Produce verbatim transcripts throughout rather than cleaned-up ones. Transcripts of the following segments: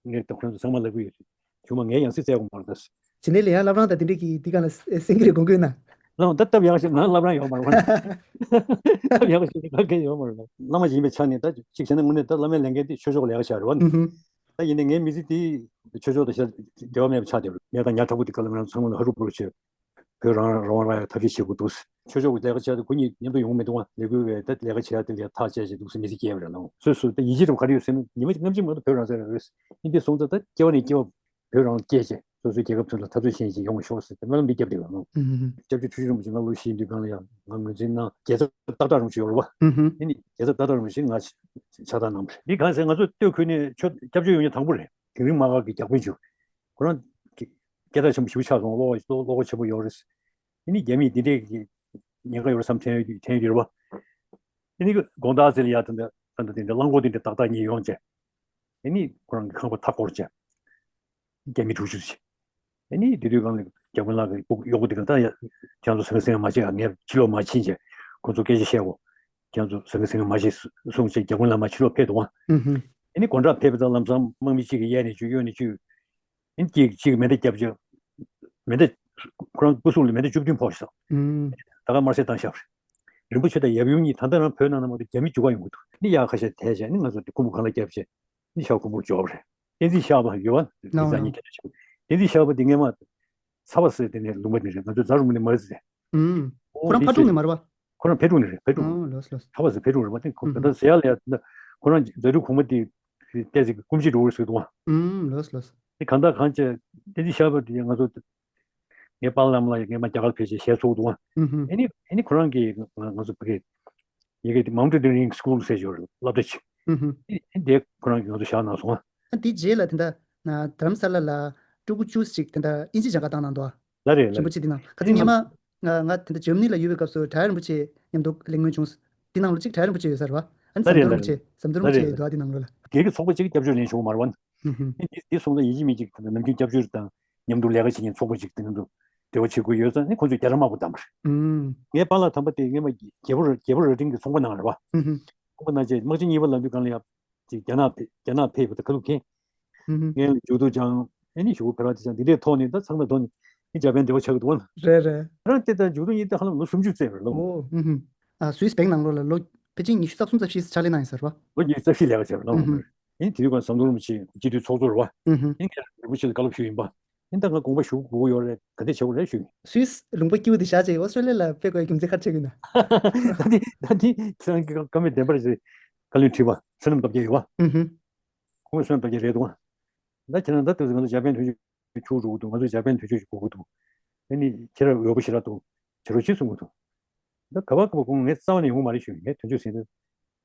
ངས་ད་ཁོ་རང་ཚོ་ཚང་མ་ལབ་གི་ཡོད། ཆུང་མ་ངས་ཡང་སེ་བཙལ་དགོས་མ་རེད་ད། ཇི་ནས་ལས་ཡང་བླ་བྲང་དང་དེ་འདྲས་ཀྱི་འདི་ག་ལ་སེང་གེ་རེ་དགོངས་ཀྱི་ཡོད་ན། ལགས་ད་སྟབས་ཡག་ཞིག་ང་བླ་བྲང་ཡོད་མ་རེད། སྟབས་ཡག་ཞིག་ག་གེ་ཡོད་མ་རེད། བླ་མ་ཡིན་པའི་ཆ་ནས་ད་གཅིག་བྱས་ན་དངོས་གནས་ད་བླ་མའི་ལས་འགན་དེ་ཆོས་ཕྱོགས་ལས་ཀ་བྱ་རེད་བ། ཨུ་ཧུམ། ད་ཡིན་ནའི་ངའི་མི་ཚེ་དེ་ཆོས་ཕྱོགས་དང་ཞེ་འབྲེལ་བ་མེད་པ་ཆགས་བསྡད་པ་རེད། ངས་ད་ཉག་ཕྲ་པོ་དེ་ག་ལ་ང་རང་ཚང་མ་ལ་ཧ་རུ་བུ་རུ་བྱས། བོད་རང་རང་དབང་རག་ཡ་ཐབས་ཤེས་བྱེད་དགོས་འདུག་ཆོས་ཕྱོགས་ཀྱི་ལས་ཀ་བྱེད་ཡ་དེ་ཁོ་གཉིས་མཉམ་དུ་ཡོང་མི་འདུག་བ། ལས་འགུལ་བས་ད་ལས་ཀ་བྱེད་ཡ་དེ་ལས་ཐག་བཅད་བྱས་འདུག་ཟེར་མི་ཚེ་སྐྱེལ་བ་རེད་ལགས། སོ་སོ་ད་ཡིད་ཆེས་རུ་ག་རེ་ཡོད་ཟེར་ན་ཉི་མ་ལྔ་བཅུ་མ་གཏོགས་བོད་རང་བཙན་རེད། ཡིན་དེ་སོང་ཙང་ད་སྐྱེ་བ་ནས་སྐྱེ་བ་བོད་རང་སྐྱེས་བྱས་སོ་སོའི་རྒྱལ་ཁབ་ཚུན་ལ་འཐབ་རྩོད་བྱེད་བྱེད་ཡོང་བ་ཤོག་ཟེར་ཏེ་སྨོན་ལམ་འདི་བརྒྱབ་བསྡད་པ་ལགས། ཨུ་ཧུམ། སྐྱབས་རྗེ་ཁྲི་བྱང་རིན་པོ་ཆེ་ང་ལོ་བཞི་ཡིན་དུས་སྒང་ལ་ཡང་ང་ངོས་འཛིན་གནང་རྒྱལ་ཚབ་སྟག་བྲག་རིན་པོ་ཆེ་ཡོད་རེད་བ། ཨུ་ཧུམ། ཨ་ནི་རྒྱལ་ཚབ་སྟག་བྲག་རིན་པོ་ཆེ་ང་ཕྱག་རྟགས་གནང་བ་རེད། འདི་གང་ཟེར་ང་ཚོ་སྟོད་ཁུལ་ནས་ཆོས་སྐྱབས་བཅོལ་ཡོང་མཁན་དང་པོ་རེད། དིང་རི་མ་ག་གི་རྒྱག་དཔོན་ཅིག་ཁོ་རང་སྐད་གྲགས་ཆེན་པོ་ཞེ་པོ་ཆགས་སོང་། བློ་བློ་ཁོག་ཆེན་པོ་ཡོད་རེད། ཨ་ནི་རྒྱ་མིས་འདི་འདྲའི་གི་ཉེན་ཁ་ཡོད་རེད་བསམ་དྲན་ཡོད་དྲན་ཡོད་རེད་བ། ཨ་ནི་དགོང་དག་ཚེ་ལ་ཡར་ད་ད་ད་འདི་འདྲ་རླངས་འཁོར་འདི་འདྲ་ཏག་ཏག་གཉིས་ཡོང་བྱས། ཨ་ནི་ཁོ་རང་གི་ཁང་པ་མཐའ་བསྐོར་བྱས། རྒྱ་མི་དྲུག་ཅུ་ཙམ། ཨ་ནི་དེ་དུས་སྒང་ལ་རྒྱ་དཔོན་ལགས་ཀྱིས་སྤུ་གཡོག་པོ་དེ་ག་ད་ཡ་ཁྱེད་ཚོ་ཟང་ངེ་ཟིང་ངེ་མ་བྱེད་ཨ། ངས་ཕྱི་ལོགས་མ་ཕྱིན་བྱས་ཁོ་ཚོ་སྐད་ཆ་བཤད་གོ། ཁྱེད་ཚོ་ཟང་ངེ་ཟིང་ངེ་མ་བྱེད་གསུངས་བྱས་རྒྱ་དཔོན་ལགས་མར་ཕྱི་ལོགས་ཕེབས་འདུག་ཨ། ཨུ་ཧུམ། ཨ་ནི་སྒོ་འགྲམ་ཕེབས་པ་དང་ལམ་སང་དམག་མི་གཅིག་གིས་གཡས་ནས་བྱུག་གཡོན་ནས་བྱུག་ཨ་ནི་གཅིག་གཅིག་མེ་མདའ་བརྒྱབ་བྱས། མེ་མདའ་ཁོ་རང་སྐུ་གཟུགས་ལ་མེ་མདའ་བཅུ་བདུན་ཕོག་ཤག་ཨུམ། ད་ག་དམར་བསད་བཏང་ཤག་རིན་པོ་ཆེ་དང་ཡབ་ཡུམ་གཉིས་ད་ལྟ་རང་བོད་ནང་ན་མ་གཏོགས་རྒྱ་མི་བཅུག་ག་ཡོང་གི་འདུག་ཨ་ནི་གཡག་ཁ་ཤས་དེད་བྱས་ཨ་ནི་ང་ཚོ་དེ་ཁུར་པོ་གང་ལ་བརྒྱབ་བྱས། ནི་ཤ་ཁུང་བུར་འཇོག་པ་རེད། བསྟན་འཛིན་ཤར་པ་ཡོད་པ། ནོ། རྩ་གཉིས་ནོ། སྐད་ཆ་ཆེ། བསྟན་འཛིན་ཤར་པ་དེ་སྔས་མ་ཚ་བ་ཟེར་དེ་ནས་ལུང་པ་ནས་རེད། ང་ཚོ་རྫ་རུ་མ་ནས་མ་རེད་ཟེར། ཨུམ། ཁོ་རང་ཕ་ཕྲུག་ནས་མ་རེད་པ། ཁོ་རང་ཕ་ཕྲུག་ནས་རེད། ཕ་ཕྲུག་ཨོ་ལོས་ལོས། ཚ་བ་ཟེར་ཕ་ཕྲུག་རེད་པ། དེ་ཁོ་ཨུམ། ད་ཟེར་ཡ་ལ་ཡ་ད་ཁོ་རང་རྫ་རུ་གོང་མ་དེ་བལྟས་ཚེ་སྐུ་མཆེད་འགྲོ་བར་ཟེར་འདུག་ཨ། ཨུམ་ལོས་ལོས། དེ་གང་ལྟར་གང་བྱས་བསྟན་འཛིན་ཤར་པ་དེ་ང་ཚོ། ངའི་པཱ་ལགས་ལ་ངས་མ་རྒྱ་གར་ཕེབས་བྱས་ཞལ་ཚོགས་འདུག་ཨ། ཨུ་ཧུ། ཨ་ནི་ཨ་ནི་ཁོ་རང་གིས་ང་ང་ཚོ་བོད་སྐད་ཡི་གེ་དེ་Mountaineering School ཟེར་ཡོད་རེད་སློབ་གྲྭ་ཅིག་ཨུ་ཧུ། ཨ་ནི་དེ་ཁོ་རང་གིས་ང་ཚོ་བཞག་གནང་སོང་ཨ། ཨ་དེའི་རྗེས་ལ་དེ་འདྲ་ན་དྷ་རམ་ས་ལ་ལ་ཕྲུ་གུ་བཅུ་ཞིག་དེ་འདྲ་ཨིན་ཇི་སྦྱང་ག་བཏང་གནང་འདུག་ཨ། ལ་རེད་ལ་རིན་པོ་རེད། ཆེ་དེ་ནང་ཁ་ཨ་ནི་སང་ཉི་མ་ང་ང་དེ་འདྲ་འཇར་མ་ནི་ལ་ཡོད་པའི་སྐབས་སུ་གྲྭ་བ་རིན་པོ་ཆེ་མཉམ་དུ་གླེང་མོལ་བྱུང་། དེ་ནང་ལ་གཅིག་གྲྭ་བ་རིན་པོ་ཆེ་ཡོད་ས་རེད་བ། ཨ་ནི་ལ་ཟམ་གདོང་རེད་ལ་རིན་པོ་ཆེ་རེད། ཟམ་གདོང་རིན་པོ་ཆེ་ལ་རེད་ལ་འདུག་ཨ། རེད། དེ་ནང་ལ་སྒེར་གྱི་ཚོགས་པ་གཅིག་སྐྱབས་བཅོལ་ལེན་བྱུང་མ་རེད་བ། ཨུ་ཧུ། འདི་འདི་སོང་ཙང་ཡིན་གཅིག་མིན་གཅིག་ནམ་རྒྱུན་སྐྱབས་བཅོལ་དང་མཉམ་དུ་ལས་ཀ་བྱེད་མཁན་ཚོགས་པ་གཅིག་དེ་ཚོ་འབྲེལ་བ་བྱེད་དགོས་ཡོད་ཙང་ནི་ཁོང་ཚོས་རྒྱ་ར་དམག་པ་བདམས་པ་རེད། ཨུམ། ངའི་པཱ་ལགས་དམ་པ་དེ་སྔོན་མ་རྒྱལ་པོ་ར་རྒྱལ་པོ་རྭ་སྒྲེང་གི་ཚོང་པ་གནང་རེད་བ། ཨུ་ཧུ། ཚོང་པ་གནང་བྱས་དམག་ཆེན་གཉིས་པ་ལབ་དུས་སྒང་ལ་ཡང་ཅིག་རྒྱ་ནག་ཕེ་རྒྱ་ནག་ཕེབས་པ་དང་ཁ་ཐུག་མཁན། ཨུ་ཧུ། ངའི་མཇུག་སྡུད་སྦྱངས་ཨེ་ནི་ཞུ་བོ་ཕེ་ར་དེ་སྦྱངས་འདི་འདྲའི་ཐོག་ནས་ད་ཚང་མ་ཐོག་ནས་ནི་འཇར་པན་འབྲེལ་བ་ཆགས་ཀྱི་འདུག་བ། རེད་རེད། ཁྱེད་རང་དེ་ལྟར་མཇུག་སྡུད་གཉིས་ད་ཧ་ལམ་ལོ་སུམ་ཅུ་ཙམ་རེད་ལོ། ཨོ་ཨུ་ཧུ། ཨ་སུད་སི་བྷེང་ནང་ལོགས་ལ་ལོ་ཕལ་ཆེར་ཉི་ཤུ་རྩ་གསུམ་རྩ་བཞི་ཕྱག་ལས་གནང་ཡིན་ཟེར་བ། ལོ་ཉི་ཤུ་རྩ་བཞི་ལས་ཀ་བྱས་པ་ལོ། ཨུ་ཧུ། ཨིན་དེ་དུས་ཀྱང་ཟམ་གདོང་རིན་པོ་ཆེ་སྤྱི་འཐུས་ཚོགས་གཙོ་རེད་བ། ཨུ་ཧུ། ཨིན་ཁྱེད་རང་རིན་པོ་ཆེ་ལ་བཀའ་སློབ་ཞུ་ཡིན་པ། ཨིན་ད་ང་དགོངས་པ་ཞུ་དགོས་ཀྱི་ཡོད་རེད་ག་འདྲ་བྱེད་དགོས་རེད་ཞུ་ཡིན། སུད་སི་ལུང་པ་སྐྱིད་པོ་འདི་བཞག་བྱས་ཨོ་སི་ཀྲོ་ལི་ཡ་ལ་ཕེབས་དགོས་རྒྱུ་མཚན་ག་རེ་ཆགས་ཀྱི་ཡོད་ན། ད་འདི་ད་འདི་ཁྱེད་རང་གི་བཀའ་མོལ་བདེན་པ་རེད་ཟེར་བཀའ་བློན་ཁྲི་པ་བསོད་ནམས་སྟོབས་རྒྱལ་ཡོད་བ། ཨུ་ཧུ། ཁོང་བསོད་ནམས་སྟོབས་རྒྱལ་རེད་འདུག་བ། ད་ཁྱེད་རང་ད་དུས་ང་ཚོ་འཇར་པན་དོན་གཅོད་ཆུང་འགྲོ་གི་འདུག་ང་ཚོ་འཇར་པན་དོན་གཅོད་ཞིག་དགོས་ཀྱི་འདུག་ཨ་ནི་ཁྱེད་རང་འོས་པོ་ཞེ་དྲག་འདུག་བྱེད་རོགས་བྱེད་གསུང་གི་འདུག་ད་ག་བ་ག་བ་ཁོང་ངས་རྩ་བ་ནས་ཡོང་མ་རེད་ཞུས། ངས་དོན་གཅོད་ཟིན་ཏེ།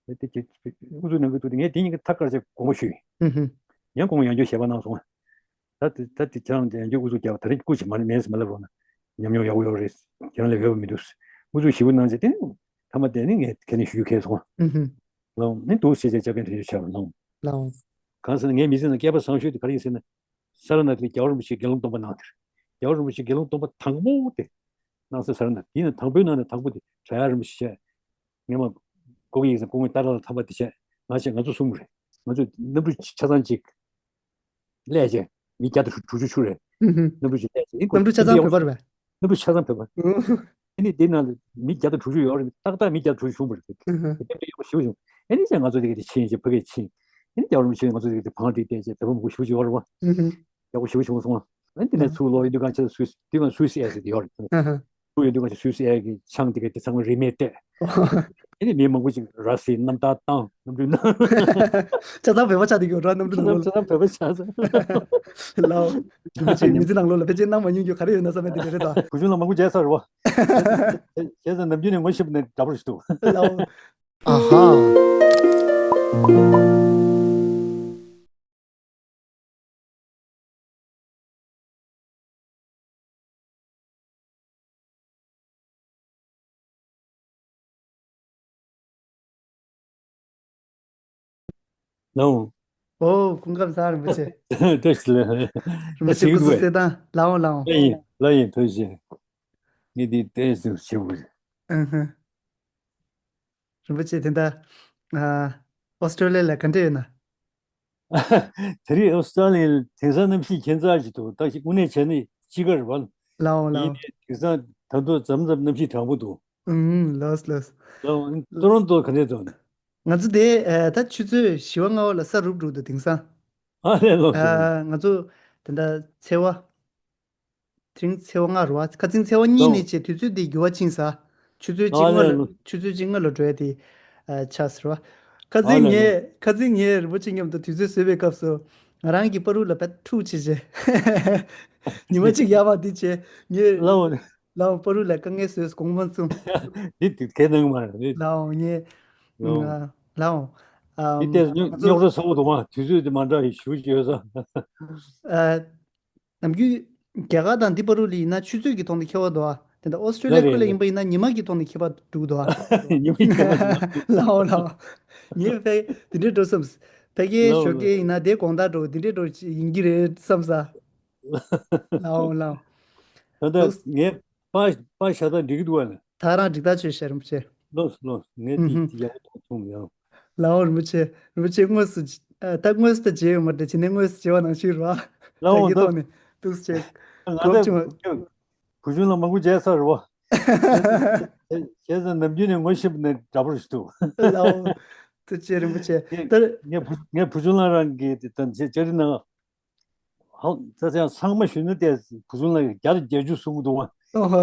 ངས་དེ་ཁྱེད་ཨུ་ཚུགས་གནང་གི་འདུག་དེ་ངས་དེ་གཉིས་ཀ་ཐག་བཀར་བྱས་དགོངས་པ་ཞུས། ཨུ་ཧུ། ཡང་ཁོང་ཡང་བསྐྱར་ཞལ་པར་གནང་སོང་། ད་དེ་ད་དེ་ཁྱེད་རང་ཡང་བསྐྱར་ཨུ་ཚུགས་རྒྱག་པ་ད་རེས་སྐུ་མཁྱེན་མ་མེད་ཟེར་མ་ལབ་རོགས་གནང་། ཉམས་མྱོང་ཡག་པོ་ཡོད་རེད། ཁྱེད་རང་ལས་འོས་པ་མི་འདུག་ཨུ་ཚུགས་ཞེ་པོ་གནང་བྱས་དེ་ནས་མཐའ་མ་དེ་ནས་ངས་ཁས་ལེན་ཞུ་རྒྱུ་ཁེལ་སོང་། ཨུ་ཧུ། ལགས་འོང་། ནི་འདུག་ཟེར་བྱས་འཇར་པན་དོན་གཅོད་ཆགས་པ་ལགས་འོང་། ལགས་འོང་། གང་ཟེར་ན་ངའི་མི་ཚེ་ནང་སྐལ་པ་བཟང་ཤོས་དེ་ག་རེ་ཡིན་ཟེར་ན། ས་ར་ནཱ་ཐ་ལ་རྒྱལ་བ་རིན་པོ་ཆེའི་དགེ་སློང་སྟོན་པ་གནང་དེར། རྒྱལ་བ་རིན་པོ་ཆེའི་དགེ་སློང་སྟོན་པ་དང་པོ་དེ་གནང་ས་ས་ར་ནཱ་ཐ་ལ། དེ་ཡིན་ན་དང་པོའི་ནང་ནས་དང་པོ་དེ་གྲྭ་ཡག་རིན་པོ་ཆེ་བྱས། ངས་མ་ཀོ་གི་ཡིན་ཟེར་ཀོ་ངོས་ཏཱ་ལ་ལ་ཐམ་པ་དེ་བྱས། ང་བྱས་ང་ཚོ་གསུམ་རེད། ང་ཚོ་གནམ་གྲུ་ཆ་ཚང་གཅིག་སླེབས་བྱས་མི་བརྒྱ་དང་དྲུག་ཅུ་ཆུ་རེད། ཨུ་ཧུ། གནམ་གྲུ་ཞིག་སླེབས་བྱས་ཨིན་གོ་གནམ་གྲུ་ཆ་ཚང་བོད་པ་རེད་པས། གནམ་གྲུ་ཆ་ཚང་བོད་པ། ཨུ་ཧུ། ཨ་ནི་དེ་ནང་ལ་མི་བརྒྱ་དང་དྲུག་ཅུ་ཡོད་རེད། ཏག་ཏག་མི་བརྒྱ་དང་དྲུག་ཅུ་བྱུང་བ་རེད། ཨུ་ཧུ། དེ་འདྲ་ཡག་པོ་ཞེ་པོ་བྱུང་། ཨ་ནི་བྱས་ང་ཚོ་དེ་ག་དེ་ཕྱིན་བྱས་ཕ་གིར་ཕྱིན། ཨ་ནི་རྒྱལ་བ་རིན་པོ་ཆེ་ང་ཚོ་དེ་ག་དེ་བང་སྒྲིག་བལྟས་བྱས་བོད་པ་མང་པོ་ཞེ་པོ་ཅིག་ཡོད་རེད་པ། ཨུ་ཧུ། ཡག་པོ་ཞེ་པོ་བྱུང་སོང་། ཨ་ནི་དེ་ནས་ཚུར་ལོག་ཡོང་དུས་སྒང་ཆ་སུད་སི་དེ་སྒང་སུད་སི་ཨེར་ཟེར་དེ་ཡོད་རེད། ཨ་ཧ། ཚུར་ཡོང་དུས་སྒང་ཆ་སུད་སི་ཨེར་གྱི་ཆང་དེ་ག་དེ་ཚང་མ་རིན་མེད་སྤྲད། ཨ་ནི་མི་མང་པོ་ཅིག་ར་བཟི་གནམ་ཐང་བཏང་གནམ་གྲུའི་ནང་། ཆ་ཚང་བོད་པ་ཆགས་བསྡད་ཡོད་ར་གནམ་གྲུ་ནང་ལོགས་ལ། ཆ་ཚང་བོད་པ་ཆགས་སོང་། ལགས་འོང་། རིན་པོ་ཆེ་མི་ཚེ་ནང་ལོགས་ལ་ཕལ་ཆེར་གནང་མ་མྱོང་རྒྱུ་ག་རེ་ཡོད་ན་བསམ་པའི་དེ་རེད་ད། གུས་ཕྱུག་ལགས་མང་པོ་མཇལ་ཚར་རེད་པ། བྱས་ཙང་ནམ་རྒྱུན་ནས་ངོ་ཤེས་པ་ནས་འདྲ་པོ་ཞིག་འདུག་ལགས་འོང་། ཨ་ཧ། ལགས་འོང་། ཨོ། སྐུ་ཁམས་བཟང་རིན་པོ་ཆེ། བཀྲ་ཤིས་བདེ་ལེགས། རིན་པོ་ཆེ་སྐུ་གཟུགས་གསལ་ཐང་། ལགས་འོང་ལགས་འོང་། ལགས་ཡིན་ལགས་ཡིན། ཐུགས་རྗེ་ཆེ། ངས་འདི་ཏོག་ཙམ་བྱེད་དགོས། ཨུ་ཧུ། རིན་པོ་ཆེ་དེ་འདྲ། ཨ། ཨོ་སི་ཀྲོ་ལི་ཡ་ལ་ག་འདྲ་ཡོད་ན། དེ་རིང་ཨོ་སི་ཀྲ་ལི་ཡའི་དེང་སང་གནམ་གཤིས་ཁྱད་མཚར་ཅིག་འདུག་ད་དངོས་གནས་བྱས་ན་དཔྱིད་ཀ་རེད་པ། ལའོ་ལའོ། ཡིན་ནའི་དེང་སང་ད་དུང་འཛམ་འཛམ་གནམ་གཤིས་གྲང་པོ་འདུག་ཨུམ། ལགས་ལགས། ལའོ། ཏོ་རོན་ཏོ་ག་འདྲས་འདུག་ང་ཚོ་དེ་ཨ་ད་ཆུ་ཚོད་བཞི་པ་ལྔ་པ་ལ་ས་རུབ་འགྲོ་འདུག་དེང་སང་། ཨ་ལས། ལོ། ཨ་ང་ཚོ་དེ་འདྲ་ཚེས་པ། དེ་རིང་ཚེས་པ་ལྔ་རེད་པ། ཁ་སང་ཚེས་པ་གཉིས་ནས་བྱས་དུས་ཚོད་དེ་འགྱུར་བ་ཕྱིན་ས། ཆུ་ཚོད་གཅིག་སྔོན་ལ། ཆུ་ཚོད་གཅིག་སྔོན་ལ་འགྲོ་ཡ་དེ་ཨ་ཆགས་ཟེར་བ། ཁ་སང་ངས་ཁ་སང་ངས་རིན་པོ་ཆེ་མཉམ་དུ་དུས་ཚོད་བཟོས་པའི་སྐབས་སུ། ང་རང་གི་པ་རུ་ལ་བད་འཁྲུག་བྱས་བྱས། ཉི་མ་གཅིག་ཡར་མར་འདི་བྱས། ངས་ལའོ། ལའོ་པ་རུ་ལ་དཀའ་ངལ་བཟོས། དགོངས་པ་མ་ཚོམས། འདི་དེ་གའི་ནང་མ་རེད། ལའོ་ངས། ལའོ། ལའོ། ཨ་འདི་ལྟས་ང་ཚོ་རྙོག་དྲ་ཚ་པོ་འདུག་མ། དུས་ཚོད་དེ་མ་འདྲ་བའི་ཞུ་བྱས་ས། ཨ། ནམ་རྒྱུན་རྒྱ་གར་དང་འདི་བར་དུ་ལ་ཡིན་ན་ཆུ་ཚོད་ཀྱི་ཐོག་ནས་ཁྱད་པར་འདུག་ཨ། དེ་འདྲ་ཨོ་སི་ཀྲོ་ལི་ཡ་ཁུལ་ལ་ཡིན་པ་ཡིན་ན་ཉི་མ་གི་ཐོག་ནས་ཁྱད་པར་འདུག་འདུག་ཨ། ཉི་མ་གི་ཁྱད་པར་འདུག་ལའོ་ལའོ། ངས་ཕ་དེ་འདྲའི་འགྲོ་བསམ། ཕ་གིའི་ལའོ་ཞོགས་ལའོ། ཀས་ཡིན་ན་དེ་དགོང་དག་འགྲོ་འདི་འདྲའི་འགྲོ་ཡིན་གྱི་རེད་བསམ་ས། ལའོ་ལའོ། ད་ལྟ་ངས་པ་པ་ཤ་སྟག་འགྲིག་གི་འདུག་ཨ་ལ། ད་རང་འགྲིག་ཐག་ཆོད་ཤག་རིན་པོ་ཆེ། ལོས་ལོས། ངས་ཨུ་ཧུམ། དེ་ཡག་པོ་མཐོང་སོང་ཡང་། ལའོ་རིན་པོ་ཆེ། རིན་པོ་ཆེ་དངོས་སུ་ཨ་ད་དངོས་སུ་ད་མཇལ་ཡོད་མ་རེད། ཇི་ནས་དངོས་སུ་མཇལ་བ་ནང་བཞིན་རེད་པ། ལའོ། ཕ་གི་ད་ཐོག་ནས་ཐུགས་རྗེ་ཆེ། ང་གོ་བྱུང་། ད་བུ་ཆུང་ལ་མང་པོ་མཇལ་ཚར་རེད་པ། བྱས་ཙང་ནམ་རྒྱུན་ནས་ངོ་ཤེས་པ་ནས་འདྲ་པོ་ཞིག་འདུག་ལའོ། ཐུགས་རྗེ་ཆེ་རིན་པོ་ཆེ། ངས་ད་ངས་བུ་ངས་བུ་ཆུང་ལགས་རང་གི་དེ་ད་ལྕགས་རི་ནང་། ཧ་ད་ཚང་མ་ཞུས་ན་དེ་བུ་ཆུང་ལགས་བརྒྱ་དང་བརྒྱད་ཅུ་གསུང་གི་འདུག་པ། ཨོ་ཧོ།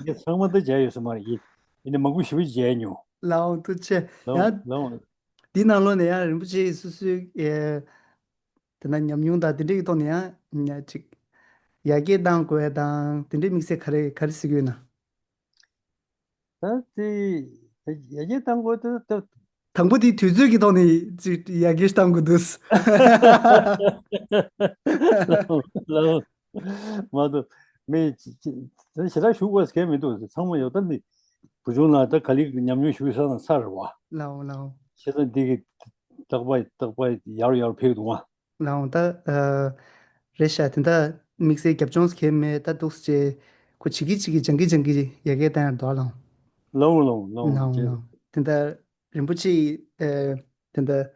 ངས་ཚང་མ་ད་མཇལ་ཡོད་ས་མ་རེད། ཡིན་ནའི་མང་པོ་ཞེ་པོ་ཅིག་མཇལ་མྱོང་། ལའོ་ཐུགས་རྗེ་ཆེ། ལའོ་ཡང་། ལའོ། འདི་ནང་ལོགས་ནས་ཡང་རིན་པོ་ཆེ་སོ་སོའི་ཨེ། དེ་ན་ཉམས་མྱོང་དང་དེ་འདྲའི་ཐོག་ནས་ཡང་ཅིག་ཡར་རྒྱས་གཏང་དགོས་ཡ་དང་དེ་འདྲའི་དམིགས་བསལ་ག་རེ་ག་རེ་གཟིགས་ཡོད་ན། ད་དེ་ཡར་རྒྱས་གཏང་དགོས་དེ་ད། དང་པོ་དེ་དུས་ཚོད་ཀྱི་ཐོག་ནས་ཅིག་ཡར་རྒྱས་གཏང་དགོས་འདུག་ལའོ། མ་གཏོགས་མི་ཞེ་དྲག་ཞུ་དགོས་གལ་མི་འདུག་ཚང་མ་ཡོད་ད་ནི་བུ་ཆུང་ལགས་ད་ག་ལེར་ཉམས་མྱོང་ཞུ་ས་དང་ས་རེད་པ། ལའོ་ལའོ། བྱས་ཙང་འདི་གི་རྟག་པ་རྟག་པ་ཡར་ཡར་ཕེབས་འདུག་པ། ལའོ་ད། ཨ། རེད་ཤག་དེ་འདྲ་དམིགས་བསལ་རྒྱབ་ལྗོངས་གལ་མེད་ད་འདུག་སེ་བྱས། ཁོ་བྱེད་ཀྱི་བྱེད་ཀྱི་སྦྱང་གི་སྦྱང་གི་ཡར་རྒྱས་བཏང་ཡར་འདུག་ལའོ། ལའོ་ལའོ་ལའོ། ལའོ་ལའོ། དེ་འདྲ་རིན་པོ་ཆེ་ཡིས་ཨ། དེ་འདྲ་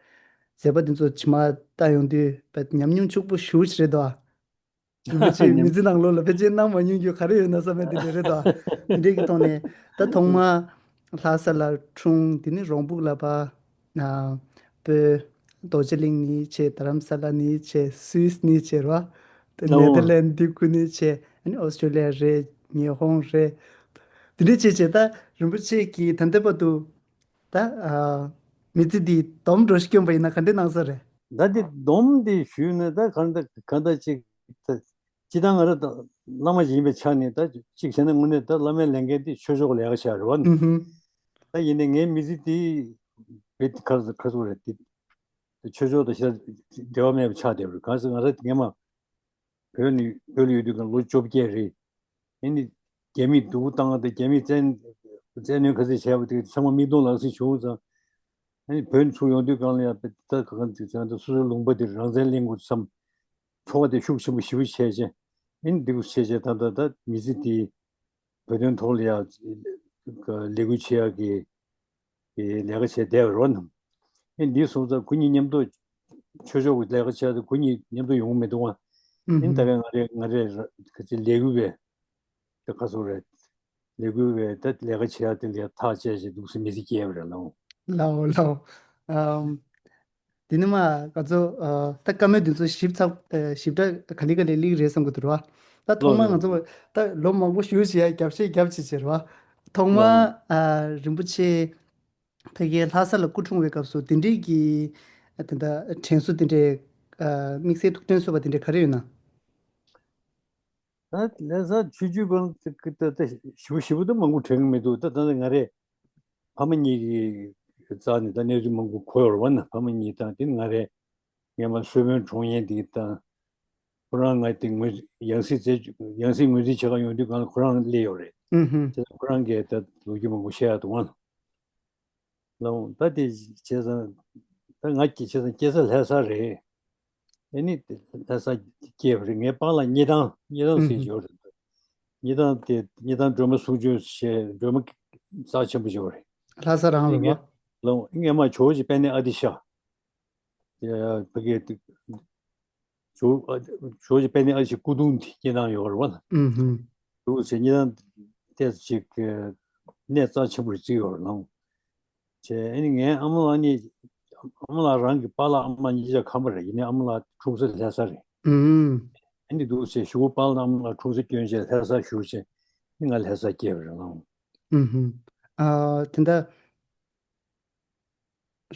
མཛད་པ་དེ་ཚོ་ཇི་མ་ལྟ་ཡོང་དུས་ཉམས་མྱོང་ཕྱུག་པོ་ཞེ་པོ་ཅིག་རེད་དོ། རིན་པོ་ཆེའི་མི་ཚེ་ནང་ལོགས་ལ་ཕལ་ཆེར་གནང་མ་མྱོང་རྒྱུ་ག་རེ་ཡོད་ན་བསམ་པའི་དེ་འདྲ་རེད་དོ། དེ་འདྲའི་གི་ཐོག་ནས་ད་ཐོག་མ་ལྷ་ས་ལ་འཁྲུངས། དེ་ནས་རོང་ཕུག་ལ་ཕར་ཨ། སྤོས། རྡོ་རྗེ་གླིང་ནས་བྱས། རྡ་རམ་ས་ལ་ནས་བྱས། སུད་སི་ནས་བྱས་རེད་པ། དེ་ལའོ། ནེ་དར་ལེན་འདི་ཁུལ་ནས་བྱས། ཨ་ནི་ཨོ་སི་ཀྲོ་ལི་ཡ་རེད། ཉི་ཧོང་རེད། དེ་འདྲ་བྱས་བྱས་ད་རིན་པོ་ཆེ་གིས་ད་ལྟ་བར་དུ་ད་ཨ། མི་ཚེ་འདི་སྡོམ་འགྲོ་ཞིག་བསྐྱོན་པ་ཡིན་ན་ག་འདྲ་གནང་ས་རེད། ད་འདི་སྡོམ་འདི་ཞུས་ན་ད་གང་ལྟར་གང་ལྟར་ཅིག་ད་སྤྱིར་བཏང་ང་རང་ད་བླ་མ་ཞིག་ཡིན་པའི་ཆ་ནས་ད་ཅིག་བྱས་ན་དངོས་གནས་ད་བླ་མའི་ལས་འགན་འདི་ཆོས་ཕྱོགས་ལས་ཀ་བྱ་རེད་པ། ཨུ་ཧུམ། ད་ཡིན་ནའི་ངའི་མི་ཚེ་འདི་བེད་ཁ་ཁ་སོ་རེད་འདི། ཆོས་ཕྱོགས་དང་ཞེ་དྲག་འབྲེལ་བ་མེད་པ་ཆགས་བསྡད་པ་རེད། གང་ཟེར་ང་རང་སྔན་མ་བོད་ནས་བོད་ལ་ཡོད་དུས་ཀྱང་ལོ་བཅོ་བརྒྱད་རེད། ཨ་ནི་རྒྱ་མིས་སྡུག་པོ་བཏང་དང་རྒྱ་མིས་བཙན་བཙན་གནོན་ག་ཚོད་བྱས་པ་དེ་ཚང་མ་མིག་མཐོང་ལག་ཟིན་བྱུང་ཙང་། ཨ་ནི་བོད་ནས་ཚུར་ཡོང་དུས་སྒང་ལ་ཡང་ད་ག་ག་ཚོད་ཚོད་ད་སོ་སོའི་ལུང་པ་དེར་རང་བཙན་ལེན་དགོས་བསམ། ཚོར་བ་དེ་ཤུགས་ཆེན་པོ་ཞེ་པོ་བྱས་བྱས། ཨ་ནི་འདི་འདྲ་བྱས་བྱས་ད་ད་ད་མི་ཚེ་དེ་བོད་དོན་ཐོག་ལ་ཡང་ལས་འགུལ་བྱེད་ཡག་གི་ལས་ཀ་བྱས་བསྡད་པ་རེད་པ། ཨེ་འདི་སོང་ཙང་ཁོ་གཉིས་མཉམ་དུ་ཆོས་ཕྱོགས་ཀྱི་ལས་ཀ་བྱས་ཏེ་ཁོ་གཉིས་མཉམ་དུ་ཡོང་མི་འདུག་ཨ། ཨེ་ད་ག་ང་རེ་ང་རེ་ག་ཚོད་ལས་འགུལ་བའི་ད་ག་ཚོད་རེད། ལས་འགུལ་བའི་ད་ལས་ཀ་བྱེད་ཡག་དེ་ལ་ཐག་བཅད་བྱས་འདུག་སེ་མི་ཚེ་སྐྱེལ་བ་རེད་ལགས། ལའོ་ལའོ། ཨམ། དེ་ནི་མ་ག་ཚོད་ཨ། ད་བཀའ་མོལ་འདི་ཚོ་ཞིབ་ཚགས་ཨ། ཞིབ་ཕྲ་ག་ལེ་ག་ལེ་སླེབས་རེད་བསམ་གྱི་འདུག་ར། ད་ཐོག་མར་ལགས་ང་ཚོ་ད་ལོ་མང་པོ་ཞེ་པོ་ཅིག་ཡར་རྒྱབ་བཤད་རྒྱབ་བྱས་བྱས་ར། ཐོག་མར་ལགས། ཨ། རིན་པོ་ཆེ་ཕ་གིའི་ལྷ་ས་ལ་སྐུ་འཁྲུངས་པའི་སྐབས་སུ་དེ་འདྲའི་གི་ཨ། དེ་འདྲ་དྲན་གསོ་དེ་འདྲའི་ཨ། དམིགས་བསལ་ཐུགས་དྲན་གསོས་པ་དེ་འདྲ་ག་རེ་ཡོད་ན། ད་ལྷ་ས་ཆོས་བརྒྱུད་སྒང་ད་ད་ཞེ་པོ་ཞེ་པོ་ད་མང་པོ་དྲན་གྱི་མི་འདུག་ད་ད་ང་རེ་ཕ་མ་གཉིས་ཀྱི་རྩ་ནས་ད་གནས་ཚུལ་མང་པོ་གོ་ཡོད་རེད་པ། ན་ཕ་མ་གཉིས་དང་དེ་ནི་ང་རེ་སྔན་མ་སོལ་མོའི་གྲོངས་ཡན་དེ་དང་ཁོ་རང་ང་དེ་ངོས་ཡང་སྲིད་མཛད་ཡང་སྲིད་ངོས་འཛིན་བྱེད་ག་ཡོང་དུས་སྒང་ལ་ཁོ་རང་སླེབས་ཡོད་རེད། ཨུ་ཧུམ། དེ་ཁོ་རང་གིས་ད་ལོ་རྒྱུས་མང་པོ་བཤད་ཡག་འདུག་ཨང་། ལགས་འོང་། ད་དེ་བྱས་ཙང་ད་ང་སྐྱེས་བྱས་ཙང་སྐྱེས་ས་ལྷ་ས་རེད། ཨེ་ནི་ལྷ་ས་སྐྱེས་པ་རེད། ངའི་པཱ་ལགས་གཉེན་ཐང་གཉེན་ཐང་ཟེར་ཡོད་རེད། གཉེན་ཐང་དེ་གཉེན་ཐང་སྒྲོལ་མ་གསུང་ཆོས་བྱས་སྒྲོལ་མ་རྩ་ཆེན་པོ་ཡོད་རེད། ལྷ་ས་རང་རེད་པ། ལགས་འོང་། ངས་མ་ཇོ་བོ་རྗེ་དཔལ་ལྡན་ཨ་ཏི་ཤ། ཕ་གི་ཇོ་ཇོ་ཇི་པད་ནི་ཨ་ཞེ་སྐུ་གདུང་དེ་སྐྱེ་གནང་ཡོད་རེད་བ། ཨུ་ཧུམ། འདུག་ཟེར་སྙེ་ཐང་ཏོག་ཙམ་ཅིག་གནས་རྩ་ཆེན་པོ་རེ་བརྩིས་ཡོད་རེད་ལགས། བྱས་ཨ་ནི་ངའི་ཨ་མ་ལགས་ནི་ཨ་མ་ལགས་རང་གི་པཱ་ལགས་ཨ་མ་གཉིས་ཆ་ཁམས་པ་རེད། ཡིན་ནའི་ཨ་མ་ལགས་འཁྲུངས་ས་ལྷ་ས་རེད། ཨུམ། ཨ་ནི་འདུག་ཟེར་གཞུག་གུ་པཱ་ལགས་ཨ་མ་ལགས་འཁྲུངས་ས་སྐྱོན་བྱས་ལྷ་ས་བཞུགས་བྱས་ཨ་ནི་ང་ལྷ་ས་སྐྱེས་པ་རེད་ལགས། ཨུམ་ཧུམ། ཨ་དེ་འདྲ།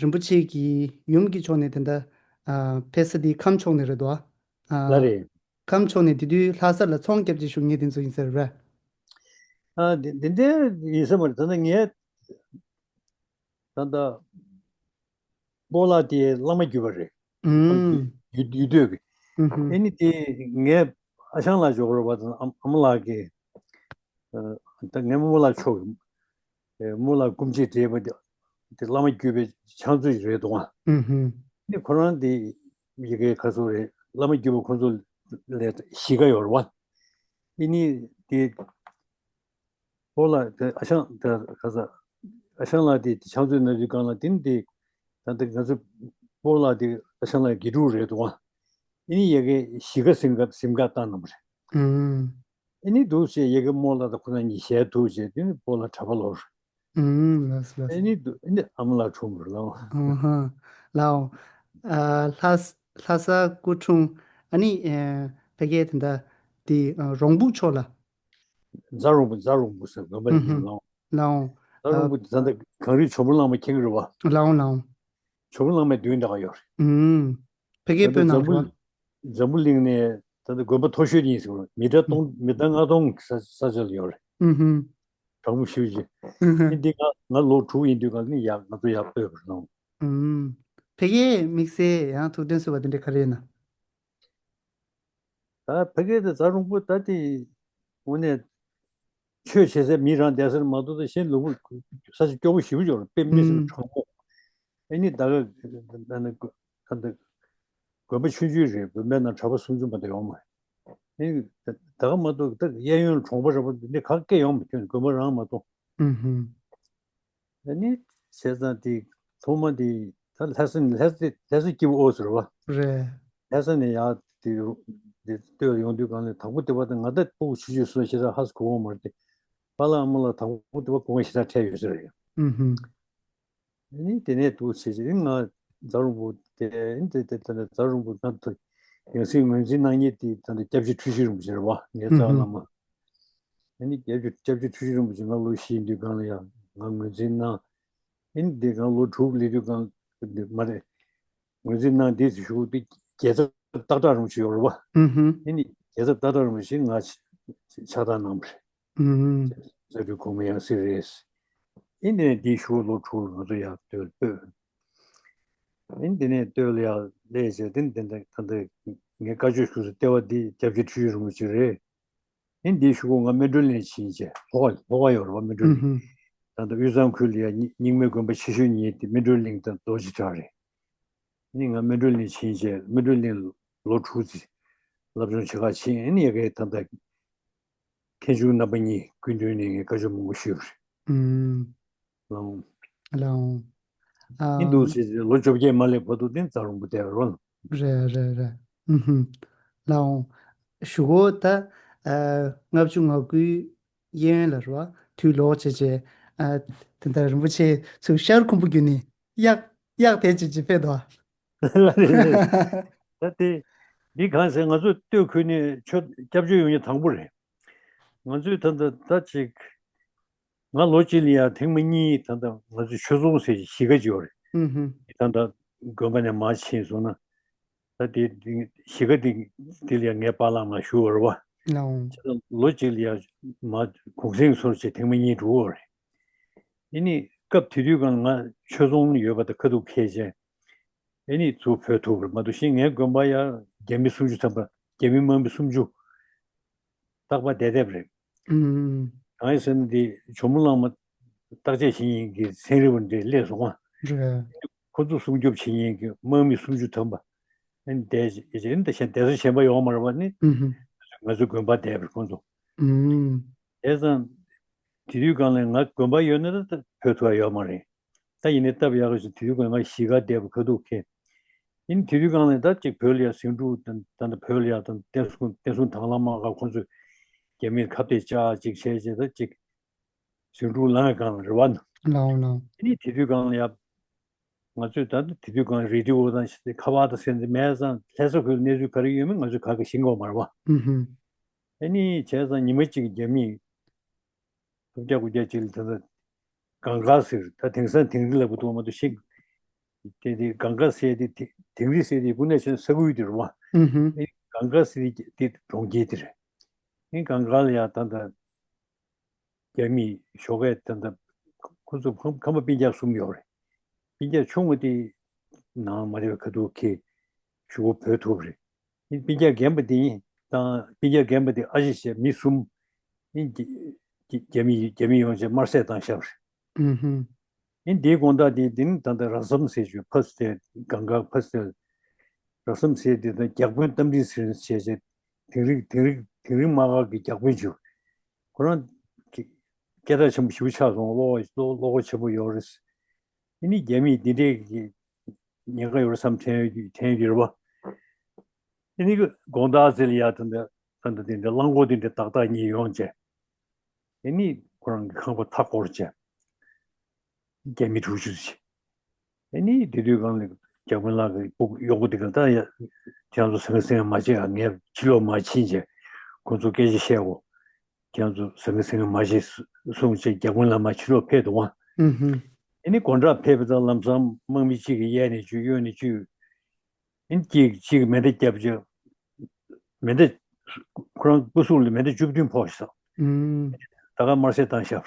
རིན་པོ་ཆེ་གི་ཡུམ་གྱི་ཕྱོགས་ནས་དེ་འདྲ་ཨ་ཕེབས་ས་དེ་ཁམས་ཕྱོགས་ནས་རེད་དོ། ཨ་ལགས་རེད། ཁམས་ཕྱོགས་ནས་དེ་དུས་ལྷ་ས་ལ་ཚོང་རྒྱབ་ཅིག་བཞུགས་མཁན་དེ་ཚོ་ཡིན་ས་རེད་པས། ཨ་དེ་དེ་འདྲ་ཡིན་ས་མ་རེད། ད་ལྟ་ངས་ད་ལྟ་སྤོ་ལགས་དེ་བླ་མ་བརྒྱུད་པ་རེད། ཨུམ། ཡུལ་ཡུལ་སྟོད་ཀྱི། ཨུམ་ཧུམ། ཨ་ནི་དེ་ངས་ཨ་ཞང་ལགས་འཇོག་རོགས་པ་དང་ཨ་ཨ་མ་ལགས་ཀྱིས། ད་ངའི་རྨོ་ལགས་མཆོག་གི་རྨོ་ལགས་སྐུ་མཆེད་བགྲེས་པ་དེ་བླ་མ་བརྒྱུད་པའི་ཕྱག་མཛོད་ཅིག་རེད་འདུག་ཨ། ཨུ་ཧུམ། ནི་ཁོ་རང་དེ་ཡི་གེ་ཁ་སོ་རེད། བླ་མ་བརྒྱུད་པ་ཁོ་ཚོ་ལས་གཞིས་ཀ་ཡོད་རེད་བ། ཨ་ནི་དེ་སྤོ་ལགས་དེ་ཨ་ཞང་དེ་ག་ས་ཨ་ཞང་ལགས་དེ་ཕྱག་མཛོད་གནང་དུས་སྒང་ལ་དེ་ནི་དེ་ད་ལྟ་ང་ཚོ་སྤོ་ལགས་དེ་ཨ་ཞང་ལགས་དགེ་ཕྲུག་རེད་འདུག་ཨ། ཨ་ནི་ཡི་གེ་གཞིས་ཀ་གཟིམ་ཀ་གཟིམ་ཀ་བཏང་གནང་བ་རེད། ཨུམ། ཨ་ནི་འདུག་ཟེར་ཡི་གེ་རྨོ་ལགས་དང་ཁོ་རང་གཉིས་ཞལ་ཐུག་བྱས་དེ་ནི་སྤོ་ལགས་གྲྭ་པ་ལོར། ཨུམ། ལགས་སོ་ལགས་སོ། ཨ་ནི་འདུག་ཨ་ནི་ཨ་མ་ལགས་འཁྲུངས་པ་རེད་ལགས། ཨུ་ཧ། ལགས་འོང་། ཨ་ལྷ་ས་ལྷ་ས་སྐུ་འཁྲུངས། ཨ་ནི་ཨ་ཕ་གི་དེ་འདྲ་དེ་ཨ་རོང་སྦུག་ཕྱོགས་ལ། རྫ་རོང་སྦུག་རྫ་རོང་སྦུག་ཟེར་དགོན་པ་ཨུ་ཧུམ། ཡིན་ལགས། ལགས་འོང་། རྫ་རོང་སྦུག་དེ་ད་ལྟ་གངས་རི་ཇོ་མོ་གླང་མ་མཁྱེན་གྱི་རེད་བ། ལགས་འོང་ལགས་འོང་། ཇོ་མོ་གླང་མའི་མདུན་འདྲ་བ་ཡོད་རེད། ཨུམ། ཕ་གིའི་ད་ལྟ་སྤོས་ནགས་འཛམ་བུ་རེད་བ། འཛམ་བུ་གླིང་ནས་ད་ལྟ་དགོན་པ་མཐོ་ཤོས་ཡིན་ཟེར་བ། མི་ཊར་སྟོང་མི་ཊར་ལྔ་སྟོང་ས་ས་ཆ་ལ་ཡོད་རེད། ཨུ་ཧུམ། གྲང་མོ་ཞེ་པོ་ཅིག་ཨུ་ཧུམ། ཨ་འདི་ང་ང་ལོ་དྲུག་ཡིན་དུས་ག་ནི་ཡག་ང་ཚོ་ཡག་སྤོས་པ་རེད་ལགས། ཨུམ། ཕ་གིའི་དམིགས་བསལ་ཡང་ཐུགས་དོན་གསོས་པ་དེ་འདྲ་ག་རེ་ཡོད་ན། ད་ཕ་གི་དེ་རྫ་རོང་སྦུག་ད་དེ་དངོས་གནས་ཆོས་བྱེད་སའི་མི་རང་བསྡད་ས་རེད་མ་གཏོགས། ད་གཞན་ལུང་པ་ས་ཆ་སྐྱོ་པོ་ཞེ་པོ་ཅིག་ཡོད་རེད། དཔེ་མི་སྲིད་པ་ཨུམ། གྲང་མོ། ཨ་ནི་ད་ག་ད་ད་དགོན་པ་ཆུང་ཆུང་རེད། དགོན་པའི་ནང་གྲྭ་པ་སུམ་ཅུ་མ་གཏོགས་ཡོད་མ་རེད། ཨ་ནི་ད་ག་མ་གཏོགས་ད་གཡས་གཡོན་གྲོང་པ་ར་པ་འདི་ག་གེ་ཡོད་མ་རེད། དགོན་པ་རང་མ་གཏོགས། ཨུམ་ཧུམ། ཨ་ནི་བྱས་ཙང་དེ་ཐོག་མ་དེ་ད་ལྷ་ས་ནས་ལྷ་ས་ལྷ་ས་སྐྱིད་པོ་ཨོ་ཟེར་བ། རེད། ལྷ་ས་ནས་ཡར་དེ་དེ་སྟོད་ཡོང་དུས་གང་ལ་དང་པོ་དེ་བ་དང་ང་ད་སྤུ་གུ་ཆུང་ཆུང་སོང་ཞེ་དྲག་ཧ་སུ་གོ་བ་མ་རེད་དེ། པཱ་ལགས་ཨ་མ་ལགས་དང་པོ་དེ་བ་གོ་བ་ཞེ་དྲག་འཕྲད་ཡོད་ས་རེད། ཨུ་ཧུམ། ཨ་ནི་དེ་ནས་འདུག་བྱས་བྱས་ང་རྫ་རོང་སྦུག་དེ་དེ་དེ་ད་ལྟ་རྫ་རོང་སྦུག་ང་ཚོ་ཡང་སྲིད་ངོས་འཛིན་གནང་མཁན་དེ་ད་ལྟ་སྐྱབས་རྗེ་འཁྲུལ་ཞིག་རིན་པོ་ཆེ་རེད་བ། ངའི་རྩ་བ་ཨུ་ཧུམ། བླ་མ། ཨ་ནི་སྐྱབས་རྗེ་སྐྱབས་རྗེ་འཁྲུལ་ཞིག་རིན་པོ་ཆེ་ང་ལོ་བཞི་ཡིན་དུས་སྒང་ལ་ཡང་ང་ངོས་འཛིན་གནང་། ཨ་ནི་འདི་སྒང་ལོ་དྲུག་སླེབས་དུས་སྒང་མ་རེད། ངོས་འཛིན་གནང་དེ་ཞུ་དེ་རྒྱལ་ཚབ་སྟག་བྲག་རིན་པོ་ཆེ་ཡོད་རེད་བ། ཨུ་ཧུམ། ཨ་ནི་རྒྱལ་ཚབ་སྟག་བྲག་རིན་པོ་ཆེ་ང་ཕྱག་བཏང་གནང་བ་རེད། ཨུ་ཧུམ། ས་འབྲུ་གོང་མ་ཡང་སྲིད་རེད། ཨ་ནི་འདི་ཞུ་ལོ་དྲུག་ང་ཚོ་ཡར་སྟོད་ལ་སྤོས། ཨ་ནི་འདི་ནས་སྟོད་ལ་ཡར་སླེབས་བྱས་དེ་འདི་འདི་ད་ལྟ་ངས་བཀའ་ཆོས་ཞུ་ས་ལྟེ་བ་འདི་སྐྱབས་རྗེ་འཁྲུལ་ཞིག་རིན་པོ་ཆེ་རེད། ཨེ་འདིའི་གཞུག་གུ་ང་སྨིན་གྲོལ་གླིང་ཕྱིན་བྱས་ལྷོ་ཁ་ལྷོ་ཁ་ཡོད་རེད་བ། སྨིན་གྲོལ་གླིང་། ཨུ་ཧུམ། ད་ལྟ་དབུས་གཙང་ཁུལ་ལ་ཡ་རྙིང་རྙིང་མའི་དགོན་པ་ཆེ་ཤོས་གཉིས་དེ་སྨིན་གྲོལ་གླིང་དང་རྡོ་རྗེ་བྲག་རེད། ཨ་ནི་ང་སྨིན་གྲོལ་གླིང་ཕྱིན་བྱས་སྨིན་གྲོལ་གླིང་ལོ་དྲུག་ཙམ་སློབ་སྦྱོང་བྱེད་གར་ཕྱིན། ཨ་ནི་ཡ་གིའི་ད་ལྟ་མཁན་ཆུང་རྣམ་པ་གཉིས་སྐུ་མདུན་ནས་ངས་བཀའ་ཆོས་མང་པོ་ཞུས་པ་རེད། ཨུམ། ལགས་འོང་། ལགས་འོང་། ཨ། ཨིན་འདུག་ཟེར་ཏེ་ལོ་བཅོ་བརྒྱད་མ་སླེབས་བར་དུ་དེ་རྫ་རོང་པོ་བསྡད་པ་རེད། རེད་རེད་རེད། ཨུ་ཧུམ། ལགས་འོང་། གཞུག་གུ་ད་ཨ་ལྔ་བཅུ་ང་དགུའི་གཡས་གཡོན་ལ་རེད་བ། དུས་ལོག་བྱས་བྱས་ཨ་དེ་ལྟར་རིན་པོ་ཆེ་ཚུར་ཤར་ཁུམ་བུ་བརྒྱུད་ནས་གཡག་གཡག་དེད་བྱས་བྱས་ཕེབས་འདུག་ཨ། ལགས་རེད་རེད། ད་དེ་འདི་གང་ཟེར་ང་ཚོ་སྟོད་ཁུལ་ནས་ཆོས་སྐྱབས་བཅོལ་ཡོང་མཁན་དང་པོ་རེད། ང་ཚོས་ད་ལྟ་ད་ཅིག་ང་ལོ་གཅིག་ལ་ཡ་ཐེངས་མ་གཉིས་ད་ལྟ་ང་ཚོས་ཆོས་རྫོང་ཟེར་གྱི་གཞིས་ཀ་ཅིག་ཡོད་རེད། ཨུ་ཧུམ། ད་ལྟ་དགོན་པ་ནས་མར་ཕྱིན་སོང་ན་ད་དེ་གཞིས་ཀ་དེ་དེ་ལ་ཡ་ངའི་པཱ་ལགས་མར་བཞུགས་ཡོད་རེད་བ། ལགས་འོང་། ད་ལོ་གཅིག་ལ་ཡ་མར་གུང་སེང་ཚོར་བྱས་ཐེངས་མ་གཉིས་འགྲོ་གི་ཡོད་རེད། ཨེ་ནི་སྐབས་དེ་དུས་སྒང་ང་ཆོས་རྫོང་ཡོད་པ་དང་ཁ་ཐུག་འཕྱད་བྱས། ཨེ་ནི་ཚུར་བུད་ཐུབ་པ་རེད། མ་གཏོགས་གཞན་ངའི་དགོན་པ་ཡ་རྒྱ་མི་སུམ་ཅུ་ཐམ་པ་རྒྱ་མི་དམག་མི་སུམ་ཅུ་རྟག་པར་བསྡད་བསྡད་པ་རེད། ཨུམ། གང་ཡིན་ཟེར་ན་འདི་ཇོ་མོ་གླང་མ་བརྟག་དཔྱད་བྱེད་མཁན་གྱི་ཚན་རིག་པ་འདྲ་སླེབས་སོང་ང་། རེད། ཁོ་ཚོ་སྲུང་སྐྱོབ་བྱེད་མཁན་གྱི་དམག་མི་སུམ་ཅུ་ཐམ་པ་ཨེ་ནི་བསྡད་ཨེ་ནི་ད་གཞན་བསྡད་ས་གཞན་པ་ཡོད་མ་རེད་བ། ནི་ཨུམ་ཧུམ། ང་ཚོའི་དགོན་པ་བསྡད་པ་རེད་ཁོ་ཚོ། ཨུམ། བྱས་ཙང་དེ་དུས་སྒང་ལ་ང་དགོན་པ་ཡོད་ན་ད་བུད་ཐུབ་ཡ་ཡོད་མ་རེད། ད་ཡིན་ནའི་སྟབས་ཡག་ག་ཞིག་དུས་དགོན་ང་གཞིས་ཀ་བསྡད་པ་ཁ་ཐུག་ཁེལ། ཡིན་དེ་དུས་སྒང་ལ་ད་ཅིག་བོད་ལ་ཡ་ཟིང་འཁྲུག་དང་ད་ལྟ་བོད་ལ་ཡ་དང་བསྟན་སྲུང་བསྟན་སྲུང་དང་བླངས་དམག་སྒར་ཁོང་ཚོས་རྒྱ་མིར་ཁ་གཏད་བཅག་ཅིག་བྱས་བྱས་ད་ཅིག་ཟིང་འཁྲུག་ལངས་སྒང་ལ་རེད་བ། ལའོ་ལའོ། ཨ་ནི་དེ་དུས་སྒང་ལ་ཡ། ང་ཚོས་ད་དེ་དུས་སྒང་རེ་ཌི་ཡོ་དང་ཁ་པར་དང་ཟེར་འདི་མེད་ཙང་ལྷ་ས་ཁུལ་གནས་ཚུལ་ག་རེ་ཡོད་མེད་ང་ཚོས་ག་གེ་ཤེས་ཀྱི་ཡོད་མ་རེད་བ། ཨུ་ཧུམ། ཨ་ནི་བྱས་ཙང་ཉི་མ་གཅིག་རྒྱ་མིས་ལྔ་བརྒྱ་དགུ་བརྒྱ་ཅིག་ལ་ད་ལྟ་གངས་དཀར་ཟེར་ད་དེང་སང་དིང་རི་ལབ་ཀྱི་འདུག་མ་གཏོགས་ཤིང་། དེ་དེ་གངས་དཀར་ཟེར་དེ་དེ་དིང་རི་ཟེར་དེ་ཀུན་ནས་ཆེན་ས་ཁུལ་དེ་རེད་བ། ཨུ་ཧུམ། ཨ་ནི་གངས་དཀར་ཟེར་དེ་དེ་གྲོང་ཁྱེར་དེ་རེད། ཨ་ནི་གངས་དཀར་ལ་ཡ་ད་ལྟ། རྒྱ་མིས་ཞོགས་ཀས་ད་ལྟ་ཁོ་ཚོ་ཁམས་ཁམས་པ་སྤུན་ཀྱག་གསུམ་ཡོད་རེད། སྤུན་ཀྱག་ཆུང་བ་དེ་ནང་མ་རེད་པ་ཁ་ཐུག་ཁེ་གཞུག་གུ་བུད་ཐུབ་རེད། ཨ་ནི་སྤུན་ཀྱག་རྒན་པ་དེ་དང་སྤུན་ཀྱག་རྒན་པ་དེ་ཨ་ཞེ་བྱས་མི་གསུམ་ཨ་ནི་རྒྱ་རྒྱ་མི་རྒྱ་མི་ཡོང་བྱས་དམར་བསད་བཏང་བཞག་རེད། ཨུ་ཧུམ། ཨ་ནི་དེའི་དགོང་དག་དེ་དེ་ནི་ད་ལྟ་ར་སམ་ཟེར་ཆུ་ཕ་སི་ཐེལ་གངས་དཀར་ཕ་སི་ཐེལ་ར་སམ་ཟེར་དེ་དང་བརྒྱ་དཔོན་རྟ་མགྲིན་ཟེར་བྱས་བྱས་དིང་རི་དིང་རི་དིང་རི་དམག་སྒར་གྱི་བརྒྱ་དཔོན་བྱུང་། ཁོ་རང་གི་སྐད་གྲགས་ཆེན་པོ་ཞེ་པོ་ཆགས་སོང་། བློ་བློ་བློ་ཁོག་ཆེན་པོ་ཡོད་རེད། ཨ་ནི་རྒྱ་མིས་འདི་འདྲའི་གི་ཉེན་ཁ་ཡོད་རེད་བསམ་དྲན་ཡོད་དྲན་ཡོད་རེད་བ། ཨ་ནི་དགོང་དག་ཚེ་ལ་ཡ་ད་ལྟ་ད་ལྟ་དེ་འདྲ་རླངས་འཁོར་དེ་འདྲ་ཏག་ཏག་གཉིས་ཡོང་བྱས། ཨ་ནི་ཁོ་རང་གི་ཁང་པ་མཐའ་བསྐོར་བྱས། རྒྱ་མི་དྲུག་ཅུ་ཙམ། ཨ་ནི་དེ་དུས་སྒང་ལ་རྒྱ་དཔོན་ལགས་ཀྱི་སྤུ་གུ་གཡོག་པོ་དེ་ག་ད་ཡ་ཁྱེད་རང་ཚོ་ཟང་ངེ་ཟིང་ངེ་མ་བྱེད་ཨ། ངས་ཕྱི་ལོགས་མར་ཕྱིན་བྱས་ཁོང་ཚོ་སྐད་ཆ་བཤད་གོ། ཁྱེད་རང་ཚོ་ཟང་ངེ་ཟིང་ངེ་མ་བྱེད་གསུངས་བྱས་རྒྱ་དཔོན་ལགས་མར་ཕྱི་ལོགས་ཕེབས་འདུག་ཨ། ཨུ་ཧུམ། ཨ་ནི་སྒོ་འགྲམ་ཕེབས་པ་དང་ལམ་སང་དམག་མི་གཅིག་གིས་གཡས་ནས་བཅུག་གཡོན་ནས་བཅུག་ཨ་ནི་གཅིག་གཅིག་གིས་མེ་མདའ་བརྒྱབ་བྱས། མེ་མདའ་ཁོ་རང་སྐུ་གཟུགས་ལ་མེ་མདའ་བཅུ་བདུན་ཕོག་ཤག་ཨུམ། ད་ག་དམར་བསད་བཏང་ཤག་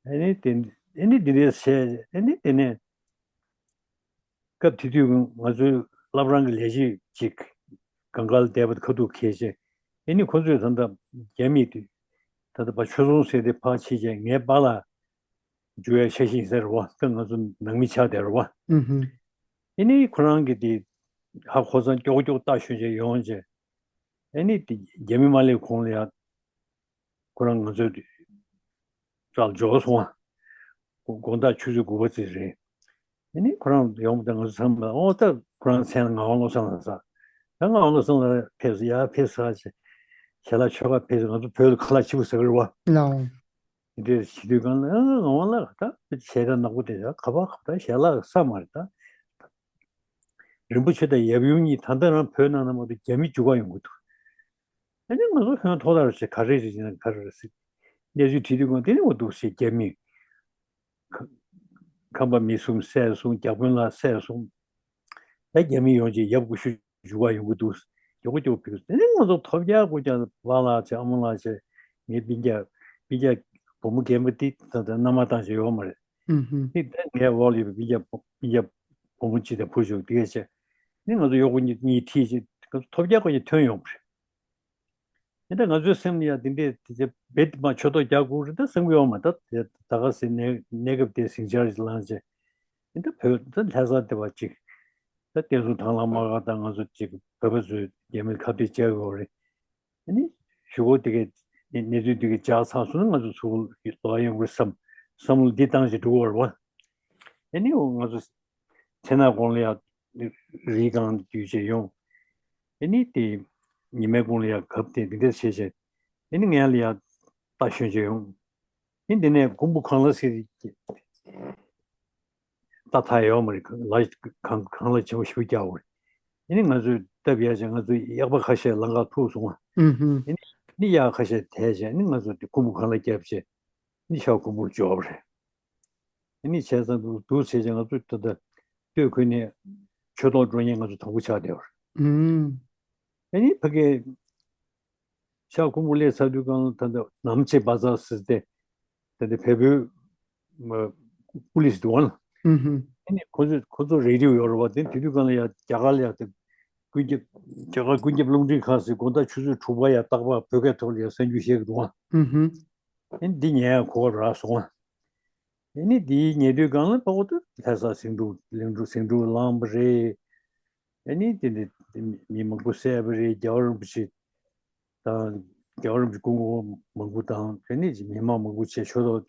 ཨ་ནི་དེ་ཨ་ནི་དེ་འདྲས་བྱས་ཨ་ནི་དེ་ནས་སྐབས་དེ་དུས་ང་ཚོའི་བླ་བྲང་གི་ལས་བྱེད་ཅིག་གངས་དཀར་ལ་བསྡད་པ་ཁ་ཐུག་འཁེལ་བྱས་ཨ་ནི་ཁོ་ཚོས་ད་ལྟ་རྒྱ་མིས་དུས་ད་ལྟ་བ་ཆོས་རྫོང་ཟེར་དེ་ཕར་ཕྱིན་བྱས་ངའི་པཱ་ལགས་འཇུ་བའི་ཤ་ཞེན་ཟེར་བ་ད་ང་ཚོ་ནང་མི་ཆགས་བསྡད་རེད་བ། ཨུ་ཧུམ། ཨ་ནི་ཁོ་རང་གིས་དེ་ཧ་གོ་ཙང་ཀྱོག་ཀྱོག་ལྟ་ཤོད་བྱས་ཡོང་བྱས། ཨ་ནི་དེ་རྒྱ་མི་མ་སླེབས་གོང་ལ་ཡ། ཁོ་རང་ང་ཚོའི་རྩར་འབྱོར་སོང་བ། དགོང་དག་ཆུ་ཚོད་དགུ་པ་ཙམ་རེད། ཨ་ནི་ཁོ་རང་ཡོང་བ་དང་ང་ཚོ་ཚང་མ་ཨོ་ད་ཁོ་རང་མཚན་ལ་ངག་དབང་བློ་བཟང་ལགས་ཟེར། ད་ངག་དབང་བློ་བཟང་ལགས་ཕེབས་སོང་ཡ་ཕེབས་སོང་ཟེར། ཞལ་ལག་མཆོད་གར་ཕེབས་སོང་ང་ཚོ་བོད་ལ་ཁ་ལག་ཆེ་པོ་ཟ་གི་རེད་བ། ལའོ། དེ་འདྲའི་བྱེད་དུས་སྒང་ལ་ཨ་ངག་དབང་ལགས་ད་ཞལ་ལག་ནག་པོ་དེ་ད་ག་པ་ག་པ་ད་ཞལ་ལག་ས་མ་རེད་ད། རིན་པོ་ཆེ་དང་ཡབ་ཡུམ་གཉིས་ད་ལྟ་རང་བོད་ནང་ན་མ་གཏོགས་རྒྱ་མི་འཇུག་ག་ཡོང་གི་འདུག་ཨ་ནི་ང་ཚོ་ཧོན་ཐོག་ལྟར་བྱས་ག་རེ་རེད་ཟེར་ན་ག་རེ་རེད་ཟེར། གནས་ཚུལ་དྲིས་དུས་ཀྱང་དེ་ནི་འོ་འདུག་ཟེར། རྒྱ་མི་ཁ- ཁམས་པ་མི་གསུམ་བསད་སོང་། བརྒྱ་དཔོན་ལགས་བསད་སོང་། ད་རྒྱ་མི་ཡོང་རྗེས་ཡབ་སྐུ་ཞབས་འཇུག་ག་ཡོང་གི་འདུག་མགྱོགས་པོ་མགྱོགས་པོ་ཕེབས། དེ་ནི་ང་ཚོ་ཐོབ་རྒྱག་སྐུ་རྒྱག་པཱ་ལགས་བྱས་ཨ་མ་ལགས་བྱས་ངའི་སྤུན་ཀྱག་སྤུན་ཀྱག་བུ་མོ་རྒན་པ་འདི་ད་ལྟ་མནའ་མ་བཏང་བྱས་ཡོད་མ་རེད། ཨུ་ཧུམ། ནི་ད་ངའི་འོག་ལ་ཡོད་པའི་སྤུན་ཀྱག་སྤུན་ཀྱག་བུ་མོ་གཅིག་དང་བུ་ཞིག་དེ་གས་བྱས། ནི་ང་ཚོ་གཡོག་པོ་གཉིས་གཉིས་ཁྲིད་བྱས་ང་ཚོ་ཐོབ་རྒྱག་སྐོར་གྱི་ཐོན་ཡོང་བ་རེད། ནི་ད་ང་ཚོའི་སེམས་ལ་ཡང་དེ་འདྲས་དེ་ཚེ་བེད་མ་ཆོད་ཐོག་རྒྱག་དགོས་རེད་ད་བསམ་གྱི་ཡོད་མ་ད་དེ་ད་ག་སེ་གནས་གནས་སྐབས་དེ་ཟིང་ཆ་རེ་ལངས་བྱས། ནི་ད་བོད་ད་ལྷ་ས་དེ་བ་གཅིག་ད་བསྟན་སྲུང་དང་བླངས་དམག་སྒར་དང་ང་ཚོ་གཅིག་བོད་པ་ཚོས་རྒྱ་མིར་ཁ་གཏད་བཅག་ཡོད་རེད། ཨ་ནི་གཞུག་གུ་དེ་གའི་གནས་ཚུལ་དེ་གའི་འཇགས་ཚར་སོང་ན་ང་ཚོ་ཚུར་ལོག་ཡོང་དགོས་བསམ་བསམ་བློ་འདི་བཏང་བྱས་འགྲོ་གི་ཡོད་རེད་བ། ཨ་ནི་འོ་ང་ཚོ་མཚན་ནག་གུང་ལ་ཡ་རི་སྒང་བརྒྱུད་བྱས་ཡོང་། ཨ་ནི་དེ་ཉི་མའི་གུང་ལ་ཡ་གབ་སྟེ་འདི་འདྲ་བྱས་བྱས་ཨ་ནི་ངས་ལ་ཡ་རྟ་ཞོན་བྱས་ཡོང་། ཨ་ནི་འདི་ནས་ཀུམ་བུ་གངས་ལ་ཟེར་རྟ་ཐག་ཡོད་མ་རེད། གངས་ལ་གངས་གངས་ལ་ཆེན་པོ་ཞེ་པོ་རྒྱག་པ་རེད། ཨ་ནི་ང་ཚོས་སྟབས་ཡག་བྱས་ང་ཚོའི་གཡག་པ་ཁ་ཤས་ལམ་ཁར་ཐུག་སོང་བ། ཨུ་ཧུམ། ཨ་ནི་གཡག་ཁ་ཤས་དེད་བྱས་ཨ་ནི་ང་ཚོ་དེ་ཀུམ་བུ་གངས་ལ་བརྒྱབ་བྱས་ཨ་ནི་ཤར་ཀུམ་བུར་འབྱོར་བ་རེད། ཨ་ནི་བྱས་ཙང་འདུག་འདུག་བྱས་བྱས་ང་ཚོ་ད་ལྟ་སྟོད་ཁུལ་ནས་ཆོས་ཐོག་འགྲོ་མཁན་ང་ཚོ་དང་པོ་ཆགས་བསྡད་པ་རེད། ཨུམ། ཨ་ནི་ཕ་གིའི་ཤར་ཀུམ་བུ་སླེབས་ཚར་དུས་སྒང་ལ་ད་ལྟ་ནམ་ཆེ་བ་ཛར་ཟེར་ཏེ་ད་ལྟ་བལ་པོའི་མ་པུ་ལིས་འདུག་བ་ལ། ཨུམ་ཧུམ། ཨ་ནི་ཁོ་ཚོས་ཁོ་ཚོ་རེ་ཌིའོ་ཡོད་རེད་བ། དེ་དེ་དུས་སྒང་ལ་ཡ་རྒྱ་གར་ལ་ཡ་དེ་ཀུན་ཁྱབ་རྒྱ་གར་ཀུན་ཁྱབ་རླུང་འཕྲིན་ཁང་ཟེར་དགོང་དག་ཆུ་ཚོད་དྲུག་པ་ཡ་རྟག་པར་བོད་སྐད་ཐོག་ལ་ཡ་གསར་འགྱུར་བཤད་ཀྱི་འདུག་བ། ཨུམ་ཧུམ། ཨ་ནི་འདི་ཉན་ཡ་གོ་སྐབས་རག་སོང་བ། ཨ་ནི་འདི་ཉན་དུས་སྒང་ལ་ཕ་གོ་ད་ལྷ་ས་ཟིང་འཁྲུག་ལིང་འཁྲུག་ཟིང་འཁྲུག་ལངས་པ་རེད། ཨ་ནི་དེ་འདྲ་མི་མང་པོ་བསད་པ་རེད། རྒྱལ་བ་རིན་པོ་ཆེ་དང་རྒྱལ་བ་རིན་པོ་ཆེ་སྐུ་ངོ་མང་པོ་དང་དེ་ནས་མི་མང་མང་པོ་བྱས་ཆོས་ཐོག་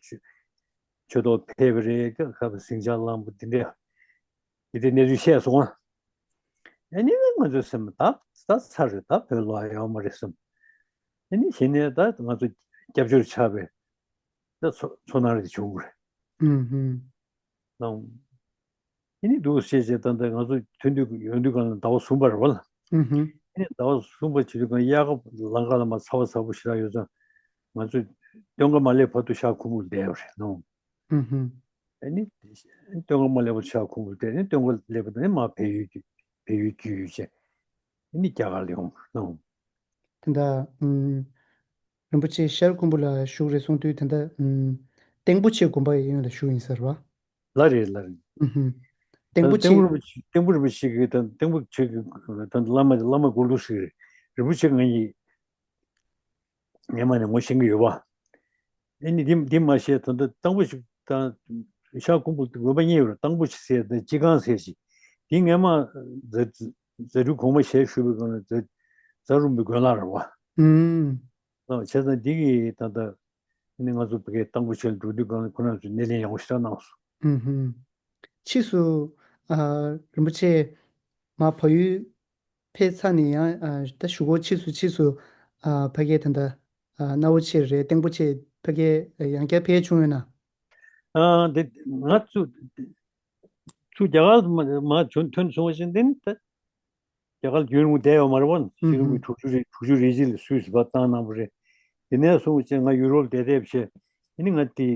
ཆོས་ཐོག་ཕེབས་པ་རེད། སྐབས་སྐབས་ཟིང་ཆ་ལངས་པ་འདི་འདྲ་འདི་འདྲའི་གནས་ཚུལ་བཤད་སོང་ང་། ཨ་ནི་ང་ཚོའི་སེམས་ད་ད་ཚར་རེད། ད་བོད་ལོག་ཡོང་མ་རེད་བསམ། ཨ་ནི་གཞི་ནས་ད་ང་ཚོ་སྐྱབས་བཅོལ་ཆགས་པའི་ད་ཚོ་ཚོར་སྣང་རེ་བྱུང་གི་རེད། ཨུམ་ཧུམ། ལའོ། ཨ་ནི་འདུག་སེ་བྱས་ད་ལྟ་ང་ཚོ་ཐོན་དུས་ཡོང་དུས་གང་ལ་ཟླ་བ་གསུམ་པ་རེད་བ་ལ། ཨུམ་ཧུམ། ཨ་ནི་ཟླ་བ་གསུམ་པ་བྱེད་དུས་གང་དབྱར་ཁ་ལམ་ཁ་ལ་མ་ཚ་བ་ཚ་པོ་ཞེ་དྲག་ཡོད་ཙང་། ང་ཚོས་སྟོན་ཁ་མ་སླེབས་བར་དུ་ཤག་ཁུམ་བུར་བསྡད་པ་རེད་ལོ། ཨུམ་ཧུམ། ཨ་ནི་སྟོན་ཁ་མ་སླེབས་བར་དུ་ཤག་ཁུམ་བུར་བསྡད། ཨ་ནི་སྟོན་ཁ་སླེབས་པ་དང་ནི་མར་བལ་ཡུལ་གྱི་བལ་ཡུལ་བརྒྱུད་བྱས། ཨ་ནི་རྒྱ་གར་ལ་ཡོང་ལོ། དེ་འདྲ། ཨུམ། རིན་པོ་ཆེ་ཤར་ཁུམ་བུ་ལ་བཞུགས་རེད་གསུངས་དུས་དེ་འདྲ། ཨུམ། སྟེང་པོ་ཆེ་དགོན་པ་ཡི་གཡོན་ལ་བཞུགས་ཡིན་ཟེར་བ། ལགས་རེད། ལགས་རེད། ཨུ་ཧུམ། སྟེང་པོ་ཆེ། སྟེང་པོ་རིན་པོ་ཆེ། སྟེང་པོ་རིན་པོ་ཆེ་གི་ད་སྟེང་པོ་ཆེ་གི་ད་བླ་མ་བླ་མ་དགུང་ལོ་ཞིག་རེད། རིན་པོ་ཆེ་ང་ཡི་སྔན་མ་ནས་ངོ་ཤེས་ཀྱི་ཡོད་པ། ཨ་ནི་འདི་འདི་མ་ཤེས་ད་ད་སྟེང་པོ་ཆེ་ད་ཤག་ཁུམ་བུ་དགོན་པ་གཉིས་ཡོད་རེད། སྟེང་པོ་ཆེ་ཟེར་དང་སྤྱི་ཁང་ཟེར་ཞིག། འདི་སྔན་མ་རྫ་རྫ་སྤྲུལ་གོང་མ་ཞལ་བཞུགས་པའི་སྒང་ལ་རྫ་རྫ་རུ་མི་དགོན་ལགས་རེད་བ། ཨུམ། ལགས་བྱས་ཙང་འདི་གི་ད་ལྟ་ནི་ང་ཚོ་བོད་སྐད་སྟེང་པོ་ཆེ་ལ་འགྲོ་དུས་སྒང་ལ་ཁོ་རང་ཚོས་སྣེ་ལེན་ཡག་པོ་ཞེ་དྲག་གནང་སོང་། ཨུམ་ཧུམ། ཕྱིས་སུ། ཨ། རིན་པོ་ཆེ་མར་བལ་ཡུལ་ཕེབས་ཚར་ནས་ཡང་ཨ་ད་གཞུག་གུ་ཕྱིས་སུ་ཕྱིས་སུ་ཨ་ཕ་གིར་ད་ལྟ་ཨ་སྣ་བོ་ཆེ་རེད། སྟེང་པོ་ཆེ་ཕ་གིར་ཡང་བསྐྱར་ཕེབས་བྱུང་ཡོད་ན། ཨ་དེ་ང་ཚོ་ཚུར་རྒྱ་གར་མ་མ་བྱོན་ཐོན་སོང་བ་བཞིན་དེ་ནི་ད་རྒྱ་གར་རྒྱུན་རིང་པོ་བསྡད་ཡོད་མ་རེད་བ། ཨུ་ཧུམ། ཕྱི་ལོ་དྲུག་ཅུ་རེ་དྲུག་ཅུ་རེ་གཅིག་ལ་སུད་སི་ཕར་བཏང་གནང་བ་རེད། དེ་ནས་བཟུང་བྱས་ང་ཡུ་རོབ་བསྡད་བསྡད་བྱས། ཨ་ནི་ང་དེ་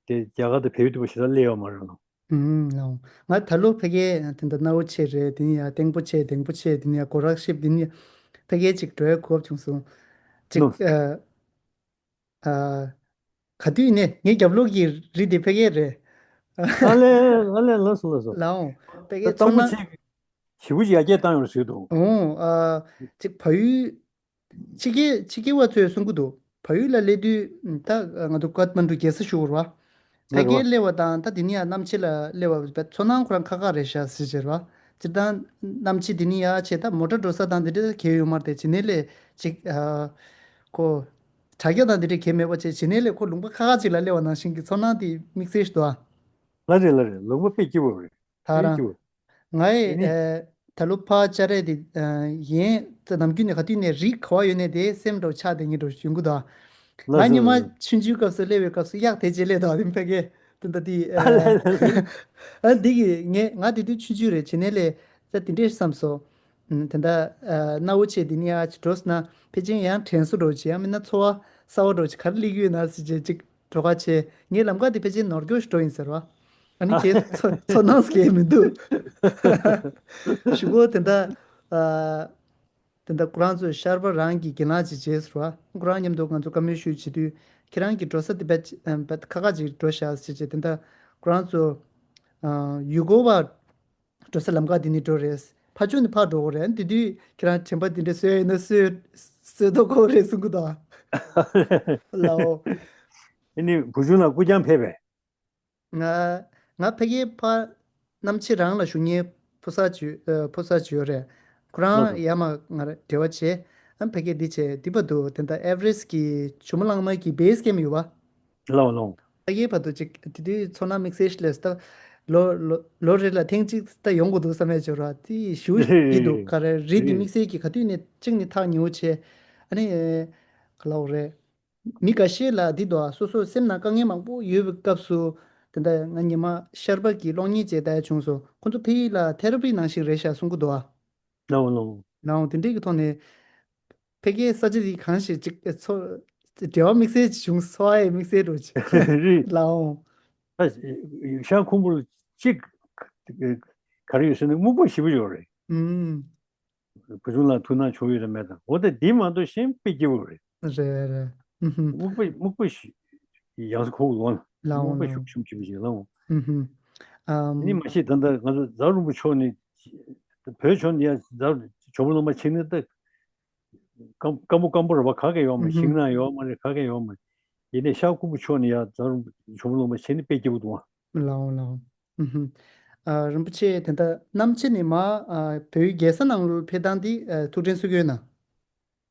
དེ་རྒྱ་གར་དུ་བལ་ཡུལ་དུ་བ་ཞེ་དྲག་སླེབས་ཡོད་མ་རེད་ལགས། ཨུམ་ལགས། ང་ད་ལོ་ཕ་གིར་དེ་འདྲ་སྣ་བོ་ཆེ་རེད། དེ་ནས་ཡང་སྟེང་པོ་ཆེ་སྟེང་པོ་ཆེ་དེ་ནས་ཡང་གོ་རག་ཤིབ་དེ་ནས་ཕ་གིར་ཅིག་འགྲོ་ཡ་གོ་སྐབས་བྱུང་སོང་། ཅིག་ནོ། ཨ་ཨ་ག་དུས་ནས་ངའི་རྒྱབ་ལོགས་ཀྱི་རི་དེ་ཕ་གིར་རེད། ཨ་ལས་ཨ་ལས། ལགས་སོ་ལགས་སོ། ལགས་འོང་། ཕ་གིར་ད་སྟེང་པོ་ཚོར་སྣང་། ཆེ་གི་ཞེ་པོ་ཅིག་ཡར་རྒྱས་བཏང་ཡོད་རེད་ཟེར་འདུག། འོང་། ཨ་ཅིག་བལ་ཡུལ། ཕྱི་རྒྱལ་ཕྱི་རྒྱལ་བ་ཚོས་གསུང་གི་འདུག། བལ་ཡུལ་ལ་སླེབས་དུས་ད་ང་ཚོ་ཀཏ་མན་ཌུ་རྒྱལ་ས་ཞུ་དགོས་རེད་བ། ཕ་རེད་གིར་བ། སླེབས་པ་དང་ད་དེ་ནས་ཡར་གནམ་ཕྱི་ལ་སླེབས་པ་བས་ཚོར་སྣང་ཁོ་རང་ཁག་ཁག་རེད་ཤག་ཟེར་བྱས་རེད་བ། སྤྱིར་བཏང་གནམ་ཕྱི་དེ་ནས་ཡར་བྱས་ད་མོ་ཊ་འགྲོ་ས་དང་དེ་འདྲ་གས་ཡོད་མ་རེད་དེ། བྱེད་ནས་སླེབས་ཅིག་ཨ་ཁོ་དྲ་རྒྱ་དང་དེ་འདྲ་གས་མེད་པ་བྱས་བྱེད་ནས་སླེབས་ཁོ་ལུང་པ་ཁག་ཁག་ཅིག་ལ་སླེབས་པ་ནང་བཞིན་གྱི་ཚོར་སྣང་དེ་དམིགས་བསལ་ཞིག་འདུག་ཨ། ལགས་རེད་ལགས་རེད། ལུང་པ་དཔེ་སྐྱིད་པོ་རེད། ད་རང་། ང་ཡི་ཨེ་ནི་ཨེ་ད་ལོ་ཕར་བཅར་རེད་དེ། ཨ་ཡིན་ད་ནམ་རྒྱུན་ནས་ག་དུས་ནས་རི་ག་བ་ཡོད་ནས་དེ་སེམས་འགྲོ་ཆགས་དེ་ཉིད་འགྲོ་ཡོང་གི་འདུག། ལགས་ང་སོ་ཉི་མ་ལགས་སོ། ཆུང་ཆུང་སྐབས་སུ་སླེབས་པའི་སྐབས་སུ་གཡག་དེ་རྗེས་སླེབས་དང་དེ་ཕ་གི་དེ་འདྲ་དེ། ཨ་ལགས་ལགས་ལགས། ཨ་འདི་གི་ངས་ང་དེ་དུས་ཆུང་ཆུང་རེད། བྱེད་ནས་ལས་ད་དེ་འདྲས་བསམ་སོང་། ཨ་དེ་འདྲ་ཨ་སྣ་བོ་ཆེ་དེ་ནི་ཨ་ཅི་འགྲོ་སོང་ན་ཕལ་ཆེར་ཡང་དྲན་གསོ་འགྲོ་ཆེ་ཡང་མིན་ན་ཚོར་བ་གསར་བ་འགྲོ་ཆེ་ག་རེ་སླེབས་ཀྱི་ཡོད་ན་ཟེར་བྱས་ཅིག་འགྲོ་ཁ་ཆེ། ངའི་ལམ་ཁ་དེ་ཕལ་ཆེར་ནོར་སྐྱོ་ཞིག་འགྲོ་ཡིན་ཟེར་བ། ཨ་ནི་ཁྱེད་ཚོ་ཚོར་སྣང་སྐྱེ་མི་འདུག། གཞུག་གུ་དེ་འདྲ། ཨ་དེ་འདྲ་ཁོ་རང་ཚོས་ཤར་པ་རང་གི་གྱེན་ལངས་ཅིག་བྱས་ཟེར་བ། ཁོ་རང་མཉམ་དུ་ང་ཚོ་བཀའ་མོལ་ཞུས་བྱེད་དུས་ཁྱེད་རང་གི་འགྲོ་ས་དེ་བས་ཁ་ཁ་ཅིག་འགྲོ་ཤག་ཟེར་བྱས་དེ་འདྲ་ཁོ་རང་ཚོ་ཨ་ཡུལ་སྐོར་བ། འགྲོ་ས་ལམ་ཁ་འདི་ནས་འགྲོ་རེད། ཕར་ཕྱོགས་ནས་ཕར་འགྲོ་དགོས་རེད། འདི་དུས་ཁྱེད་རང་དྲན་པ་འདི་འདྲ་གསོས་ཡོད་ན་གསོས་གསོས་ཐུབ་ཀྱི་རེད་གསུང་གི་འདུག། ལའོ། ཨ་ནི་བུ་ཆུང་ལགས་སྐུ་རྐྱང་ཕེབས་པས། ང་ང་ཕ་གིའི་ཕ་གནམ་ཕྱི་རང་ལ་བཞུགས་མཁན་ཕོ་གསར་ཅིག་ཨ་ཕོ་གསར་ཅིག་ཡོད་རེད། ཁོ་ལགས་རང་སོ། ཡར་མར་ང་ར་འབྲེལ་བ་བྱས། ཨ་ཕ་གིར་འདི་བྱས་འདི་བར་དུ་དེ་འདྲ་ཨེ་ཝ་རེ་སི་ཊི་གི་ཇོ་མོ་གླང་མ་གི་བེ་སི་ཀེམ་ཡོད་པ། ལའོ་ལའོ། ཕ་གིའི་བར་དུ་ཅིག་དེ་དུས་ཚོར་སྣང་དམིགས་བསལ་ཞིག་སླེབས་སོང་། ད་ལོ་ལོ་ལོ་རེ་ལ་ཐེངས་གཅིག་ད་ཡོང་དགོས་འདུག་བསམ་ཡས་འབྱོར་བ་དེ་ཞུ་རེད་རེད་འདུག་ག་རེ་རེད། དེ་རེད། དམིགས་བསལ་གྱི་ག་དུས་ནས་གཅིག་ནས་ཐག་ཉེ་བོ་བྱས། ཨ་ནི་ག་ལབ་དགོས་རེད། མི་འགའ་ཤས་ལ་འདི་འདུག་ཨ། སོ་སོ་སེམས་ནང་དཀའ་ངལ་མང་པོ་ཡོད་པའི་སྐབས་སུ་དེ་འདྲ་ང་ཉི་མ་ཤར་པ་གི་གློག་བརྙན་བཅས་ལྟ་ཡ་བྱུང་སོང་། ཁོ་ཚོ་ཕ་གི་ལ་ཐེ་ར་པི་ནང་བཞིན་རེད་ཤག་གསུང་གི་འདུག་ཨ། ལའོ་ལའོ། ལའོ་དེ་འདྲས་ཀྱི་ཐོག་ནས། ཕ་གིའི་ས་ཆ་འདི་གང་ཞིག་ཅིག་ཚོ་འབྲེལ་བ་དམིགས་བསལ་ཅིག་བྱུང་སོང་ཨེ་དམིགས་བསལ་འགྲོ་ཅིག་རེད། ལའོ། ད་ཤག་ཁུམ་བུ་གཅིག་ག་རེ་ཡོད་ཟེར་ན་སྨུག་པ་ཞེ་པོ་ཡོད་རེད། ཨུམ། བུ་ཆུང་ལ་ཐུགས་སྣང་བྱུང་ཡོད་རེད་མེད་དང་འོ་ད་འདི་མ་གཏོགས་གཞན་དཔེ་སྐྱིད་པོ་རེད། རེད་རེད། ཨུམ་ཧུམ། སྨུག་པ་སྨུག་པ་ཞིག་ཡང་སེ་ཁོག་ལོང་ལ་ལའོ་སྨུག་པ་ལའོ། ཤུགས་ཆུང་ཆེ་བ་ཞིག་ལའོ། ཨུམ་ཧུམ། ཨམ། ནི་མ་གཞི་ད་ལྟ་ང་ཚོ་རྫ་རུང་པ་ཕྱོགས་ནས་བོད་ཕྱོགས་ནས་ཡང་རྫ་ཇོ་མོ་གླང་མ་ཕྱིན་ནས་ད་སྐམ་སྐམ་པོ་སྐམ་པོ་རེད་བ། ག་གེ་ཡོད་མ་རེད། ཨུམ་ཧུམ། ཤིང་ནགས་ཡོད་མ་རེད། ག་གེ་ཡོད་མ་རེད། ཡིན་ནའི་ཤག་ཁུམ་བུ་ཕྱོགས་ནས་ཡང་རྫ་རུང་ཇོ་མོ་གླང་མ་ཕྱིན་ནས་དཔེ་སྐྱིད་པོ་འདུག་ཨ། ལའོ་ལའོ། ཨུམ་ཧུམ། ཨ་རིན་པོ་ཆེ་དེ་འདྲ་གནམ་ཕྱི་ནས་མར་ཨ་བོད་ཡུལ་རྒྱལ་ས་ནང་ལོགས་ཕེབས་སྟངས་འདི་ཨ་ཐུགས་དྲན་གསོ་གི་ཡོད་ན།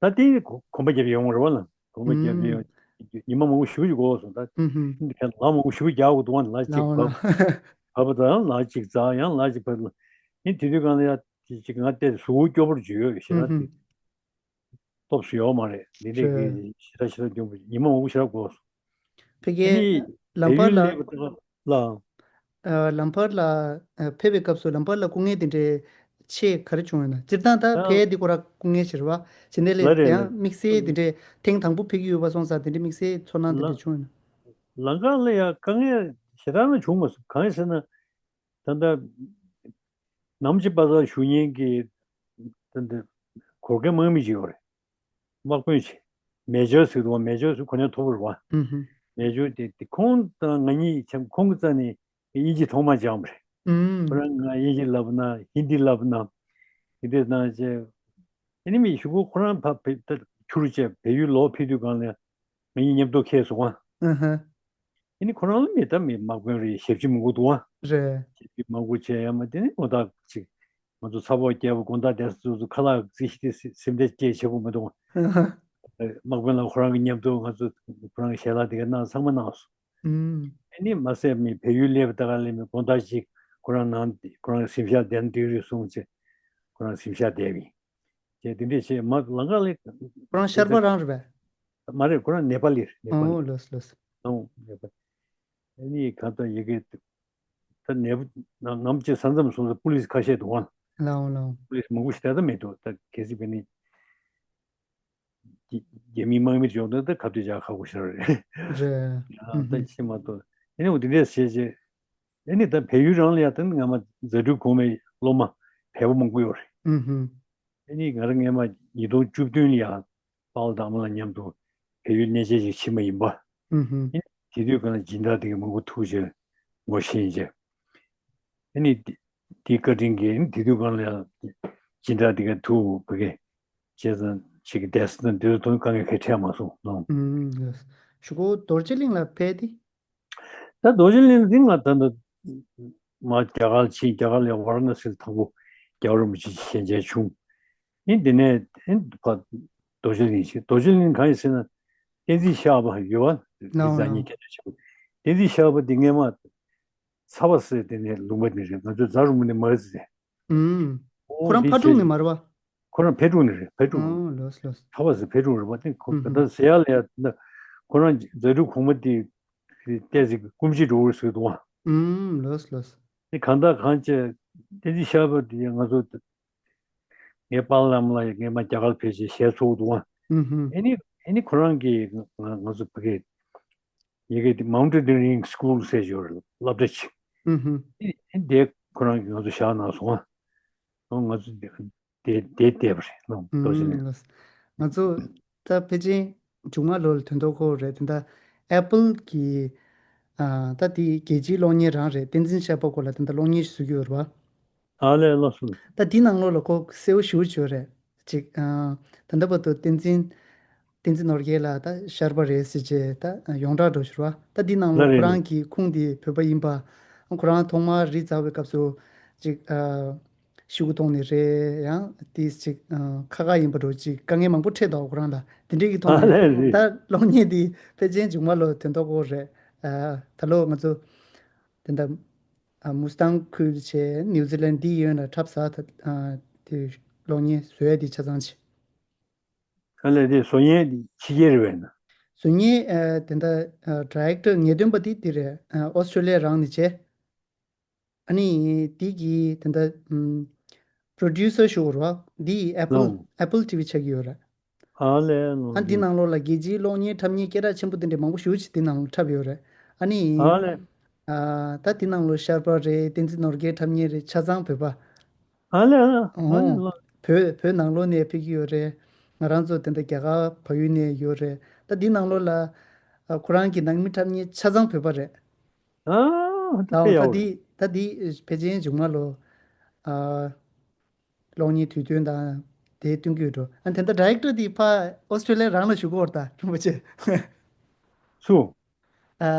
ད་དེ་གོ་གོམ་པ་རྒྱབ་ཡོང་བ་རེད་བ་ལ། གོམ་པ་རྒྱབ་ཨུམ། ཡོང་ཉི་མ་མང་པོ་ཞེ་པོ་ཞིག་འགོར་སོང་ད། ཨུམ་ཧུམ། ལ་མང་པོ་ཞེ་པོ་རྒྱག་དགོས་འདུག་བ་ལ་གཅིག་ལའོ་བབ། ལའོ། བབ་དང་ལ་གཅིག་འཛག་ཡང་ལ་གཅིག་བབ་ལ། ཨིན་དེ་དུས་གང་ལ་ཡ་ཅིག་ང་བལྟས་གཟུགས་པོ་སྐྱོ་པོར་འཇུ་ཡོད་ཞེ་ན་དེ་སྟོབས་སུ་ཡོད་མ་རེད། འདི་འདྲས་ཀྱི་ཞེ་དྲག་ཞེ་དྲག་འགྱོ་ཉི་མ་མང་པོ་ཞེ་དྲག་འགོར་སོང་། ཕ་གི་ཨ་ནི་ལམ་བར་ལ་བལ་ཡུལ་སླེབས་པ་དང་ལ། ཨ་ལམ་བར་ལ་ཨ་ཕེབས་པའི་སྐབས་སུ་ལམ་བར་ལ་སྐུ་ངལ་དེ་འདྲའི་ཆེ་ག་རེ་བྱུང་ཡོད་ན། སྤྱིར་བཏང་ད་ཡང་ཕེབས་དེ་ཁོ་ར་སྐུ་ངལ་ཞིག་རེད་བ། ཕྱི་ནས་ལ་ལས་རེད་ལ་ཡང་དམིགས་བསལ་དེ་འདྲའི་ཐེངས་དང་པོ་ཕེབས་ཀྱི་ཡོད་པ་སོང་ཙང་དེ་འདྲའི་དམིགས་བསལ་ཚོར་སྣང་དེ་ལ་འདྲ་བྱུང་ཡོད་ན། ལམ་ཁ་ལ་ཡང་དཀའ་ངལ་ཞེ་དྲག་ན་བྱུང་མ་སོང་། གང་ཡིན་ཟེར་ན་ད་ལྟ་ནམ་ཅི་པ་ས་ཞུ་མཁན་གྱི་ད་ལྟ་གོར་མཁན་དམག་མི་ཅིག་ཡོད་རེད། དམག་དཔོན་ཆེ། མེ་ཇར་ཟེར་འདུག་མེ་ཇར་ཟེར་གོ་གནས་མཐོ་པོ་རེད་བ། ཨུ་ཧུ། མེ་ཇར་དེ་དེ་ཁོང་དང་ང་གཉིས་ཆ་ཁོང་གི་རྩ་ནས་དབྱིན་ཇི་ཐོག་མ་སྦྱངས་པ་རེད། ཨུམ། ཁོ་རང་ང་དབྱིན་ཇི་ལབ་ན་ཧིན་དི་ལབ་ན་དེ་འདྲས་གནང་བྱས། ཨ་ནི་མི་གཞུག་གུ་ཁོ་རང་ཕ་བེ་ད་ཁྱུར་བྱས་བལ་ཡུལ་ལོག་ཕེབས་དུས་གང་ལ་ང་གཉིས་མཉམ་དུ་འཁེལ་སོང་ཨ། ཨུ་ཧུ། ཨ་ནི་ཁོ་རང་ལ་མི་ད་མི་དམག་དཔོན་རེད། ཞབས་ཕྱི་མང་པོ་འདུག་ཨ། རེད། ཞབས་ཕྱི་མང་པོ་བྱས་ཡ་མ་དེ་ནི་ངོ་ཐག་ཅིག་ང་ཚོ་ཚ་པོ་རྒྱལ་པོ་དགོང་དག་བསྡད་ས་ཚོ་ཁ་ལག་རྩིས་ཤིག་སྟེ་སེམས་ཁྲལ་སྐྱེ་བྱེད་དགོས་མི་འདུག་དམག་དཔོན་ལ་ཁོ་རང་གི་མཉམ་དུ་ང་ཚོ་ཁོ་རང་གི་ཞལ་ལག་དེ་ག་གནང་ཚང་མ་གནང་སོང་། ཨུམ། ཨ་ནི་མ་ཟད་མི་བལ་ཡུལ་སླེབས་པ་ད་ག་ལས་མི་དགོང་དག་ཅིག་ཁོ་རང་ནང་ཁོ་རང་གི་སེམས་ཤག་བསྡད་ན་འགྲིག་རེད་གསུངས་བྱས་ཁོ་རང་སེམས་ཤག་བསྡད་པ་ཡིན། བྱས་དེ་འདྲས་བྱས་མ་ལམ་ཁ་ལ་ཁོ་རང་ཤར་པ་རང་རེད་པས། མ་རེད། ཁོ་རང་ནེ་པ་ལི་རེད། ནེ་པ་ལི། ཨོ་ལོས་ལོས། ཨོ་ནེ་པ་ལི། ཨ་ནི་གང་ལྟར་ཡི་གེ་ད་ནེ་པ་ནམ་ཅིག་ས་མཚམས་སོང་ཙང་པུ་ལིས་ཁ་ཤས་འདུག་ཨང་། ལའོ་ལའོ། པུ་ལིས་མང་པོ་ཞིག་ད་ལྟ་མི་འདུག་ད་གལ་སྲིད་པ་ནི་རྒྱ་རྒྱ་མིའི་དམག་མི་འཇོག་ན་ད་ཁ་གཏད་བཅག་ཁག་པོ་ཞིག་རེད། རེད། ཨ་ད་ཤི་མ་གཏོགས་ཨ་ནི་འོ་དེ་འདྲས་བྱས་བྱས་ཨ་ནི་ད་བལ་ཡུལ་རང་ལ་ཡ་ད་ནི་ང་མ་རྫ་སྤྲུལ་གོང་མའི་སློབ་མ་བལ་པོ་མང་པོ་ཡོད་རེད། ཨུ་ཧུ། ཨ་ནི་ང་རང་སྔས་མ་ཉིས་སྟོང་བཅུ་བདུན་ལ་ཡང་པཱ་ལགས་དང་ཨ་མ་ལགས་མཉམ་དུ་བལ་ཡུལ་གནས་མཇལ་ཞིག་ཕྱིན་པ་ཡིན་པ། ཨུ་ཧུ། ཨ་ནི་དེ་དུས་གང་ལ་སྦྱིན་བདག་དེ་གའི་མང་པོ་ཐུག་བྱས་ངོ་ཤེས་བྱས། ཨ་ནི་དེ་དེའི་བཀའ་དྲིན་གྱིས་ཨ་ནི་དེ་དུས་གང་ལ་ཡང་སྦྱིན་བདག་དེ་ག་ཐུག་བ་གི་བྱས་ཙང་ཅིག་གི་བསྡད་ས་དང་དེ་ཚོ་དོན་དཀའ་ངལ་ག་འཕྲད་མ་སོང་ལགས། ཨུ་ཧུ། གཞུག་གུ་རྡོ་རྗེ་གླིང་ལ་ཕེབས་ཏེ། ད་རྡོ་རྗེ་གླིང་འདི་ང་ད་ནི་མ་རྒྱ་གར་ཕྱིན། རྒྱ་གར་ལ་ཝཱ་ར་ཎ་སི་ལ་དང་པོ་རྒྱལ་བ་རིན་པོ་ཆེ་ཞལ་མཇལ་བྱུང་། ཨིན་དེ་ནས་ཨིན་ཕ་རྡོ་རྗེ་གླིང་ཕྱིན། རྡོ་རྗེ་གླིང་གང་ཡིན་ཟེར་ན་བསྟན་འཛིན་ཤར་པ་ཡོད་པ་ནོ་རྫ་ནོ་ཉིད་སྐད་ཆ་ཆེ་པོ། བསྟན་འཛིན་ཤར་པ་འདི་སྔས་མ་ཚ་བ་ཟེར་དེ་ནས་ལུང་པ་ནས་རེད། ང་ཚོ་རྫ་རུ་མུ་ནས་མ་ཟེར། ཨུམ། ཁོ་རང་ཕ་ཕྲུག་ནས་མ་རེད་པ། ཁོ་རང་ཕེབས་དྲུང་ནས་རེད། ཕེབས་དྲུང་། ཨོ་ལོས་ལོས། ཚ་བ་ཟེར་ཕེབས་དྲུང་རེད་པ། དེ་ཁོ་ད་ལྟ་ཟེར་ཡག་ལ་ཡ་ད་ཁོ་རང་རྫ་སྤྲུལ་གོང་མ་དེ་བལྟས་ཚེ་སྐུ་མཆེད་འགྲོ་བར་ཟེར་འདུག་ཨ། ཨུམ་ལོས་ལོས། དེ་གང་དག་གང་བྱས་བསྟན་འཛིན་ཤར་པ་དེ་ང་ཚོ་ངའི་པཱ་ལགས་ལ་ཡ་ངས་མ་རྒྱ་གར་ཕེབས་བྱས་ཞལ་ཚོགས་འདུག་ཨ། ཨུམ་ཧུམ། ཨེ་ནི་ཨེ་ནི་ཁོ་རང་གིས་ང་ང་ཚོ་ཕ་གི་ཡི་གེ་དེ་Mountaineering School ཟེར་ཞོར་སློབ་གྲྭ་ཆེ། ཨུ་ཧུ། དེ་དེ་ཁོ་རང་གིས་ང་ཚོ་བཞག་གནང་སོང་ཨ། ང་ཚོ་དེ་དེ་དེ་བལྟས་པ་རེད་ལགས། རྡོ་རྗེ་གླིང་། ང་ཚོ་ད་ཕལ་ཆེར་མཇུག་མ་ལོ་ལ་དོན་དག་ཁོ་རེད། དེ་འདྲ་Apple གི་ཨ་ད་དེ་རྒྱལ་སྤྱིའི་གློག་བརྙན་རང་རེད། བསྟན་འཛིན་ཤར་པ་སྐོར་ལ་དེ་འདྲ་གློག་བརྙན་ཞིག་བཟོ་གི་ཡོད་རེད་པ། ཨ་ལས་ལགས་སོ། ད་དེའི་ནང་ལོགས་ལ་ཁོ་གསལ་པོ་ཞེ་པོ་ཅིག་ཡོད་རེད། ཅིག་ཨ་ད་ལྟ་བར་དུ་བསྟན་འཛིན་བསྟན་འཛིན་ནོར་རྒྱས་ལགས་ད་ཤར་པ་རེད་ཟེར་བྱས་ད་ཡོངས་གྲགས་འགྲོ་ཞུ་བ། ད་འདི་ནང་ལོགས་ལ་ཁོ་རང་གི་ཁུངས་དེ་བོད་པ་ཡིན་པ། ཁོ་རང་ཐོག་མར་རི་འཛེགས་པའི་སྐབས་སུ་ཅིག་ཨ་ཤི་བོ་ཐོག་ནས་རེད། ཡང་དེ་ཅིག་ཨ་ཁ་ཁ་ཡིན་པ་འགྲོ་ཅིག་དཀའ་ངལ་མང་པོ་འཕྲད་འདུག་ཁོ་རང་ལ། དེ་འདྲས་ཀྱི་ཐོག་ནས་ད་གློག་བརྙན་འདི་ཕལ་ཆེར་མཇུག་མ་ལོ་དོན་དག་ཁོ་རེད། ཨ་ད་ལོ་ང་ཚོ་དེ་འདྲ་ཨ་མུ་སི་ཐང་ཁུལ་བྱས་ནིའུ་ཛི་ལན་འདི་ཡོད་ན་འཁྲབ་ས་ད་ཨ་དེ་གློག་བརྙན་བཟོ་ཡ་དེ་ཆ་ཚང་ཆེ། ཨ་ལས་དེ་བཟོ་མཁན་ཕྱི་རྒྱལ་རེད་པས་ན། བཟོ་མཁན་ཨ་དེ་འདྲ་ཨ་ཌི་རེག་ཊར་ངེས་སྟོན་པ་དེ་དེ་རེད། ཨ་ཨོ་སི་ཊོ་ལི་ཡ་རང་ནས་བྱས། ཨ་ནི་དེ་གི་དེ་འདྲ་ཨམ་པྲོ་ཌིའུ་སར་ཞུ་དགོས་རེད་པ། འདི་ཨེ་པལ་ལོ། ཨེ་པལ་ཊི་ཝི་ཆགས་ཀྱི་ཡོད་རེད། ཨ་ལས་ལོ། ཨ་འདི་ནང་ལོགས་ལ་རྒྱལ་སྤྱིའི་གློག་བརྙན་འཁྲབ་མཁན་སྐད་གྲགས་ཆེན་པོ་དེ་འདྲ་མང་པོ་ཞེ་པོ་ཅིག་དེ་ནང་ལ་འཁྲབ་ཡོད་རེད། ཨ་ནི་ཨ་ལས། ཨ་ད་དེ་ནང་ལོགས་ཤར་པ་རེད། བསྟན་འཛིན་ནོར་རྒྱས་འཁྲབ་མཁན་རེད། ཆ་ཚང་བོད་པ། ཨ་ལས་ཨ་ལས། ཨ་ལས་ལོ། བོད་བོད་ནང་ལོགས་ནས་ཕེབས་ཀྱི་ཡོད་རེད། ང་རང་ཚོ་དེ་འདྲ་རྒྱ་གར་བལ་ཡུལ་ནས་ཡོད་རེད། ད་འདི་ནང་ལོགས་ལ་ཨ་ཁོ་རང་གི་ནང་མི་འཁྲབ་མཁན་ཆ་ཚང་བོད་པ་རེད། ཨ་ད་ད་དཔེ་ཡག་པོ་རེད། འདི་ད་འདི་ཕལ་ཆེར་མཇུག་མ་ལོ་ཨ་གློག་བརྙན་དུས་སྟོན་དང་དེ་སྟོན་གྱི་ཡོད་འགྲོ། ཨ་དེ་འདྲ་ཌི་རེག་ཊར་འདི་ཕ་ཨོ་སི་ཊོ་ལི་ཡ་རང་ལ་ཞུ་གི་ཡོད་རེད་ད་རིན་པོ་ཆེ། སུ། ཨ་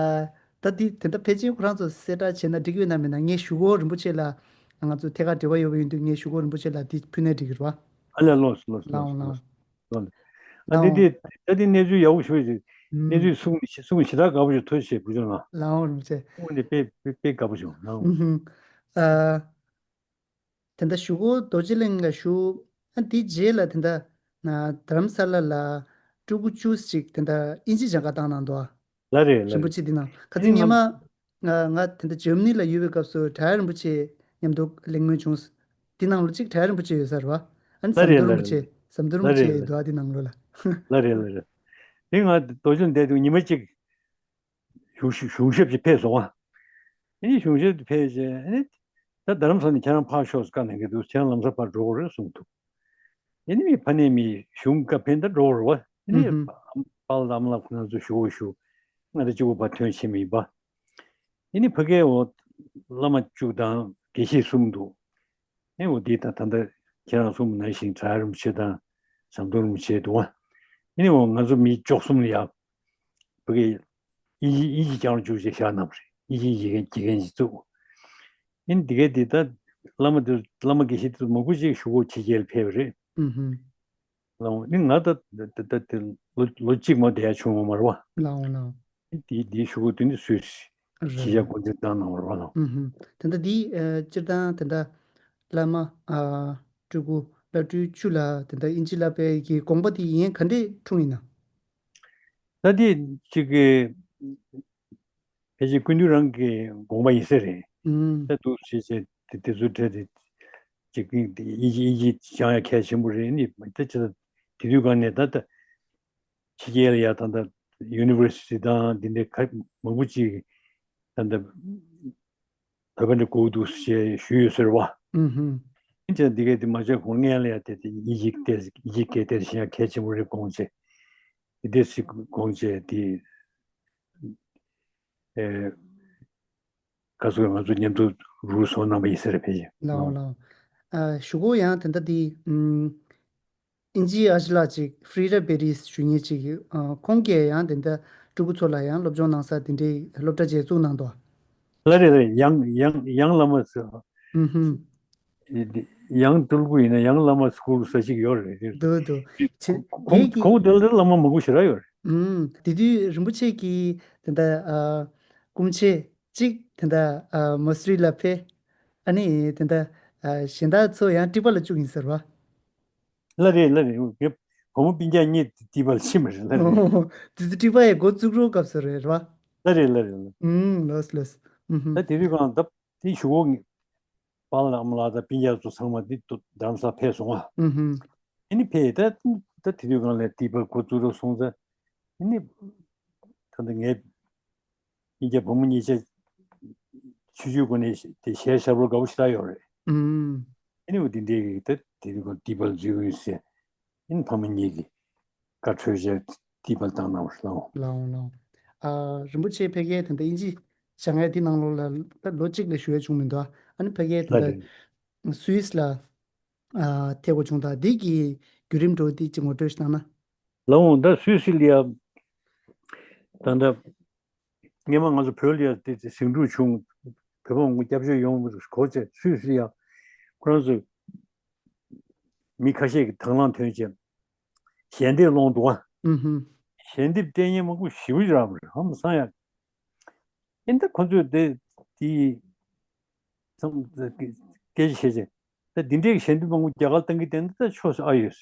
ད་འདི་དེ་འདྲ་ཕལ་ཆེར་ཁོ་རང་ཚོ་གསལ་བསྒྲགས་བྱས་ན་འགྲིག་གི་ཡོད་ན་མེད་ན་ངས་ཞུ་གི་ཡོད་རིན་པོ་ཆེ་ལ། ང་ཚོ་ཐད་ཀར་འབྲེལ་བ་ཡོད་པ་ཡིན་དུས་ངས་ཞུ་གི་ཡོད་རིན་པོ་ཆེ་ལ་འདི་ཕུལ་ན་འགྲིག་གི་རེད་པ། ཨ་ལས་ལགས་སོ་ལགས་སོ་ལགས་ལགས་སོ། ལགས་སོ། ཨ་འདི་འདི་ད་འདི་གནས་ཚུལ་ཡག་པོ་ཞིག་རེད། གནས་ཚུལ་གསུང་གསུང་ཞེ་དྲག་དགའ་པོ་ཞིག་ཐོས་ཤེས་བུ་ཆུང་ལགས། ལགས་འོང་རིན་པོ་ཆེ། དངོས་གནས་དཔེ་དཔེ་དཔེ་དགའ་པོ་བྱུང་ལགས་འོང་། ཨུ་ཧུ། ཨ། དེ་འདྲ་གཞུག་གུ་རྡོ་རྗེ་གླིང་ལ་བཞུགས། ཨ་དེའི་རྗེས་ལ་དེ་འདྲ་ན་རྡ་རམ་ས་ལ་ལ་སྤྲུལ་སྐུ་བཅུ་ཅིག་དེ་འདྲ་དབྱིན་ཇི་སྦྱང་ག་བཏང་གནང་འདུག་ཨ། ལགས་རེད་ལགས་རིན་པོ་རེད། ཆེ་འདི་ནང་ཁ་སང་སྔོན་མ་ང་ང་དེ་འདྲ་འཇར་མ་ནི་ལ་ཡོད་པའི་སྐབས་སུ་བྲག་གཡབ་རིན་པོ་ཆེ་མཉམ་དུ་གླེང་མོལ་བྱུང་། འདི་ནང་ལོ་གཅིག་བྲག་གཡབ་རིན་པོ་ཆེ་ཡོད་ས་རེད་བ། ཨ་ནི་ལགས་ཟམ་རེད་གདོང་རིན་ལགས་པོ་རེད། ཆེ་ཟམ་གདོང་རིན་པོ་ལགས་རེད་ཆེ་ལགས་འདུག་ཨ། རེད། འདི་ནང་ལོགས་ལ། ལགས་རེད་ལགས་རེད། དེ་ང་རྡོ་རྗེ་གླིང་བསྡད་དུས་ཉི་མ་གཅིག་གཞུང་ཞབས་ཞུ་ཞབས་ཀྱི་ཕེབས་སོང་ཨ། ཨ་ནི་གཞུང་ཞབས་ཀྱི་ཕེབས་རྗེས་ཨ་ནི་ད་རྡ་རམ་ས་ནས་ཁྱེད་རང་ཕར་ཤོག་བཀའ་གནང་གི་འདུག་ཁྱེད་རང་ལམ་སང་ཕར་འགྲོ་དགོས་རེད་གསུངས་འདུག་ཨ་ནི་མི་ཕ་ནས་མི་གཞུང་བཀའ་ཕེབས་ད་འགྲོ་དགོས་རེད་བ། ཨ་ནི་ཨུ་ཧུམ། པཱ་ལགས་ཨ་མ་ལགས་ཁོ་རང་ཚོ་ཞུ་བ་ཞུ། ང་ད་གཅིག་པུ་ཕར་ཐོན་ཕྱིན་པ་ཡིན་པ། ཨ་ནི་ཕ་གིའི་འོ་བླ་མ་བཅུ་དང་དགེ་བཤེས་གསུམ་འདུག་ཨེ་འོ་འདི་ད་ད་ལྟ་ཁྱེད་རང་གསུངས་པ་ནང་བཞིན་བྲག་གཡབ་རིན་པོ་ཆེ་དང་ཟམ་གདོང་རིན་པོ་ཆེ་འདུག་ཨ། ཨེ་ནི་འོ་ང་ཚོ་མི་བཅུ་གསུམ་ལ་ཡ་ཕ་གི་དབྱིན་ཇི་དབྱིན་ཇི་སྦྱང་རུ་བཅུག་ཅེས་བཞག་གནང་བ་རེད། དབྱིན་ཇི་ཡི་གེ་དགེ་རྒན་ཅིག་བཙུགས། ཨེ་ནི་འདི་གའི་འདི་ད་བླ་མ་འདི་བླ་མ་དགེ་བཤེས་འདི་ཚོ་མང་པོ་ཅིག་ཞུ་སྒོ་ཕྱི་རྒྱལ་ཕེབས་པ་རེད། ཨུ་ཧུམ། ལའོ་ནི་ང་ད་ད་ད་ད་དེ་ལོ་ལོ་གཅིག་མ་བསྡད་ཡ་བྱུང་བ་མ་རེད་བ། ལའོ་ལའོ། དེ་དེའི་གཞུག་གུ་དེ་ནི་སུད་སི་རེད་ཕྱི་རྒྱལ་འགོ་འཛིན་བཏང་གནང་བ་རེད་བ་ལའོ། ཨུ་ཧུམ། དེ་འདྲ་འདི་ཨ་སྤྱིར་བཏང་དེ་འདྲ་བླ་མ་ཨ་སྤྲུལ་སྐུ་བླ་སྤྲུལ་བཅུ་ལ་དེ་འདྲ་དབྱིན་ཇི་བསླབ་པའི་གི་དགོངས་པ་དེ་ཡིན་ག་འདྲས་འཁྲུངས་ཡིན་ན། ད་དེ་གཅིག་གི་ཕལ་ཆེར་སྐུ་མདུན་རང་གི་དགོངས་པ་ཡིན་ས་རེད། ཨུམ། ད་འདུག་བྱས་བྱས་དེ་དེ་ཚོ་གྲས་དེ་ཅིག་དབྱིན་ཇི་དབྱིན་ཇི་སྦྱང་ཡ་གལ་ཆེན་པོ་རེད་ནི་ད་ཅི་ད་དེ་དུས་གང་ནས་ད་ད་ཕྱི་རྒྱལ་ལ་ཡ་ད་ད་ཡུ་ནི་ཝར་སི་ཊི་དང་འདི་འདྲའི་ཁ་མང་པོ་ཅིག་ད་ད་བོད་པ་འདྲ་དགོས་འདུག་ཞེས་ཞུས་ཡོད་ཟེར་བ། ཨུ་ཧུམ། ཨིན་ཅི་འདི་གས་དེ་མ་བྱས་གོང་སྔོན་ལ་ཡ་དེ་དེ་དབྱིན་ཇི་དེ་དབྱིན་ཇི་སྐད་དེ་ཤེས་ཡ་གལ་ཆེན་པོ་རེད་དགོངས་བྱས། དེ་དེ་སྲིད་དགོངས་བྱས་དེ། ཨེ། ག་ཚོད་ང་ཚོ་མཉམ་དུ་རུལ་སོང་གནང་བ་ཡིན་ས་རེད་ཕལ་ཆེར། ལའོ་ལའོ། ལའོ། ཨ་གཞུག་གུ་ཡང་དེ་འདྲ་དེ་ཨུམ། ཨིན་ཇིའི་ཨ་ཅེ་ལགས་ཅིག་ཧྥི་རི་ཌ་པེ་རིས་ཞུ་མཁན་ཅིག་ཨ་ཁོང་གིས་ཡང་དེ་འདྲ་སྤྲུལ་སྐུ་ཚོ་ལ་ཡང་སློབ་སྦྱོང་གནང་ས་དེ་འདྲའི་སློབ་གྲྭ་ཅིག་བཙུགས་གནང་འདུག་ལ་རེད་ལ་རེད། ཡང་ཡང་ཡང་བླ་མ་ཟེར། ཨུམ་ཧུམ། ཡང་སྤྲུལ་སྐུ་ཡིན་ན་ཡང་བླ་མ་སྐུལ་ས་ཞིག་ཡོད་རེད་རེད། འདུག་འདུག་ཆེ་ཁོང་ངེད་ཀྱི་ཁོང་དེ་ལ་ལ་མ་མང་པོ་ཞེ་དྲག་ཡོད་རེད། ཨུམ། དེ་དུས་རིན་པོ་ཆེ་གིས་དེ་འདྲ་ཨ་སྐུ་མཆེད་གཅིག་དེ་འདྲ་ཨ་མ་སུ་རི་ལ་ཕེབས། ཨ་ནི་དེ་འདྲ་ཨ་གཞན་དག་ཚོ་ཡང་ཊི་པ་ལ་བཅུག་ཡིན་ཟེར་བ། ལ་རེད་ལ་རེད། ངས་བུ་མོ་སྤུན་ཀྱག་གཉིས་ཊི་པ་ལ་ཕྱིན་པ་རེད་ལ་རེད། དེ་ཚོ་ཊི་པ་ཡི་འགོ་བཙུགས་རོགས་སྐབས་སུ་རེད་བ། ལ་རེད་ལ་རེད་ལ། ཨུམ་ལོས་ལོས། ཨུམ་ཧུམ། ད་དེ་དུས་གང་ད། དེ་གཞུག་གུ་པཱ་ལགས་ཨ་མ་ལགས་དང་སྤུན་ཀྱག་ཚོ་ཚང་མ་འདི་རྡ་རམ་ས་ལ་ཕེབས་སོང་ཨ། ཨུ་ཧུམ། ཨ་ནི་ཕེབས་ད་ད་དེ་དུས་སྒང་ལ་ཊི་པ་འགོ་བཙུགས་རོགས་སོང་ཙང་ཨ་ནི་ད་ལྟ་ངའི་སྤུན་ཀྱག་བུ་མོ་གཉིས་ཆ་ཆུང་ཆུང་སྒང་ནས་དེ་ཞལ་ཞབས་བྲོ་དགའ་པོ་ཞེ་དྲག་ཡོད་རེད། ཨུམ། ཨ་ནི་འོ་དེ་འདྲའི་ད་དེ་དུས་སྒང་ཊི་པ་ལ་འཛུལ་ཡོད་ཟེར། ཨིན་ཕ་མ་གཉིས་ཀྱིས་བཀའ་འཁྲོལ་བྱས་ཊི་པ་ལ་བཏང་གནང་བ་རེད་ལགས། ལགས་འོང་ལགས་འོང་། ཨ་རིན་པོ་ཆེ་ཕ་གིར་ད་ལྟ་དབྱིན་ཇི་སྦྱང་ཡ་དེ་ནང་ལོགས་ལ་ད་ལོ་གཅིག་ལས་ཞུ་ཡ་བྱུང་མི་འདུག་ཨ་ནི་ཕ་གིར་ད་ལ་ལྟ་རེད། སུད་སི་ལ་ཨ་ཐེ་གོ་བྱུང་ད་འདི་གི་བརྒྱུད་རིམ་འགྲོ་དེ་ཅིག་ངོ་སྤྲོད་ཞིག་གནང་ན། ལགས་འོང་། ད་སུད་སི་ལ་ཡ་ད་ལྟ་སྔོན་མ་ང་ཚོ་བོད་ལ་ཡ་དེ་ཟིང་འཁྲུག་བྱུང་། བོད་པ་མང་པོ་སྐྱབས་བཅོལ་ཡོང་གོ་ཚེ་སུད་སི་ལ་ཡ་ཁོ་རང་ཚོས་མི་ཁ་ཤས་ཀྱིས་དང་བླངས་ཐོན་བྱས་ཞལ་འདེབས་སློང་འདུག་ཨ། ཨུ་ཧུམ། ཞལ་འདེབས་སྟེར་མཁན་མང་པོ་ཞེ་པོ་ཅིག་རག་པ་རེད། ཧ་མ་སང་ཡ། ཨེ་ད་ཁོ་ཚོས་དེ་དེ་ཚང་སྐད་ཆ་བཤད་བྱས་ད་འདི་འདྲའི་ཞལ་འདེབས་མང་པོ་རྒྱ་གར་བཏང་གི་བསྡད་ན་ད་ཆོག་ས་ཨ་ཡོད།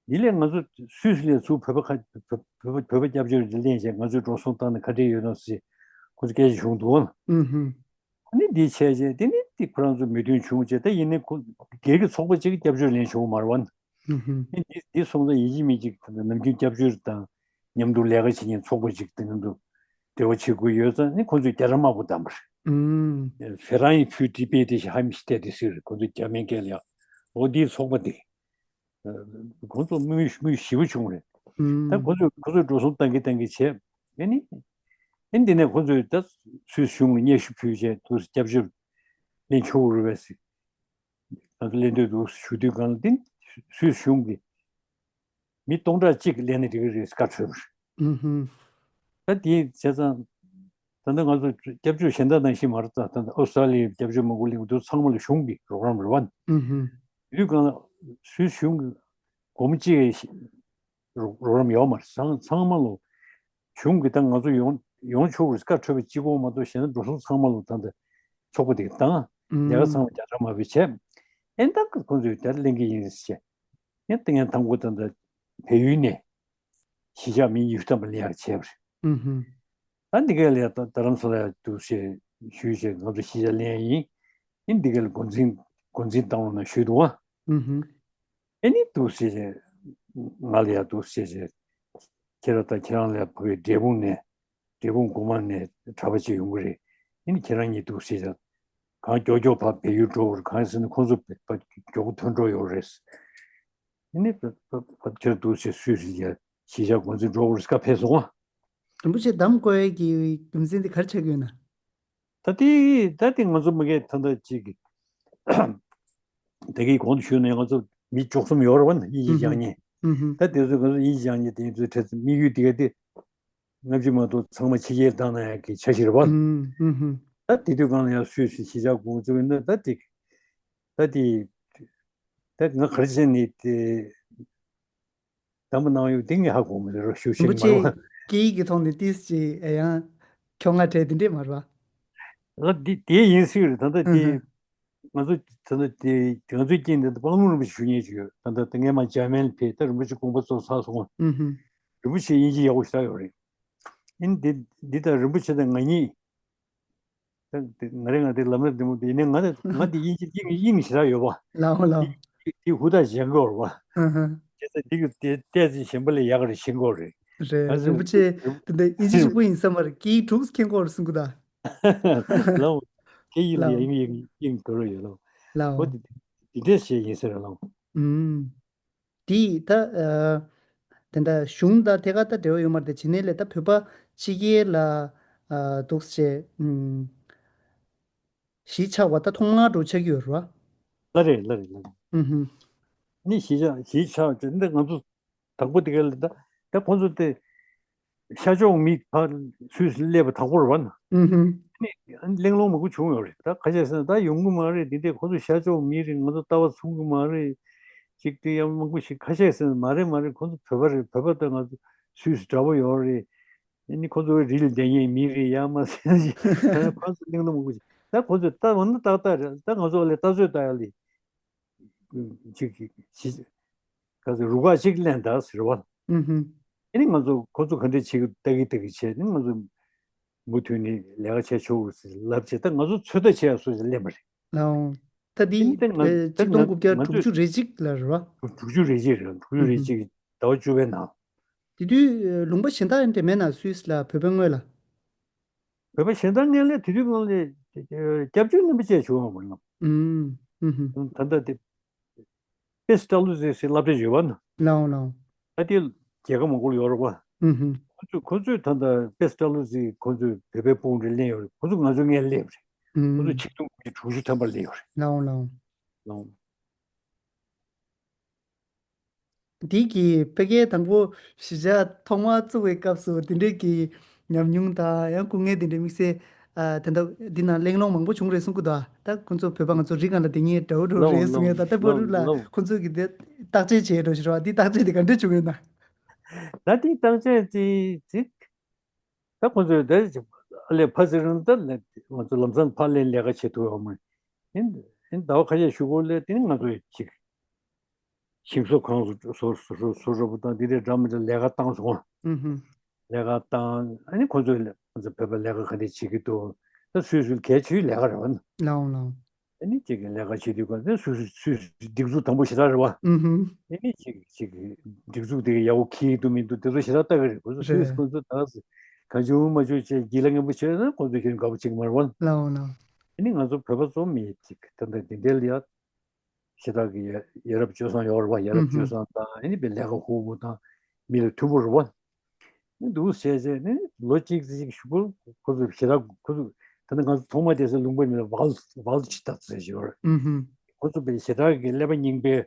འདི་ལས་ང་ཚོ་སུད་སི་ལ་ཚུར་བོད་པ་ཁ་བོད་པ་བོད་པ་སྐྱབས་བཅོལ་ལེན་བྱས་ང་ཚོས་འགྲོ་སོང་བཏང་ན་ག་འདྲས་ཡོད་ན་ཟེར་ཁོ་ཚོ་སྐད་ཆ་བྱུང་འདུག་ཨ། ཨུ་ཧུམ། ཨ་ནི་འདི་བྱས་རྗེས་དེ་ནི་འདི་ཁོ་རང་ཚོ་མོས་མཐུན་བྱུང་རྗེས་ད་ཡིན་ནའི་ཁོ་སྒེར་གྱི་ཚོགས་པ་གཅིག་སྐྱབས་བཅོལ་ལེན་བྱུང་བ་མ་རེད་བ། ཨུ་ཧུམ། ཨ་ནི་འདི་འདི་སོང་ཙང་ཡིན་གཅིག་མིན་གཅིག་ནམ་རྒྱུན་སྐྱབས་བཅོལ་དང་མཉམ་དུ་ལས་ཀ་བྱེད་མཁན་ཚོགས་པ་གཅིག་དང་མཉམ་དུ་འབྲེལ་བ་བྱེད་དགོས་ཡོད་ཙང་ཨ་ནི་ཁོ་ཚོས་རྒྱ་གར་དམར་པོ་བདམས་པ་རེད། ཨུམ། Verein für Tibet Heimstätte ཞེས་ཧ་མི་སྟེ་དེ་ཟེར་རེད། ཁོ་ཚོ་རྒྱ་མིའི་སྐད་ལ་ཡ། འོ་འདིའི་ཚོགས་པ་དེ། ཁོང་ཚོ་དངུལ་དངུལ་ཞེ་པོ་བྱུང་རེད། ད་ཁོང་ཚོས་ཁོང་ཚོས་འགྲོ་སོང་བཏང་གི་བཏང་གི་བྱས། ཨེ་ནི། ཨེ་འདི་ནས་ཁོང་ཚོས་ད་སུད་སི་གཞུང་ལ་སྙན་ཞུ་ཕུལ་བྱས་དུ་སྐྱབས་བཅོལ་ལེན་ཆོག་རུ་བས་སི། ང་ཚོ་ལེན་འདོད་འདུག་ཞུ་དུས་གང་ལ་འདི་སུད་སི་གཞུང་གིས་མི་སྟོང་ཕྲག་གཅིག་ལེན་ན་འགྲིག་གི་རེད་བཀའ་འཁྲོལ་བ་རེད། ཨུ་ཧུམ། ད་དེ་བྱས་ཙང་། ད་ལྟ་ང་ཚོ་སྐྱབས་བཅོལ་གཞན་དག་ནང་བཞིན་མ་རེད། ད་ད་ཨོ་སི་ཀྲ་ལི་ཡའི་སྐྱབས་བཅོལ་མང་པོ་ལེན་གྱི་འདུག་ཚང་མ་ལ་གཞུང་གི་རོགས་རམ་རེད་བ། ཨུ་ཧུམ། དེ་དུས་གང་ལ་སུད་སི་གཞུང་གི་སྒོར་མོ་གཅིག་རོགས་རོགས་རམ་ཡོད་མ་རེད། ཚང་ཚང་མ་ལ་གཞུང་གིས་ད་ང་ཚོ་ཡོང་ཡོང་ཆོག་རེད་བཀའ་འཁྲོལ་བ་གཅིག་པོ་མ་གཏོགས་གཞན་དག་འགྲོ་སོང་ཚང་མ་ལ་ད་ལྟ་ཚོགས་པ་དེ་གིས་བཏང་། ལས་ཀ་ཚང་མ་རྒྱ་གར་དམར་པོས་བྱས། ཨེ་ད་ཁོ་ཚོས་དེར་ལེན་གྱི་ཡིན་ཟེར་བྱས། ཡང་ཏིང་ངེ་ཐང་པོ་དང་ད་བལ་ཡུལ་ནས་གཞིས་ཆགས་མི་ཉི་ཤུ་ཐམ་པ་ལེན་ཡག་བྱས་པ་རེད། ཨུ་ཧུ། ད་འདི་ག་ལ་ཡ་ད་རྡ་རམ་ས་ལ་ཡ་འདུག་ཟེར་ཞུས་བྱས་ང་ཚོ་གཞིས་ཆགས་ལེན་ཡག་ཡིན། ཨེ་འདི་ག་ལ་འགོ་འཛིན་འགོ་འཛིན་བཏང་རོགས་གནང་ཞུས་འདུག་ཨ། ཨུ་ཧུ། ཨེ་ནི་འདུག་ཟེར་བྱས་ང་ལ་ཡ་འདུག་ཟེར་བྱས། ཁྱེད་རང་དང་ཁྱེད་རང་ལ་ཕ་གི་འབྲས་སྤུངས་ནས། འབྲས་སྤུངས་དགོན་པ་ནས་གྲྭ་པ་ཅིག་ཡོང་གི་རེད། ཨེ་ནི་ཁྱེད་རང་གཉིས་འདུག་ཟེར་བྱས། གང་མགྱོགས་མགྱོགས་ཕར་བལ་ཡུལ་འགྲོ་དགོས་རེད། གང་ཡིན་ཟེར་ན་ཁོང་ཚོ་ཕར་མགྱོགས་པོ་ཐོན་འགྲོ་ཡོད་རེད། ཨེ་ནི་ཕར་ཕར་ཕར་ཁྱེད་འདུག་ཟེར་སུད་སི་ལ་གཞིས་ཆགས་འགོ་འཛིན་འགྲོ་དགོས་རེད། བཀའ་ཕེབས་སོང་ཨ། རིན་པོ་ཆེ་འདམ་བསྐོ་ཡས་ཀྱི་རྒྱུ་མཚན་དེ་ག་རེ་ཆགས་ཀྱི་ཡོད་ན། ད་དེ་ད་དེ་ང་ཚོ་མ་གིའི་ད་ལྟ་ཅིག་ད་གིན་གོང་དུ་ཞུས་ནས་ང་ཚོ་མི་བཅུ་གསུམ་ཡོད་རེད་བ། དབྱིན་ཇི་སྦྱང་མཁན། ཨུ་ཧུ། ད་དེ་ཚོ་ང་ཚོ་དབྱིན་ཇི་སྦྱང་མཁན་དེ་ཚོའི་གྲས་དམིགས་ཡུལ་དེ་ག་དེ་སྔ་ཕྱི་མ་གཏོགས་ཚང་མ་ཕྱི་རྒྱལ་བཏང་ན་ཡག་གི་འཆར་གཞི་རེད་བ། ཨུ་ཧུ། ད་དེ་དུས་སྒང་ལ་ཡང་སུད་སི་གཞིས་ཆགས་འགོ་འཛུགས་ཡིན་ན་ད་དེ་ད་དེ་ད་ང་ག་རེ་བྱས་ནས་དེ། གདམས་པ་གནང་ཡོད་དེ་ངས་ཧ་གོ་མི་རེད་རོ། ཞུ་ཤེས་རིན་པོ་ཆེ་མ་རེད་བ། སྐད་ཡིག་གི་ཐོག་ནས་ཏིས་ཅིག་ཡང་ཁྱོ་ང་བྲལ་དེ་འདྲས་མ་རེད་བ། ལ་འདི་དེ་ཡིན་སྲིད་རེད། ད་ལྟ་དེ་ཨུ་ཧུ། ང་ཚོ་ད་ལྟ་དེ་ང་ཚོའི་རྐྱེན་འདི་ད་སྤང་ལུང་རིན་པོ་ཆེ་ཞུ་མཁན་ཅིག་ཡོད། ད་ལྟ་ད་ངས་མ་འཇར་མན་ལ་ཕེབས། ད་རིན་པོ་ཆེ་དགོངས་པ་རྫོགས་ཚར་སོང་ཨ། ཨུ་ཧུ། རིན་པོ་ཆེ་དབྱིན་ཇི་ཡག་པོ་ཞེ་དྲག་ཡོད་རེད། ཨིན་འདི་འདི་ད་རིན་པོ་ཆེ་དང་ང་གཉིས། ད་དེ་ང་རེ་ང་དེ་ལམ་སང་འདི་མོ་དེ་ཡིན་ནའི་ང་དེ་ང་དེ་དབྱིན་ཇི་དབྱིན་དབྱིན་ཞེ་དྲག་ཡོད་པ། ལའོ་ལའོ། དེ་དེ་ཧུར་ཐག་བྱེད་དགོས་རེད་པ། ཧ་ཧ། བྱས་ཙང་དེ་གི་དེ་ཏོག་ཙམ་གཞན་པ་ལས་ཡག་ག་རེ་ཤེས་དགོས་རེད། རེད། ང་ཚོ་རིན་པོ་ཆེ་དེ་འདྲ་དབྱིན་ཇི་ཕྱུག་པོ་ཡིན་ས་མ་རེད། སྐད་ཡིག་དྲུག་མཁྱེན་གྱི་ཡོད་རེད་གསུང་གི་འདུག་ལའོ། སྐད་ཡིག་ལ་ལའོ། དབྱིན་དབྱིན་དབྱིན་དགོས་རེད་ཡོད་ལའོ། ལའོ། འོ་དེ་དེ་འདྲས་བྱས་ཡིན་ས་རེད་ལའོ། ཨུམ། དེ་ད་ཨ་དེ་འདྲ་གཞུང་དང་ཐད་ཀར་ད་འབྲེལ་བ་ཡོད་མ་རེད་དེ། བྱས་ནས་ལས་ད་བོད་པ་ཕྱི་རྒྱལ་ལ་ཨ་འདུག་སེ་ཨུམ་གཞིས་ཆགས་པ་ད་ཐོག་མར་འགྲོ་ཆགས་ཀྱི་ཡོད་རེད་བ། ལ་རེད་ལ་རེད་ལ་རེད། ཨུ་ཧུམ། ནི་གཞིས་ཆགས་གཞིས་ཆགས་ཀྱི་འདི་ང་ཚོ་དང་པོ་དེ་ག་ལ་ད་ད་ཁོང་ཚོ་དེ་ཤར་ཕྱོགས་མི་ཕར་སུད་སི་སླེབས་པ་དང་པོ་རེད་བ་ན། ཨུ་ཧུམ། ནི་གླེང་སློང་མང་པོ་བྱུང་ཡོད་རེད། ད་ཁ་ཤས་ཟེར་ན་ད་ཡོང་གི་མ་རེད། འདི་འདྲས་ཁོང་ཚོ་ཤར་ཕྱོགས་མི་རེད། ང་ཚོ་ལྟ་བ་མཚུངས་གི་མ་རེད། ཅིག་དེ་ཡང་མང་པོ་ཞིག་ཁ་ཤས་ཟེར་ན་མ་རེད་མ་རེད། ཁོང་ཚོ་བོད་པ་རེད། བོད་པ་དང་ང་ཚོ་སུད་སི་འདྲ་པོ་ཡོད་རེད། ཨ་ནི་ཁོ་ཚོ་རི་ལ་བསྡད་མཁན་མི་རེད་ཡ་མ་ཟེར་ན་ཞིག་ཁོ་ཚོ་གླེང་སློང་མང་པོ་ཞིག་ད་ཁོ་ཚོས་ལྟ་འོ་ན་ཏག་ཏག་རེད། ད་ང་ཚོ་ལ་ལྟ་ཚོད་ལྟ་ཡག་ལས་ཅིག་ཞིག་ག་ཚོད་རུ་ཁག་ཅིག་ལེན་ད་ཟེར་བ། ཨུ་ཧུམ། ཨ་ནི་ང་ཚོ་ཁོ་ཚོ་ག་འདྲས་བྱེད་ཀྱི་ལྟ་གི་ལྟ་གི་བྱས་ནི་ང་ཚོ་མུ་མཐུད་ནས་ལས་ཀ་བྱས་ཆོག་གི་ཟེར་ལབ་བྱས། ད་ང་ཚོ་ཚོད་ལྟ་བྱས་ཡག་སོ་ཞིག་ལེན་པ་རེད། ལའོ། ད་འདི་ཨ་ནི་ད་ང་ད་ཆིག་སྟོང་དགུ་བརྒྱ་དྲུག་ཅུ་རེ་གཅིག་ལ་རེད་བ། དྲུག་ཅུ་རེ་གཅིག་རེད། དྲུག་ཅུ་རེ་གཅིག་ཟླ་བ་བཅུ་པའི་ནང་། དེ་དུས་ལུང་པ་གཞན་དག་འདྲ་མེད་ན་སུད་སི་ལ་བོད་པའི་ངོས་ལ། བོད་པ་གཞན་དག་ངོས་ལ་དེ་དུས་ངོས་ལ་སྐྱབས་བཅོལ་རྣམ་པ་བཅས་བྱུང་བ་མ་ལབ། ཨུམ། ཨུ་ཧུམ། ད་ལྟ་དེ་པེ་སི་ཏ་ལུ་ཟེ་སི་སློབ་གྲྭ་ཡོད་པ་ན། ལའོ་ལའོ། ད་དེ་རྒྱལ་ཁབ་མང་པོར་ཡོད་རེད་པ། ཨུ་ཧུམ། ཁོ་ཚོས་ཁོ་ཚོས་ད་ལྟ་པེ་སི་ཏ་ལུ་ཟེ་ཁོ་ཚོས་བོད་པའི་དཔུང་སྒྲིག་ལེན་ཡོད་རེད། ཁོ་ཚོ་ང་ཚོའི་ངོས་སླེབས་རེད། ཁོ་ཚོ་ཨུམ། ཆིག་སྟོང་དགུ་བརྒྱ་དྲུག་ཅུ་ཐམ་པ་སླེབས་ཡོད་རེད། ལའོ་ལའོ། ལའོ། འདི་གི་ཕ་གིའི་དང་པོ་གཞིས་ཆགས་ཐོག་མར་བཙུགས་པའི་སྐབས་སུ་དེ་འདྲའི་གི་ཉམས་མྱོང་དང་ཡང་སྐུ་ངལ་དེ་འདྲའི་དམིགས་བསལ་ཨ་དེ་འདྲ་འདི་ནང་གླེང་སློང་མང་པོ་བྱུང་རེད་གསུང་གི་འདུག་ད་ཁོང་ཚོ་བོད་པ་ང་ཚོ་རི་སྒང་ལ་བསྡད་མཁན་འདྲ་བོ་འདྲ་བོ་རེད་གསུང་ཡས། ད་ལྟ་བར་དུ་ལ་ཁོང་ཚོ་གི་དེ་བརྟག་དཔྱད་བྱས་འགྲོ་ཞིག་རོགས། འདི་བརྟག་དཔྱད་དེ་ག་འདྲ་བྱུང་ཡོད་ན། ད་འདི་བརྟག་དཔྱད་ཅིག་ཅིག་ད་ཁོང་ཚོས་ད་ཨ་ལས་ཕར་ཟེར་རུང་ད་ང་ཚོ་ལམ་སང་ཕར་ལེན་ལས་ཀ་བྱེད་ཐུབ་ཡོད་མ་རེད། ཨིན་ཨིན་ཟླ་བ་ཁ་ཤས་ཞུ་གོ་ལས་དེ་ནི་ང་ཚོས་ཅིག་ཤིང་བཟོ་ཁང་བཟོ་བཟོ་བཟོ་བཟོ་འདྲ་པོ་དང་འདི་འདྲའི་འདྲ་མི་འདྲ་ལས་ཀ་བཏང་སོང་། ཨུ་ཧུ། ལས་ཀ་བཏང་ཨ་ནི་ཁོ་ཚོས་ཁོ་ཚོ་བོད་པ་ལས་ཀ་ག་འདྲ་བྱེད་ཀྱི་འདུག་ད་སུད་སི་གལ་ཆེའི་ལས་ཀ་རེད་བ་ན། ལའོ་ལའོ། ཨ་ནི་གཅིག་གི་ལས་ཀ་བྱེད་དུས་ག་ཚོད་སུད་སི་སུད་སི་སྒྲིག་འཛུགས་དང་པོ་ཞེ་དྲག་རེད་བ། ཨུ་ཧུ། ཨ་ནི་གཅིག་གཅིག་གི་སྒྲིག་འཛུགས་དེ་ག་ཡག་པོ་འཁྱེར་གྱི་འདུག་མི་འདུག་དེ་ཚོ་ཞེ་དྲག་ལྟ་གི་རེད། ཁོ་ཚོ་སུད་སི་རེད། ཁོ་ཚོ་ད་གང་བྱུང་མ་བྱུང་བྱས་རྒྱུས་ལ་ངན་པོ་བྱས་ན་ཁོ་ཚོ་ཁྱོན་དགའ་པོ་བྱེད་ཀྱི་མ་རེད་བ། ལའོ་ལའོ། ཨ་ནི་ང་ཚོ་བོད་པ་ཚོ་མི་གཅིག་ད་ལྟ་དེ་འདྲའི་ལ་ཡ། ཞེ་དྲག་གི་ཡ་ཡ་རབས་སྤྱོད་བཟང་ཡོད་རེད་བ། ཡ་རབས་སྤྱོད་བཟང་དང་ཨ་ནི་དཔེ་ལས་ཀ་ཧུར་པོ་དང་མི་ལ་མཐུན་པོ་རེད་བ། ཨ་ནི་འདུག་བྱས་བྱས་ནས་ལོ་གཅིག་ཙམ་ཞིག་གཞུག་གུ་ཁོ་ཚོ་ཞེ་དྲག་ཁོ་ཚོ་ད་ནི་ང་ཚོ་ཐོག་མ་བསྡད་སའི་ལུང་པ་མིང་ལ་ཝལ་ཝལ་ཆི་ཏ་ཟེར་ཞིག་ཡོད་རེད། ཁོ་ཚོ་དཔེ་ཞེ་དྲག་གི་ཀླད་པ་རྙིང་པའི་ག་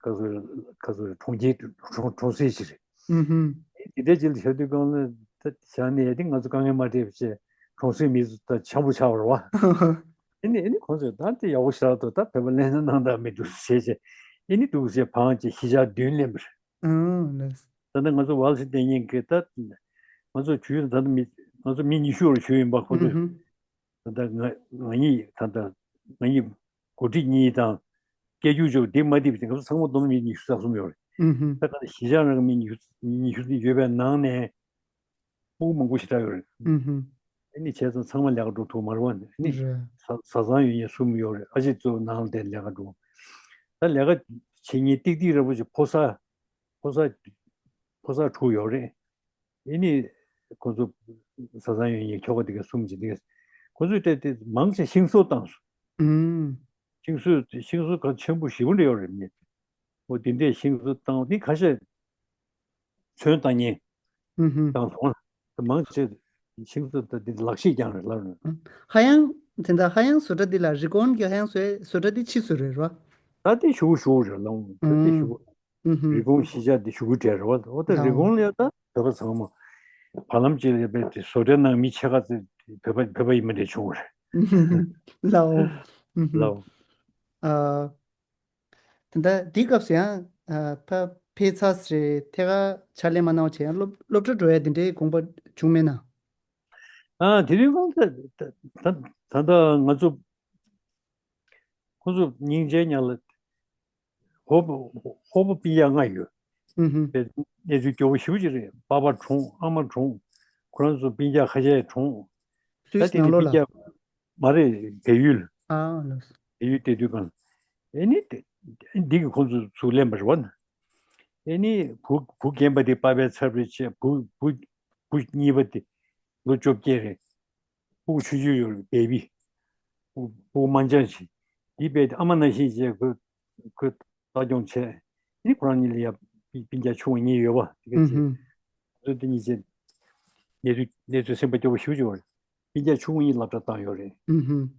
ཚོད་ག་ཚོད་གྲོང་ཁྱེར་གྲོང་གྲོང་གསེབ་ཞིག་རེད། ཨུ་ཧུམ། དེ་འདྲའི་ཅིག་ལ་བཞག་དུས་སྒང་ལ་ད་བཞག་ནས་ཡ་དེ་ང་ཚོ་དཀའ་ངལ་མ་འཕྲད་པ་བྱས་གྲོང་གསེབ་མི་ཚོ་ད་འཆམ་པོ་ཆགས་པ་རེད་བ། ཨ་ནི་ཨ་ནི་ཁོང་ཚོས་ད་དེ་ཡག་པོ་ཞེ་དྲག་འདུག་ད་བོད་པ་ལེན་ན་གནང་དག་མི་འདུག་ཟེར་བྱས་ཨ་ནི་འདུག་ཟེར་བང་ཅིག་གཞིས་ཆགས་བདུན་ལེན་པ་རེད། ཨང་ལགས། ད་ལྟ་ང་ཚོ་ཝལ་སི་བསྡད་མཁན་གྱི་ད་ང་ཚོ་ཇུས་ད་ལྟ་མི་ང་ཚོ་མི་ཉི་ཤུ་བར་ཞུས་ཡིན་པ། ཁོང་ཚོས་ཨུ་ཧུམ། ད་ལྟ་ང་ང་གཉིས་ད་ལྟ་ང་གཉིས་འགོ་ཁྲིད་གཉིས་དང་ སྐྱེ་རྒྱུ་ཆོག་འདི་མ་འདི་བྱེད་སྐབས་སུ་ཚང་མ་བསྡོམས་མི་ཉི་ཤུ་རྩ་གསུམ་ཡོད་རེད། ད་ག་ནས་གཞིས་ཆགས་རང་མི་ཉི་ཤུ་ཉི་ཤུ་ཙམ་ཡོད་པའི་ནང་ནས་སྤུ་གུ་མང་པོ་ཞེ་དྲག་ཡོད་རེད། ཨེ་ནི་བྱས་ཙང་ཚང་མ་ལས་ཀ་འགྲོ་ཐུབ་མ་རེད་བ། ཨེ་ནི་རེད། བཟའ་བཟའ་ཚང་ཡོད་མཁན་གསུམ་ཡོད་རེད། ཨ་ཅེ་གཙོ་བོ་ནང་ལ་བསྡད་ལས་ཀ་འགྲོ། ད་ལས་ཀ་བྱེད་མཁན་ཏིག་ཏིག་ར་བོ་ཅིག་ཕོ་གསར་ཕོ་གསར་ཕོ་གསར་དྲུག་ཡོད་རེད། ཨེ་ནི་ཁོ་ཚོ་བཟའ་ཚང་ཡོད་མཁན་ཁྱོ་ག་དེ་ག་གསུམ་ཅིག་དེ་ག་ཁོ་ཚོས་བལྟས་ཏེ་མང་ཆེ་ཤིང་བཟོ་བཏང་སོང་། ཨུམ། ཤིང་བཟོ་ཤིང་བཟོ་ག་ཆེན་པོ་ཞེ་པོ་འདྲ་ཡོད་རེད་མི། འོ་དེ་འདྲས་ཤིང་བཟོ་བཏང་དེ་ཁ་ཤས་ཚོན་བཏང་མཁན་ཨུ་ཧུམ། བཏང་སོང་། མང་ཆེ་ཤིང་བཟོ་ད་དེ་ལག་ཤེས་ཀྱང་རེད་ལབ་རེད། ཧ་ཡང་དེ་འདྲ་ཧ་ཡང་བཟོ་གྲྭ་འདི་ལ་རི་ཀོན་གྱི་ཧ་ཡང་བཟོ་བཟོ་གྲྭ་འདི་ཕྱིས་བཟོས་རེད་རོ། ད་དེ་ཞུ་ཞུ་རེད་ལབ་ད་དེ་ཞུ། ཨུ་ཧུམ། རི་ཀོན་གཞིས་ཆགས་འདི་ཞུ་གི་གྲས་རེད་བ། འོ་ད་རི་ཀོན་ལ་ཡ་ད་བོད་པ་ཚང་མ་བར་ལམ་གཅིག་ལ་ཡ་བོད་དེ་བཟོ་གྲྭའི་ནང་མི་ཕྱེད་ཀ་ཙམ་བོད་པ་བོད་པ་ཡིན་མིན་དེ་བྱུང་བ་རེད། ལའོ། ཨུ་ཧུམ། ལའོ། ཨ། ད་ལྟ་འདི་སྐབས་སུ་ཡང་ཨ་ཕ་ཕེབས་ཚར་རེད་ཐད་ཀར་ཕྱག་ལས་མ་གནང་བ་བྱས་ཡང་སློབ་སློབ་གྲྭ་འགྲོ་ཡ་དེ་འདྲའི་དགོངས་པ་བྱུང་མེད་ན། ཨ་དེ་རིང་ཁོང་ཚོ་ད་ད་ད་ང་ཚོ་ཁོང་ཚོ་སྙིང་རྗེ་ཉག་ལ་ཧོ་ཧོ་པོ་སྤུན་ཀྱག་ལྔ་ཡོད། ཨུ་ཧུམ། དེ་གནས་ཚུལ་སྐྱོ་བོ་ཞེ་པོ་ཅིག་རེད། པ་ཕ་གྲོངས། ཨ་མ་གྲོངས། ཁོ་རང་ཚོ་སྤུན་ཀྱག་ཁ་ཤས་གྲོངས། ད་སུད་སི་དེ་ནས་ནང་ལོགས་སྤུན་ལ། ཀྱག་མ་རེད། བལ་ཡུལ། ཨ་ལགས་སོ། བལ་ཡུལ་བལྟས་དུས་གང་ཨེ་ནི་དེ་འདི་གི་ཁོང་ཚོ་ཚུར་ལེན་པ་རེད་བ་ན། ཨེ་ནི་བུ་བུ་རྒན་པ་དེ་པ་ཕའི་ཚབ་རེ་བྱས། བུ་བུ་བུ་གཉིས་པ་དེ་ལོ་བཅོ་བརྒྱད་རེད། སྤུ་གུ་ཆུང་ཆུང་ཡོད་རེད། བེ་བི། སྤུ་གུ་སྤུ་གུ་དམར་འབྱར་ཞིག་འདི་བས་ཨ་མ་ནང་བཞིན་བྱས་ཁོས་ཁོས་ལྟ་སྐྱོང་བྱས། ཨེ་ནི་ཁོ་རང་གཉིས་ལ་ཡ་སྤུན་སྤུན་ཀྱག་ཆུང་བ་གཉིས་ཡོད་པ་དེ་ག་ཚེ། ཨུ་ཧུམ། ཁོ་ཚོ་དེ་གཉིས་ཆེ། གནས་ཚུལ་གནས་ཚུལ་སེམས་པ་སྐྱོ་པོ་ཞེ་པོ་ཅིག་ཡོད་རེད། སྤུན་ཀྱག་ཆུང་ངུ་གཉིས་སློབ་གྲྭ་བཏང་ཡོད་རེད། ཨུ་ཧུམ།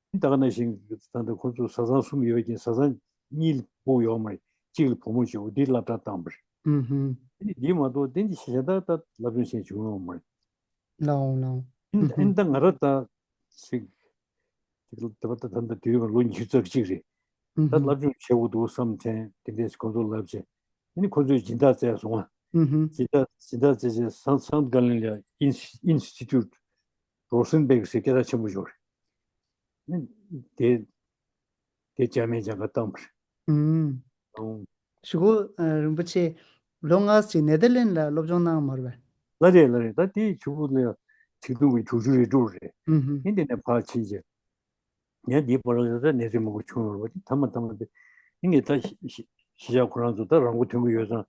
ད་ག་ནང་བཞིན་ད་ལྟ་ཁོ་ཚོ་བཟའ་ཚང་གསུམ་ཡོད་ཀྱིན་བཟའ་ཚང་གཉིས་ལ་སྤུ་གུ་ཡོད་མ་རེད། གཅིག་ལ་བུ་མོ་ཅིག་འོ་དེ་སློབ་གྲྭ་བཏང་པ་རེད། ཨུ་ཧུམ། དེ་ནི་འདི་མ་གཏོགས་དེ་འདི་གཞན་དག་ད་སློབ་སྦྱོང་བྱས་བྱུང་ཡོད་མ་རེད། ལའོ་ལའོ། ཨིན་ཨིན་ད་ང་རང་ད་ཞིག་ཅིག་ལ་ད་ད་ད་ད་དུས་ལོ་ཉི་ཤུ་རྩ་གཅིག་རེད། ད་སློབ་སྦྱོང་བྱེད་དགོས་འདུག་བསམ་དྲན་དེ་འདྲས་ཁོང་ཚོ་ལབ་བྱས། ཨ་ནི་ཁོ་ཚོས་སྦྱིན་བདག་བཙལ་སོང་ང་། སྦྱིན་བདག་སྦྱིན་བདག་བཙལ་བྱས་སང་སང་ག་ལིན་ལ་ཨིན་ཨིན་སི་ཊི་ཊུ་ཊི་རོ་སེན་སྦེག་ཟེར་སྐད་གྲགས་ཆེན་པོ་ཡོད་རེད། ཨ་ནི་དེ་དེ་ཇར་མན་སྦྱང་ག་བཏང་བ་རེད། ཨུམ། ཨོ། ཞུ་གུ་རིན་པོ་ཆེ་ལོ་ལྔ་ཙམ་ནེ་ཐར་ལན་ལ་སློབ་སྦྱོང་གནང་མ་རེད་པས། ལ་རེད་ལ་རེད། ད་དེ་ཆུ་བུ་ལ་ཚིག་ཐུང་གི་དྲུག་ཅུ་རེ་དྲུག་རེད། ཨུམ་ཧུམ། ཨིན་དེ་ནས་ཕར་ཕྱིན་བྱས། ངས་འདིའི་བར་ལ་ད་གནས་ཚུལ་མང་པོ་བྱུང་ཡོད་རེད་པ། དེ་མཐའ་མ་མཐའ་མ་དེ་ཨིན་ངས་ད་གཞིས་གཞིས་ཆགས་ཁོ་རང་ཚོ་ད་རང་མགོ་ཐོན་གི་ཡོད་ཙང་།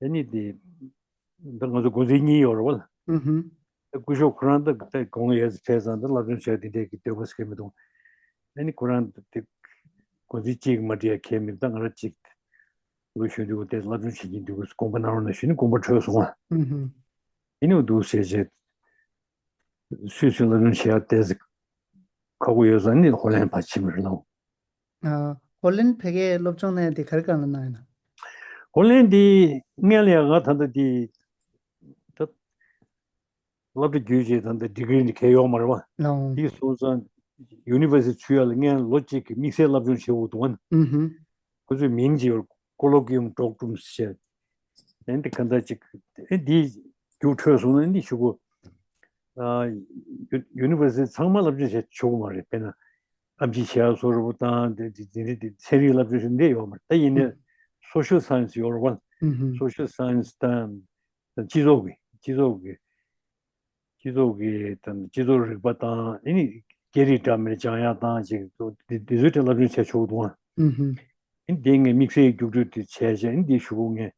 ཨེ་ནི་དེ་ད་ང་ཚོ་འགོ་འཛིན་གཉིས་ཡོད་རེད་པ། ཨུ་ཧུམ། ད་སྐུ་ཞབས་ཁོ་རང་ད་ད་དགུང་ལོ་ཡར་ཙམ་བྱས་ཙང་ད་སློབ་སྦྱོང་བྱས་དེ་འདྲས་ཀྱི་འདོད་པ་ཟེར་མཁན་མི་འདུག་ཨེ་ནི་ཁོ་རང་དེ་འགོ་འཛིན་གཅིག་མ་འགྲིག་ཡ་གལ་མི་འདུག་ད་ང་རང་གཅིག་ལོ་གཞོན་དུས་དེ་སློབ་སྦྱོང་བྱེད་ཀྱིན་འདུག་དགོངས་པ་གནང་རོགས་གནང་ཞུས་ནས་དགོངས་པ་འཁྲོལ་སོང་ང་། ཨུ་ཧུམ། ཨེ་ནི་འདུག་ཟེར་བྱས། སུད་སི་སློབ་སྦྱོང་བྱེད་ཡག་ཏོག་ཙམ་ཁག་པོ་ཡོད་ཙང་ནི་ཧོ་ལན་ཕར་ཕྱིན་པ་རེད་ལགས། ཨ། ཧོ་ལན་ཕ་གིར་སློབ་སྦྱོང་གནང་ཡག་དེ་ག་རེ་སྒང་ལ་གནང་ཡོད་ན། ཧོ་ལན་འདི་སྔོན་ལ་ཡང་ང་ད་ལྟ་འདི་ད་སློབ་གྲྭ་བརྒྱུད་བྱས་ད་ལྟ་ཌི་གི་རི་འདི་གས་ཡོད་མ་རེད་པ། ལགས། འདི་སོང་ཙང་ཡུ་ནི་ཝར་སི་ཊི་ཚུད་ཡག་ལ་སྔོན་ལོ་གཅིག་གི་དམིགས་བསལ་སློབ་སྦྱོང་བྱེད་དགོས་འདུག་པ། ཨུ་ཧུམ། ཁོ་ཚོའི་མིང་ཅིག་ཡོད། Colloquium Doctorum ཟེར། ཨེ་འདི་ག་འདྲ་ཅིག་ཨེ་འདི་རྒྱུགས་འཕྲོད་སོང་ན་འདི་ཞུ་གོ། ཨ་ཡུ་ཡུ་ནི་ཝར་སི་ཊི་ཚང་མ་སློབ་སྦྱོང་བྱེད་ཆོག་གི་མ་རེད། དཔེར་ན་ཨེམ་ཆི་བྱེད་ཡག་བཟོ་འདྲ་པོ་དང་དེ་དེ་དེ་དེ་ཚན་རིག་སློབ་སྦྱོང་བྱེད་འདི་ཡོད་མ་རེད། ད་ཡིན་ནའི་social science ཡོད་རེད་པ། Social science དང་སྤྱི་ཚོགས་ཀྱི་སྤྱི་ཚོགས་ཀྱི་སྤྱི་ཚོགས་ཀྱི་དང་སྤྱི་ཚོགས་རིག་པ་དང་ཨ་ནི་སྐད་རིགས་འདྲ་མིན་སྦྱང་ཡག་དང་ཅིག་དེ་དེ་ཚོའི་ཐད་སློབ་སྦྱོང་བྱས་ཆོག་འདུག་ཨ། ཨུ་ཧུམ། ཨ་ནི་དེ་ངས་དམིགས་བསལ་རྒྱུགས་སྤྲོད་དེ་བྱས་བྱས་ཨ་ནི་དེ་ཞུ་གོ་ངས་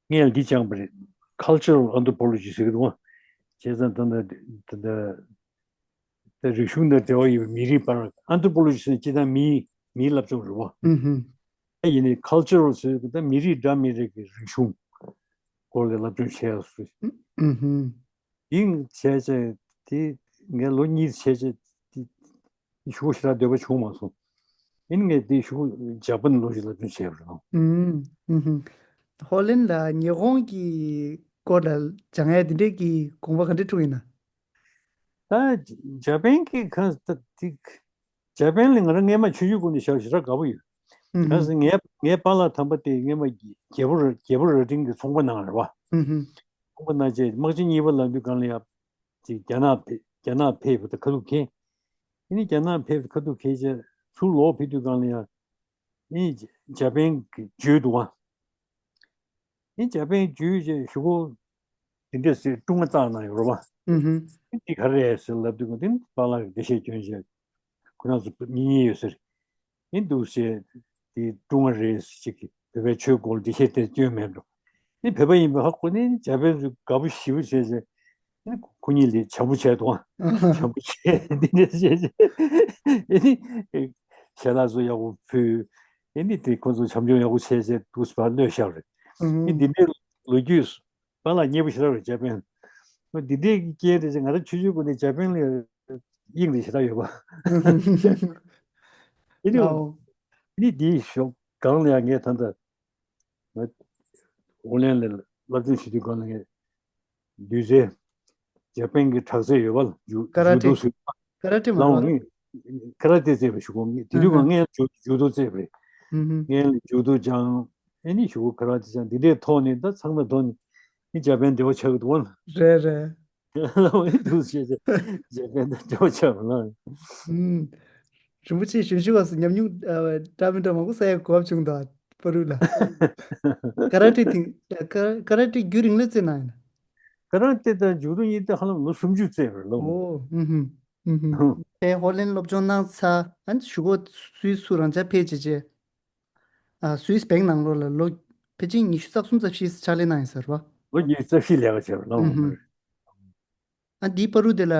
ངས་འདི་སྦྱངས་པ་རེད། Cultural Anthropology ཟེར་གི་འདུག་ཨ། བྱས་ཙང་ད་ལྟ་ད་ལྟ་ད་རིག་གཞུང་དང་འབྲེལ་བ་ཡོད་པའི་མི་རིགས་བར། Anthropology ཟེར་ན་སྤྱིར་བཏང་མིའི་མིའི་སློབ་སྦྱོང་རེད་པ། ཨུ་ཧུམ། ཨ་ཡིན་ནའི་Cultural ཟེར་གི་ད་མི་རིགས་འདྲ་མི་རིགས་ཀྱི་རིག་གཞུང་སྐོར་ལ་སློབ་སྦྱོང་བྱས་ཡག་སུ། ཨུ་ཧུམ། ཡིན་བྱས་བྱས་དེ་ངས་ལོ་གཉིས་བྱས་བྱས་དེ་ཞུ་ཞེ་དྲག་འདོད་པ་བྱུང་མ་སོང་། ཡིན་ངས་དེ་ཞུ་འཇར་པན་ལོ་ཞིག་སློབ་སྦྱོང་བྱས་པ་རེད། ཨུམ། ཨུ་ཧུམ། ཧོ་ལན་ལ་ཉི་ཧོང་གི་སྐོར་ལ་སྦྱང་ཡག་དེ་འདྲས་ཀྱི་དགོངས་པ་ག་འདྲས་འཁྲུངས་ཡིན་ན། ད་འཇར་པན་གྱི་ཁ་ད་དེ་འཇར་པན་ལ་ང་རང་སྔས་མ་ཆུང་ཆུང་སྒང་ནས་བཞག་ཞེ་དྲག་དགའ་པོ་ཡོད། ཨུ་ཧུམ། གང་ཟེར་ངའི་ངའི་པཱ་ལགས་དམ་པ་དེ་སྔས་མ་རྒྱལ་པོ་ར་རྒྱལ་པོ་རྭ་སྒྲེང་གི་ཚོང་པ་གནང་རེད་པ། ཨུ་ཧུམ། ཚོང་པ་གནང་བྱས་དམག་ཆེན་གཉིས་པ་ལངས་དུས་སྒང་ལ་ཡ་ཅིག་རྒྱ་ནག་ཕེ་རྒྱ་ནག་ཕེབས་པ་དང་ཁ་ཐུག་འཁེལ། དེ་ནས་རྒྱ་ནག་ཕེབས་ཁ་ཐུག་འཁེལ་བྱས་ཚུར་ལོག་ཕེབས་དུས་སྒང་ལ་ཡ་ ཨེ་འཇར་པན་གྱི་ཇུས་འདུག་བ། ཨེ་འཇར་པན་ཇུས་ཅེས་ཞུ་གོ་དེ་འདྲས་སེ་ཀྲུང་ཨ་བཏང་གནང་ཡོད་རེད་བ། ཨུ་ཧུ། ཨེ་འདི་ག་རེ་རེད་ཟེར་ལབ་དུས་ཀྱང་དེ་ནི་པཱ་ལགས་ཀྱིས་འགྲེལ་བཤད་སྐྱོན་བྱས། ཁོ་རང་ཚོ་གཉིས་གཉིས་ཡོད་ཟེར། ཨེ་འདུག་ཟེར། དེ་ཀྲུང་ཨ་རེད་ཟེར་ཅིག་གིས་བོད་པའི་ཆོས་སྐོར་འགྲེལ་བཤད་དེ་སྐྱོན་མེད་འགྲོ། ཨེ་བོད་པ་ཡིན་པ་ཧ་གོ་ནས་འཇར་པན་ཚོས་དགའ་པོ་ཞེ་པོ་བྱས་བྱས། ཨེ་ཁོ་གཉིས་ལས་བྱམས་པོ་བྱས་འདུག་ཨ། བྱམས་པོ་བྱས་འདི་འདྲས་བྱས་བྱས། ཨེ་ནི་ཞལ་ལག་ཚོ་ཡག་པོ་ཕུལ། ཨེ་ནི་དེ་ཁོ་ཚོ་བྱམས་སྐྱོང་ཡག་པོ་བྱས་བྱས་འདུག་ཟེར་བ་གློད་བཞག་རེད། ཨེ་འདི་འདྲའི་ལོ་རྒྱུས་པཱ་ལགས་མཉེས་པོ་ཞེ་དྲག་རེད་འཇར་པན། འདི་འདྲའི་རྐྱེན་རེད་ཅེས་ང་རང་ཆོས་ཕྱོགས་སྒོ་ནས་འཇར་པན་ལ་དབྱིངས་རེ་ཞེ་དྲག་ཡོད་པ། ཨེ་ནི་ཨོ། ནི་འདིའི་ཞོགས་སྒང་ལ་ཡང་ངས་ད་ལྟ་ང་ཨོ་ལན་ལ་སློབ་སྦྱོང་བྱེད་དུས་སྒང་ལ་ངས་དུས་ཚོད་འཇར་པན་གྱི་དྲག་རྩལ་ཡོད་པ་ལ་ཇུ་ཀ་ར་ཏེ། ཇུ་དོ་སུ་ཀ་ར་ཏེ་མ་ལའོ་རེད། ངས་ཀ་ར་ཏེ་རྩེད་པ་ཞུ་གོ་ངས་དེ་དུས་ཨ་ཧ། ང་ངས་ཇུ་ཇུ་དོ་རྩེད་པ་རེད། ཨུ་ཧུ། ངས་ཇུ་དོ་སྦྱངས། ཨེ་ནི་ཞུ་གོ་ཀ་ར་ཏེ་སྦྱངས་འདི་འདྲའི་ཐོག་ནས་ད་ཚང་མ་ཐོག་ནས་ནི་འཇར་པན་འབྲེལ་བ་ཆགས་ཀྱི་འདུག་བ། རེད་རེད། ལའོ་ཨེ་འདུག་ཟེར་བྱས་འཇར་པན་དང་འབྲེལ་བ་ཆགས་པ་ལ། ཨུམ། རིན་པོ་ཆེ་གཞོན་གཞོན་བ་སུ་ཉམས་མྱོང་ཨ་འདྲ་མི་འདྲ་མང་པོ་བསགས་ཡག་གོ་སྐབས་བྱུང་འདུག་པ་རུ་ལ། ཀ་ར་ཏེ་དེང་ཀ་ཀ་ར་ཏེ་རྒྱུན་རིང་ལ་རྩེད་གནང་ཡིན་ན། ཀ་ར་ཏེ་དང་ཇུ་དོ་གཉིས་དེ་ཧ་ལམ་ལོ་སུམ་ཅུ་རྩེད་པ་རེད་ལོ། ཨོ། ཨུ་ཧུ། ཨུ་ཧུ། ཧུ། ཨེ་ཧོ་ལན་སློབ་སྦྱོང་གནང་ཚར་ཨ་ནི་གཞུག་གུ་སུད་སུ་རང་འཇགས་ཕེབས་བྱས་བྱས། ཨ་སུད་སི་བེང་ནང་ལོགས་ལ་ལོ་ཕལ་ཆེར་ཉི་ཤུ་རྩ་གསུམ་རྩ་བཞི་ཕྱག་ལས་གནང་ཡིན་ཟེར་བ། ལོ་ཉི་ཤུ་རྩ་བཞི་ལས་ཀ་བྱས་པ་ལོ། ཨུ་ཧུ། ཨ་འདིའི་བར་དུ་དེ་ལ་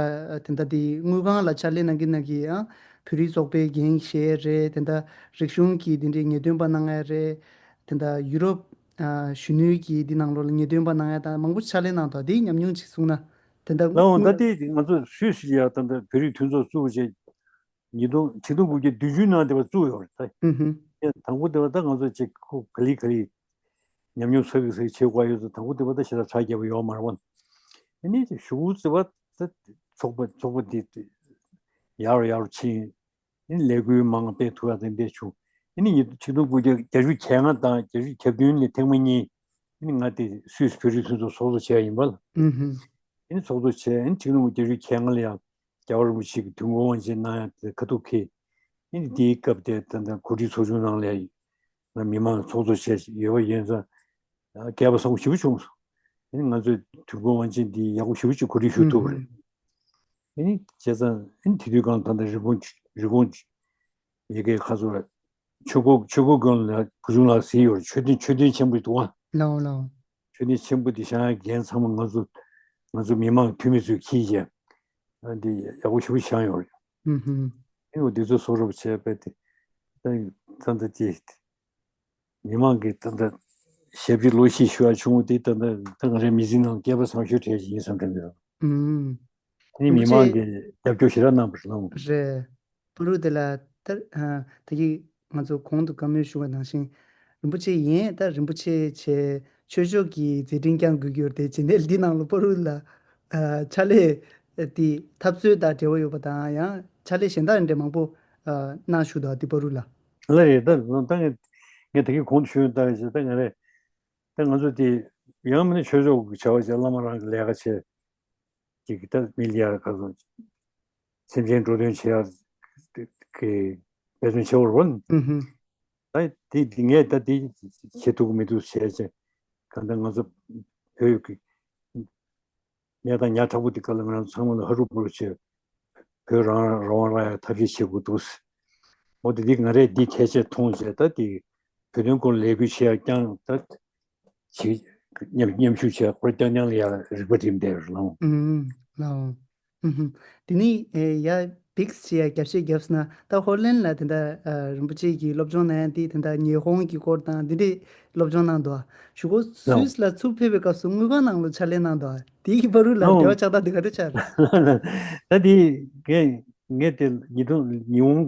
དེ་འདྲ་དེ་དངུལ་ཁང་ལ་ཕྱག་ལས་གནང་གིན་གནང་གིན་ཨ་བོད་རིགས་ཚོགས་པའི་འགན་བཞེས་རེད། དེ་འདྲ་རིག་གཞུང་གི་དེ་འདྲའི་ངེས་སྟོན་པ་གནང་ཡ་རེད། དེ་འདྲ་ཡུ་རོབ་ཨ་གཞོན་ནུའི་གི་འདི་ནང་ལོགས་ལ་ངེས་སྟོན་པ་གནང་ཡ་དང་མང་པོ་ཕྱག་ལས་གནང་འདུག་དེའི་ཉམས་མྱོང་ཅིག་གསུངས་ན། དེ་འདྲ་ལའོ་ད་དངུལ་དེ་ང་ཚོ་སུད་སི་ཡ་ད་ལྟ་བོད་རིགས་མཐུན་ཚོགས་བཙུགས་བྱས། ཉིས་སྟོང་ཆིག་སྟོང་དགུ་བརྒྱ་བདུན་ཅུ་ནང་དེ་བ་བཙུགས་ཡོད་རེད་ད། ཨུ་ཧུ། ཡང་དང་པོ་དེ་བ་ད་ང་ཚོ་ཅིག་ཁོ་ག་ལེ་ག་ལེ་ཉམས་མྱོང་ཚགས་ཀྱི་ཚགས་བྱེད་དགོས་ཡོད་ཚོ་དང་པོ་དེ་བ་ད་ཞེ་དྲག་གྲ་རྒྱས་པ་ཡོད་མ་རེད་བ། ཨ་ནི་ཅིག་གཞུག་གུ་བརྩི་བ་ད་ཚོགས་པ་ཚོགས་པ་འདི་ཡར་ཡར་ཕྱིན། ཨ་ནི་ལས་འགུལ་མང་སྤེལ་ཐུབ་ཡ་དེ་འདྲས་བྱུང་། ཨ་ནི་ཉིས་ཆིག་སྟོང་དགུ་བརྒྱ་བརྒྱད་ཅུ་གྱ་ལྔ་དང་བརྒྱད་ཅུ་གྱ་བདུན་ནས་ཐེངས་མ་གཉིས། ཨ་ནི་ང་དེ་སུད་སི་བོད་རིགས་མཐུན་ཚོགས་ཚོགས་གཙོ་བྱས་ཡིན་པ་ལ། ཨུ་ཧུ། ཨ་ནི་ཚོགས་གཙོ་བྱས་ཨ་ནི་ཆིག་སྟོང་དགུ་བརྒྱ་བརྒྱད་ཅུ་གྱ་ལྔ་ལ་ཡང་རྒྱལ་བ་རིན་པོ་ཆེ་གི་དུས་འཁོར་དབང་ཆེན་གནང་ཡ་དེ་ཁ་ཐུག་འཁེལ། ཨ་ནི་དེའི་སྐབས་དེ་ད་ལྟ་གོ་སྒྲིག་ཚོགས་ཆུང་ནང་ལ་ཡ་ང་མི་མང་ཚོགས་གཙོ་བྱས་ཡོད་པ་ཡིན་ཙང་། སྐལ་པ་བཟང་པོ་ཞེ་པོ་བྱུང་སོང་། ཨ་ནི་ང་ཚོས་དུས་འཁོར་དབང་ཆེན་འདི་ཡག་པོ་ཞེ་པོ་ཅིག་གོ་སྒྲིག་ཞུ་ཐུབ་པ་རེད། ཨ་ནི་བྱས་ཙང་ཨ་ནི་དེ་དུས་སྒང་ད་ལྟ་རི་ཀོན་རི་ཀོན་ཡ་གི་ཁ་ཚོ་ཆོས་འཁོར་ཆོས་འཁོར་དགོན་ལ་བུ་ཆུང་ལགས་ཟེར་ཡོད་རེད། མཆོད་རྟེན་མཆོད་རྟེན་ཆེན་པོ་འདུག་ཨ། ལའོ་ལའོ། མཆོད་རྟེན་ཆེན་པོ་འདི་བཞེངས་ཡ་འགན་ཚང་མ་ང་ཚོ་ང་ཚོ་མི་མང་འཐུས་མི་ཚོས་འཁྱེར་བྱས་ཨ་འདི་ཡག་པོ་ཞེ་པོ་བཞེངས་ཡོད་རེད། ཨུ་ཧུ། ཨ་ནི་འོ་འདི་ཚོ་གསོག་རོགས་བྱས་པས་དེ་ད་ད་ལྟ་དེ། མི་མང་གི་ད་ལྟ་ཞབས་ཕྱི་ལོ་ཤས་ཞུ་བ་བྱུང་བ་དེ་ད་ལྟ་ད་ང་རའི་མི་ཚེ་ནང་སྐལ་པ་བཟང་ཤོས་གྲས་ཤིག་ཡིན་བསམ་དྲན་གྱི་ཡོད། ཨུམ། ཨ་ནི་མི་མང་གི་རྒྱབ་སྐྱོར་ཞེ་དྲག་གནང་བ་རེད་ལགས། རེད། པུ་རུ་དེ་ལ་ད་ད་གི་ང་ཚོ་གོང་དུ་བཀའ་མོལ་ཞུ་བ་ནང་བཞིན་རིན་པོ་ཆེ་ཡིན་ད་རིན་པོ་ཆེ་བྱས་ཆོས་ཕྱོགས་ཀྱི་མཛད་འཕྲིན་བསྐྱང་དགོས་ཀྱི་ཡོད་རེད་དེ་བྱེད་གནས་འདི་ནང་ལ་པུ་རུ་ལ་ཕྱག་ལས་དེ་འཐབ་རྩོད་དང་འབྲེལ་བ་ཡོད་པ་དང་ཡང་ཕྱག་ལས་གཞན་དག་འདྲ་མང་པོ་གནང་བཞུགས་འདུག་དེ་པུ་རུ་ལ། ལ་རེད་ད་ད་ངས་ངས་ད་གིན་གོང་དུ་ཞུས་ཡོད་ལྟར་བྱས་ད་ང་རེད། ད་ང་ཚོ་དེ་ཡང་མིན་ན་ཆོས་ཕྱོགས་ཀྱི་བྱ་བ་བྱས་བླ་མ་རང་གི་ལས་ཀ་བྱས་ཅིག་ད་མི་ལ་ཡར་ཁ་སོང་སེམས་ཅན་འགྲོ་དོན་བྱེད་ཡག་གི་འབད་བརྩོན་བྱེད་འོར་བ། ཨུ་ཧུ། ད་དེ་དེ་ངས་ད་དེ་བྱེད་ཐུབ་ཀྱི་མི་འདུག་བྱས་བྱས་གང་ལྟར་ང་ཚོ་བོད་ཀྱི་གནས་སྟངས་ཉག་ཕྲ་པོ་དེ་ག་ལ་ང་རང་ཚང་མ་ལ་ཧ་རུ་བུ་རུ་བྱས་བོད་རང་རང་དབང་རག་ཡ་ཐབས་ཤེས་བྱེད་དགོས་འདུག་འོ་དེ་དེ་ང་རས་འདི་ཐད་ཆད་མཐོང་བྱས་ད་དེ་བོད་དོན་སྐོར་ལས་འགུལ་བྱེད་ཡ་རྐྱང་ད་བྱེད་མཉམ་མཉམ་ཞུགས་བྱས་ཁོ་རྐྱང་རྐྱང་ལ་ཡ་རིག་པ་རིམ་བསྡད་རེད་ལགས། ཨུམ་ལགས། ཨུམ་ཧུམ། དེ་ནས་ཨེ་ཡ་བིགས་བྱེད་ཡ་རྒྱབ་བཤད་རྒྱབ་སོང་ན་ད་ཧོ་ལན་ལ་དེ་འདྲ་ཨ་རིན་པོ་ཆེ་གིས་སློབ་སྦྱོང་གནང་ཡ་དེ་དེ་འདྲ་ཉི་ཧོང་གི་སྐོར་དང་དེ་འདྲའི་སློབ་སྦྱོང་གནང་འདུག་ཨ། གཞུག་གུ་ལགས། སུད་སི་ལ་ཚུར་ཕེབས་པའི་སྐབས་སུ་དངུལ་ཁང་ནང་ལ་ཕྱག་ལས་གནང་འདུག་ཨ། དེ་གི་བར་དུ་ལ་ལགས། འབྲེལ་བ་ཆགས་སྟངས་དེ་ག་འདྲ་ཆགས་རེད། ད་དེ་ངས་ངས་དེ་ཉིས་སྟོང་ཉི་ཧོང་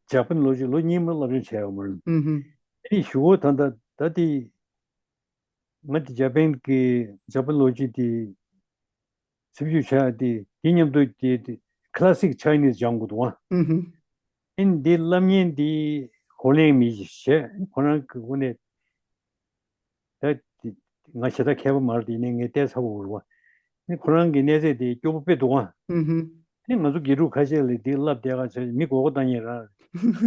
ཇ་པན་ལོ་རྒྱུས་ལོ་གཉིས་མ་སློབ་སྦྱོང་བྱས་ཡོད་མ་རེད། ཨུ་ཧུམ། དེ་ནི་གཞུག་གུ་ད་ལྟ་ད་དེ། ང་དེ་ཇ་པན་གྱི་ཇ་པན་ལོ་རྒྱུས་དེ་སེམས་ཤུགས་ཆག་དེ་དེ་མཉམ་དུ་དེ་དེ་Classic Chinese སྦྱང་དགོས་འདུག་ཨ། ཨུ་ཧུ། ཨིན་དེ་བསླབ་མཁན་དེ་ཧོ་ལན་མི་ཞིག་བྱས་ཁོ་རང་གི་ངོས་ནས་ད་དེ་ང་ཞེ་དྲག་མཁས་པ་མ་རེད་དེ་ནས་ངས་བལྟས་ཚར་བ་རེད་བ། ཨིན་ཁོ་རང་གི་གནས་ཚད་དེ་སྐྱོ་པོ་དཔེ་འདུག་ཨ། ཨུ་ཧུ། ཨིན་ང་ཚོ་དགེ་ཕྲུག་ཁ་ཤས་ལ་དེ་བསླབ་བསྡད་ག་བྱས་མི་མགོ་སྐོར་བཏང་ཉེ་རང་།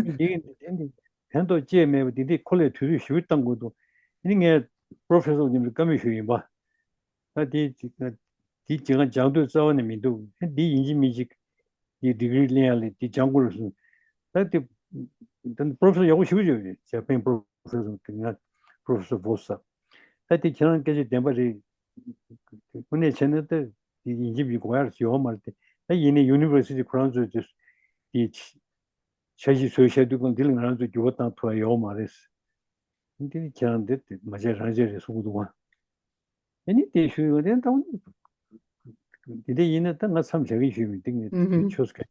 ཨིན་དེ་གི་དེ་འདི། ཕན་ཐོགས་ཅི་ཡང་མེད་པ་འདི་འདྲའི་ཁོ་ལས་དུས་ཚོད་ཞེ་པོ་བཏང་དགོས་འདུག་ཨ་ནི་ངས་པོ་རོ་ཕེ་སོར་མཉམ་དུ་བཀའ་མོལ་ཞུས་ཡིན་པ། ད་དེ་དེ་ཅི་གང་སྦྱང་འདོད་རྩ་བ་ནས་མི་འདུག་ཨ་འདི་ཡིན་གཅིག་མིན་གཅིག་དེ་ཌི་གི་རི་ལེན་ཡ་ལས་དེ་སྦྱང་དགོས་རེད་གསུངས། ད་དེ་ད་པོ་རོ་ཕེ་སོར་ཡག་པོ་ཞེ་པོ་ཅིག་ཡོད་རེད། ཇ་པན་པོ་རོ་ཕེ་སོར་དེ་ང་པོ་རོ་ཕེ་སོར་བོ་ས། ད་དེ་ཁྱེད་རང་སྐད་ཆ་བདེན་པ་རེད། དངོས་གནས་བྱས་ན་ད་དེ་ཡིན་གཅིག་མིན་གཅིག་དགོས་ཡ་ཡོད་མ་རེད་དེ། ད་ཡིན་ནའི་ཡུ་ནི་ཝར་སི་ཊི་ཁོ་རང་ཚོས་དེ་དེ་འཆར་གཞི་བཟོས་བཞག་དུས་གང་འདི་ལ་ང་རང་ཚོས་འགྱུར་བ་བཏང་ཐུབ་ཡ་ཡོད་མ་རེད། འདི་ནི་ཁྱེད་རང་འདི་མ་བྱས་རང་བྱས་རེད་གསུང་གི་འདུག་ཨ། ཨ་ནི་དེ་ཞུ་ཡོང་དེ་ད་འདི་འདྲ་ཡིན་ན་ད་ང་མཚམས་བཞག་གི་ཞུས་མི་འདུག་ངས་ཨུ་ཧུམ། ཆོས་སྐད་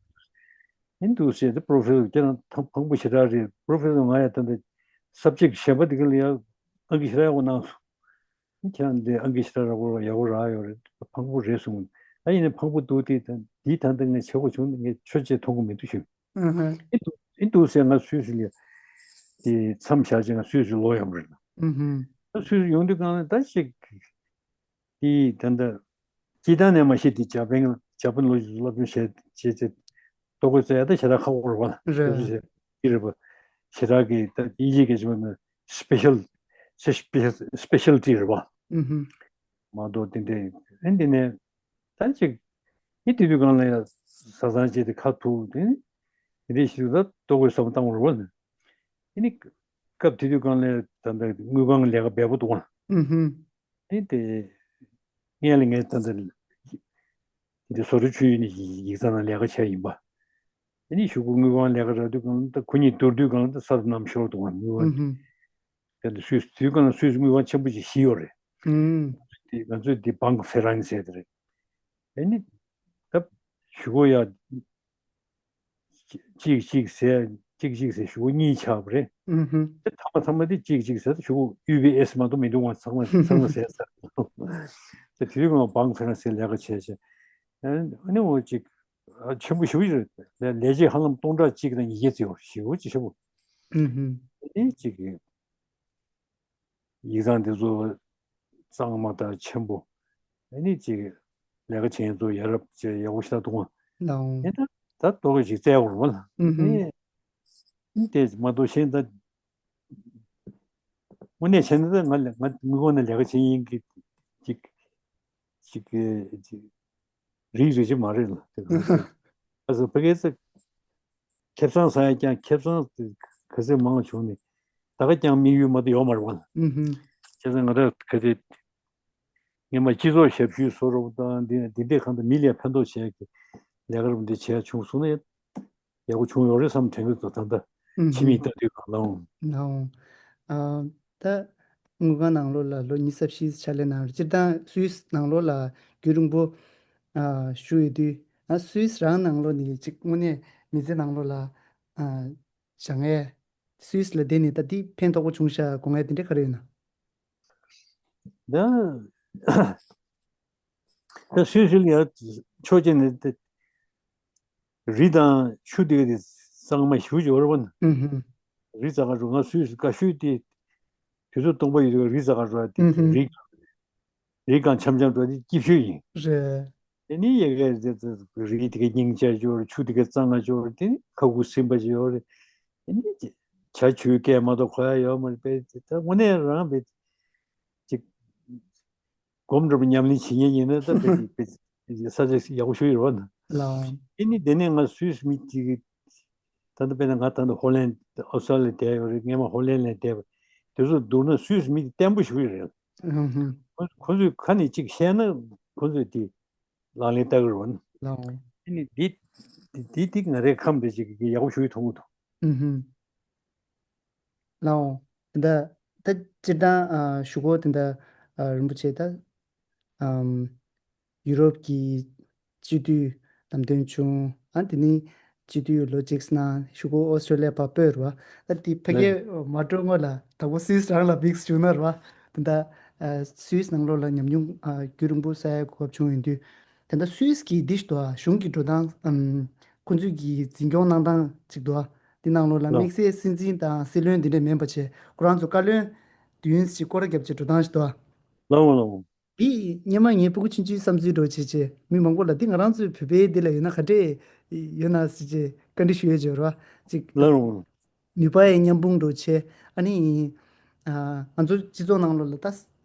ཡིན་འདུག་ཟེར་ཏེ་པོ་རོ་ཕེ་སོར་ཁྱེད་རང་ཐང་ཕངས་པོ་ཞེ་དྲག་རེད། པོ་རོ་ཕེ་སོར་ང་ཡ་ད་ལྟ་སབ་ཇེག་གཞན་པ་དེ་ག་ལ་ཡ་ཨང་ཀི་ཞེ་དྲག་ཡག་པོ་གནང་སོང་། ཁྱེད་རང་འདི་ཨང་ཀི་ཞེ་དྲག་ཡག་པོ་ཡག་པོ་རག་ཡོད་རེད། ཕངས་པོ་རེད་གསུངས། ད་ཡིན་ན་ཕངས་པོ་འདུག་དེ་ད་འདི་ད་ལྟ་ངས་བྱེད་དགོས་བྱུང་ན་ངས་ཆོས་བྱེད་མཐོང་གི་མི་འདུག་ཞུ། ཨུ་ཧུ། ཨིན་འདུག་ཨིན་འདུག་ཟེར། ང་སུད་སི་ལ་དེ་མཚམས་བཞག་བྱས་ང་སུད་སི་ལོག་ཡོང་རེད། ཨུ་ཧུ། ད་སུད་སི་ཡོང་དུས་གང་ལ་ད་ཅིག་དེ་ད་ལྟ་སྤྱིར་བཏང་ནས་མ་གཞི་དེ་ཇ་པན་ཇ་པན་ལོ་རྒྱུས་སློབ་སྦྱོང་བྱས་བྱས་བྱས་ལྟོ་གོས་བཙལ་ཡ་ད་ཞེ་དྲག་ཁག་པོ་རེད་པ། རེད། དེ་ཚོ་བྱས་དེ་རེད་པ། ཞེ་དྲག་གི་ད་དབྱིན་ཇིའི་སྐད་ཆ་བ་ན་སི་པེ་ཤལ་སི་པེ་ཤལ་ཊི་རེད་པ། ཨུ་ཧུ། མ་གཏོགས་དེ་འདྲའི་ཨེ་འདི་ནས་ད་ཅིག་ཨེ་དེ་དུས་གང་ལ་ཡ་བཟའ་ཚང་བྱས་ཏེ་ཁ་ཐུག་དེ་དེ་འདྲའི་ཞིག་ད་ལྟོ་གོས་བསམ་བཏང་བ་རེད་པ། ཨེ་ནི་སྐབས་དེ་དུས་གང་ལ་ད་ལྟ་དངུལ་ཁང་ལས་ཀ་འབེལ་པོ་འདུག་ཨ། ཨུ་ཧུ། ཨེ་དེ་ངས་ལ་ངས་ད་ལྟ་དེ་བཟོ་གྲྭ་ཆུང་ཡུལ་ནས་ཡིག་ཚང་ནང་ལས་ཀ་བྱས་ཡིན་པ། ཨེ་ནི་གཞུག་གུ་དངུལ་ཁང་ལས་ཀ་རག་དུས་གང་ལ་ད་ཁོ་གཉིས་བསྡུར་དུས་གང་ལ་ད་ས་རུ་གནམ་ཤོར་འདུག་ཨ། དངུལ་ཁང་། ཨུ་ཧུ། དེ་ལ་སུད་སི་དུས་གང་ལ་སུད་སི་དངུལ་ཁང་ཆེན་པོ་ཅིག་བཞི་ཡོད་རེད། ཨུམ། དེ་ང་ཚོས་དེ་བང་ཀི་ཧྥེ་རན་སི་ཟེར་དེ་རེད། ཨེ་ནི་ད་གཞུག་གུ་ཡ་གཅིག་གཅིག་ཟེར་གཅིག་གཅིག་ཟེར་གཞུག་གུ་གཉིས་ཆགས་པ་རེད། ཨུ་ཧུ། དེ་ཐ་མ་ཐ་མ་དེ་གཅིག་གཅིག་ཟེར་གཞུག་གུ་ཡུ་བི་ཨེ་སི་མ་གཏོགས་མི་འདུག་ང་ཚང་མ་ཚང་མ་ཟེར་ཚར། དེ་དུས་གང་བང་ཀི་ཧྥེ་རན་སི་ལས་ཀ་བྱས་བྱས། ཨེ་ནི་འོ་ཅིག་ཆེན་པོ་ཞེ་པོ་ཅིག་རེད། ལས་བྱེད་ཧ་ལམ་སྟོང་ཕྲག་གཅིག་དང་ཉིས་བརྒྱ་ཙམ་ཡོད་རེད། ཞེ་པོ་ཅིག་ཆེན་པོ། ཨུ་ཧུ། ཨེ་ནི་ཅིག་གི་ཡིག་ཚང་དེ་ཚོ་གཙང་མ་དང་ཆེན་པོ། ཨ་ནི་ཅིག་ལས་ཀ་བྱེད་མཁན་ཚོ་ཡ་རབས་བྱས་ཡག་པོ་ཞིག་འདུག་ཨང་། ལའོ། ཨེ་ད་ད་ལྟོ་ག་ཞིག་བཙལ་དགོས་རེད་པ་ལ། ཨུ་ཧུ། ཨེ་ཨེ་དེ་མ་གཏོགས་གཞན་ད་དངོས་གནས་བྱས་ན་ད་ང་ལ་ང་དངུལ་ཁང་ནང་ལས་ཀ་བྱེད་མཁན་གྱི་ཅིག་ཅིག་ཅིག་རིགས་རེ་ཅིག་མ་རེད་ལ་དེ་ག་ཨ་ཟོ་ཕ་གི་ཚེ་ཁེ་བཟང་ཟ་ཡ་ཀྱང་ཁེ་བཟང་དེ་ག་ཚོད་མང་བྱུང་ནས་ད་ག་ཀྱང་དམིགས་ཡུལ་མ་གཏོགས་ཡོད་མ་རེད་པ། ཨུ་ཧུ། བྱས་ཙང་ང་རང་ག་ཚོད་ངས་མ་སྤྱི་ཚོགས་ཞབས་ཞུའི་བཟོ་འདྲ་པོ་དང་འདི་འདི་འདྲའི་ཁང་དུ་མི་ལ་ཕན་ཐོགས་བྱེད་ཡ་གི་ལས་ཀ་འདྲ་པོ་འདི་བྱེད་ཡ་བྱུང་སོང་ན་ཡག་པོ་བྱུང་ཡོད་རེད་བསམ་དྲན་གྱི་འདུག་ད་ལྟ་ཨུ་ཕྱི་མིག་ཧུ། ལྟ་དུས་གང་ལའང་། ལའང་། ཨ། ད་དངུལ་ཁང་ནང་ལོགས་ལ་ལོ་ཉི་ཤུ་རྩ་བཞི་ཕྱག་ལས་གནང་རེད། སྤྱིར་བཏང་སུད་སི་ནང་ལོགས་ལ་རྒྱུན་རིང་པོ་ཨ་བཞུགས་ཡོད་དུས། ཨ་སུད་སི་རང་ནང་ལོགས་ནས་ཅིག་དངོས་གནས་མི་ཚེ་ནང་ལོགས་ལ་ཨ་བཞག་ཡས། སུད་སི་ལ་བསྡད་ནས་ད་འདི་ཕན་ཐོགས་པོ་བྱུང་ཤག་དགོངས་ཡས་དེ་འདྲ་ག་རེ་ཡོད་ན། ད་ད་སུད་སི་ལ་ཡ་ཕྱོགས་གཅིག་ནས་དེ་རི་དང་ཆུ་དེ་ག་དེ་གཙང་མ་ཞེ་པོ་ཅིག་ཡོད་རེད་པ། ཨུ་ཧུ། རི་རྩ་ག་འགྲོ་ང་སུད་སི་དགའ་ཤོས་དེ་དུས་ཚོད་སྟོང་པ་ཡོད་དུས་རི་རྩ་ག་འགྲོ་ཡ་དེ་ཨུ་ཧུ། རི་རི་སྒང་འཆམ་འཆམ་འགྲོ་དེ་སྐྱིད་ཤོས་ཡིན། རེད། དེ་ནི་ཡ་གི་དེ་དེ་རི་དེ་ག་སྙིང་རྗེ་ཅིག་ཡོད་རེད། ཆུ་དེ་ག་གཙང་ང་ཅིག་ཡོད་རེད། དེ་ནི་ཁ་ཁུ་སིམ་པ་ཅིག་ཡོད་རེད། དེ་ནི་བྱ་ཆུའི་སྐད་མ་གཏོགས་གོ་ཡ་ཡོད་མ་རེད་པས། དེ་ད་དངོས་གནས་རང་པས་ཅིག་སྒོམ་འགྲོ་བའི་ཉམས་ལེན་བྱེད་མཁན་ཡིན་ན་ད་དཔེ་དེ་དཔེ་ས་ཆ་ཡག་པོ་ཞིག་ཡོད་རེད་པ། ལའོ། ཨེ་ནི་དེ་ནས་ང་སུད་སི་མི་གཅིག་གིས་ད་ལྟ་དཔེར་ན་ང་ད་ལྟ་ཧོ་ལན་ཨོ་སི་ཊྲེ་ལི་ཡ་བསྡད་ཡོད་རེད། སྔོན་མ་ཧོ་ལན་ལ་བསྡད་པ་དེ་ཚོ་བསྡུར་ན་སུད་སི་མི་དེ་བརྟན་པོ་ཞིག་རེད། ཨུ་ཧུ། ཁོ་ཁོ་ཚོས་ཁ་ནས་གཅིག་བཤད་ན་ཁོ་ཚོས་དེ་ལག་ལེན་བསྟར་གི་རེད་པ། ལའོ། ཨེ་ནི་དེ་དེ་དེ་ང་རའི་ཁམས་དེ་ཅིག་གི་ཡག་པོ་ཞིག་མཐོང་གི་འདུག་ཨུ་ཧུ། ལའོ། ད་ད་སྤྱིར་བཏང་ཨ་ཞུ་སྒོ་དེ་འདྲ་ཨ་རིན་པོ་ཆེ་ད་ཨམ་ཡུ་རོབ་ཀྱི་སྤྱི་འཐུས་ལམ་སྟོན་བྱུང་། ཨ་དེ་ནི་སྤྱི་འཐུས་ལོ་གཅིག་ནང་ཞུ་སྒོ་ཨོ་སི་ཀྲོ་ལི་ཡ་ཕར་སྤོས་རེད་པ། ཨ་དེ་ཕ་གིར་མ་འགྲོ་སྔོན་ལ་དང་པོ་སུད་སི་རང་ལ་ཕེབས་བྱུང་ན་རེད་པ། དེ་འདྲ་ཨ་སུད་སི་ནང་ལོགས་ལ་ཉམས་མྱོང་ཨ་རྒྱུན་རིང་པོ་བསགས་ཡ་གོ་སྐབས་བྱུང་ཡོང་དུས། དེ་འདྲ་སུད་སི་གི་འདི་ཞིག་འདུག་ཨ། གཞུང་གི་འགྲོ་སྟངས་ཨམ་ཁོང་ཚོས་ཀྱི་འཛིན་སྐྱོང་གནང་སྟངས་ཅིག་འདུག་ཨ། འདི་ནང་ལོགས་ལ་ལགས། དམིགས་བསལ་སྲིད་འཛིན་དང་སྲིད་བློན་འདི་འདྲ་མིན་པ་བྱས་ཁོ་རང་ཚོ་བཀའ་བློན་བདུན་ཞིག་སྐོར་ར་བརྒྱབ་བྱས་འགྲོ་སྟངས་ཤིག་འདུག་ཨ། ལགས་འོང་ལགས་འོང་། འདི་སྔོན་མ་ངས་ཕྲུ་གུ་ཆུང་ཆུང་བསམ་ཚུལ་འདྲ་བོ་བྱས་བྱས་མི་མང་པོ་ལ་འདི་ང་རང་ཚོའི་བོད་པའི་འདི་ལ་ཡོད་ན་ག་འདྲས་ཡོད་ན་ཟེར་བྱས་བཀའ་འདྲི་ཞུ་ཡས་བྱས་ར་བ་ཅིག་ལགས་འོང་། ནུས་པ་ཡི་མཉམ་སྤུངས་འདྲ་བྱས། ཨ་ནི་ཨ་ང་ཚོ་སྤྱི་ཚོགས་ནང་ལོགས་ལ་ད་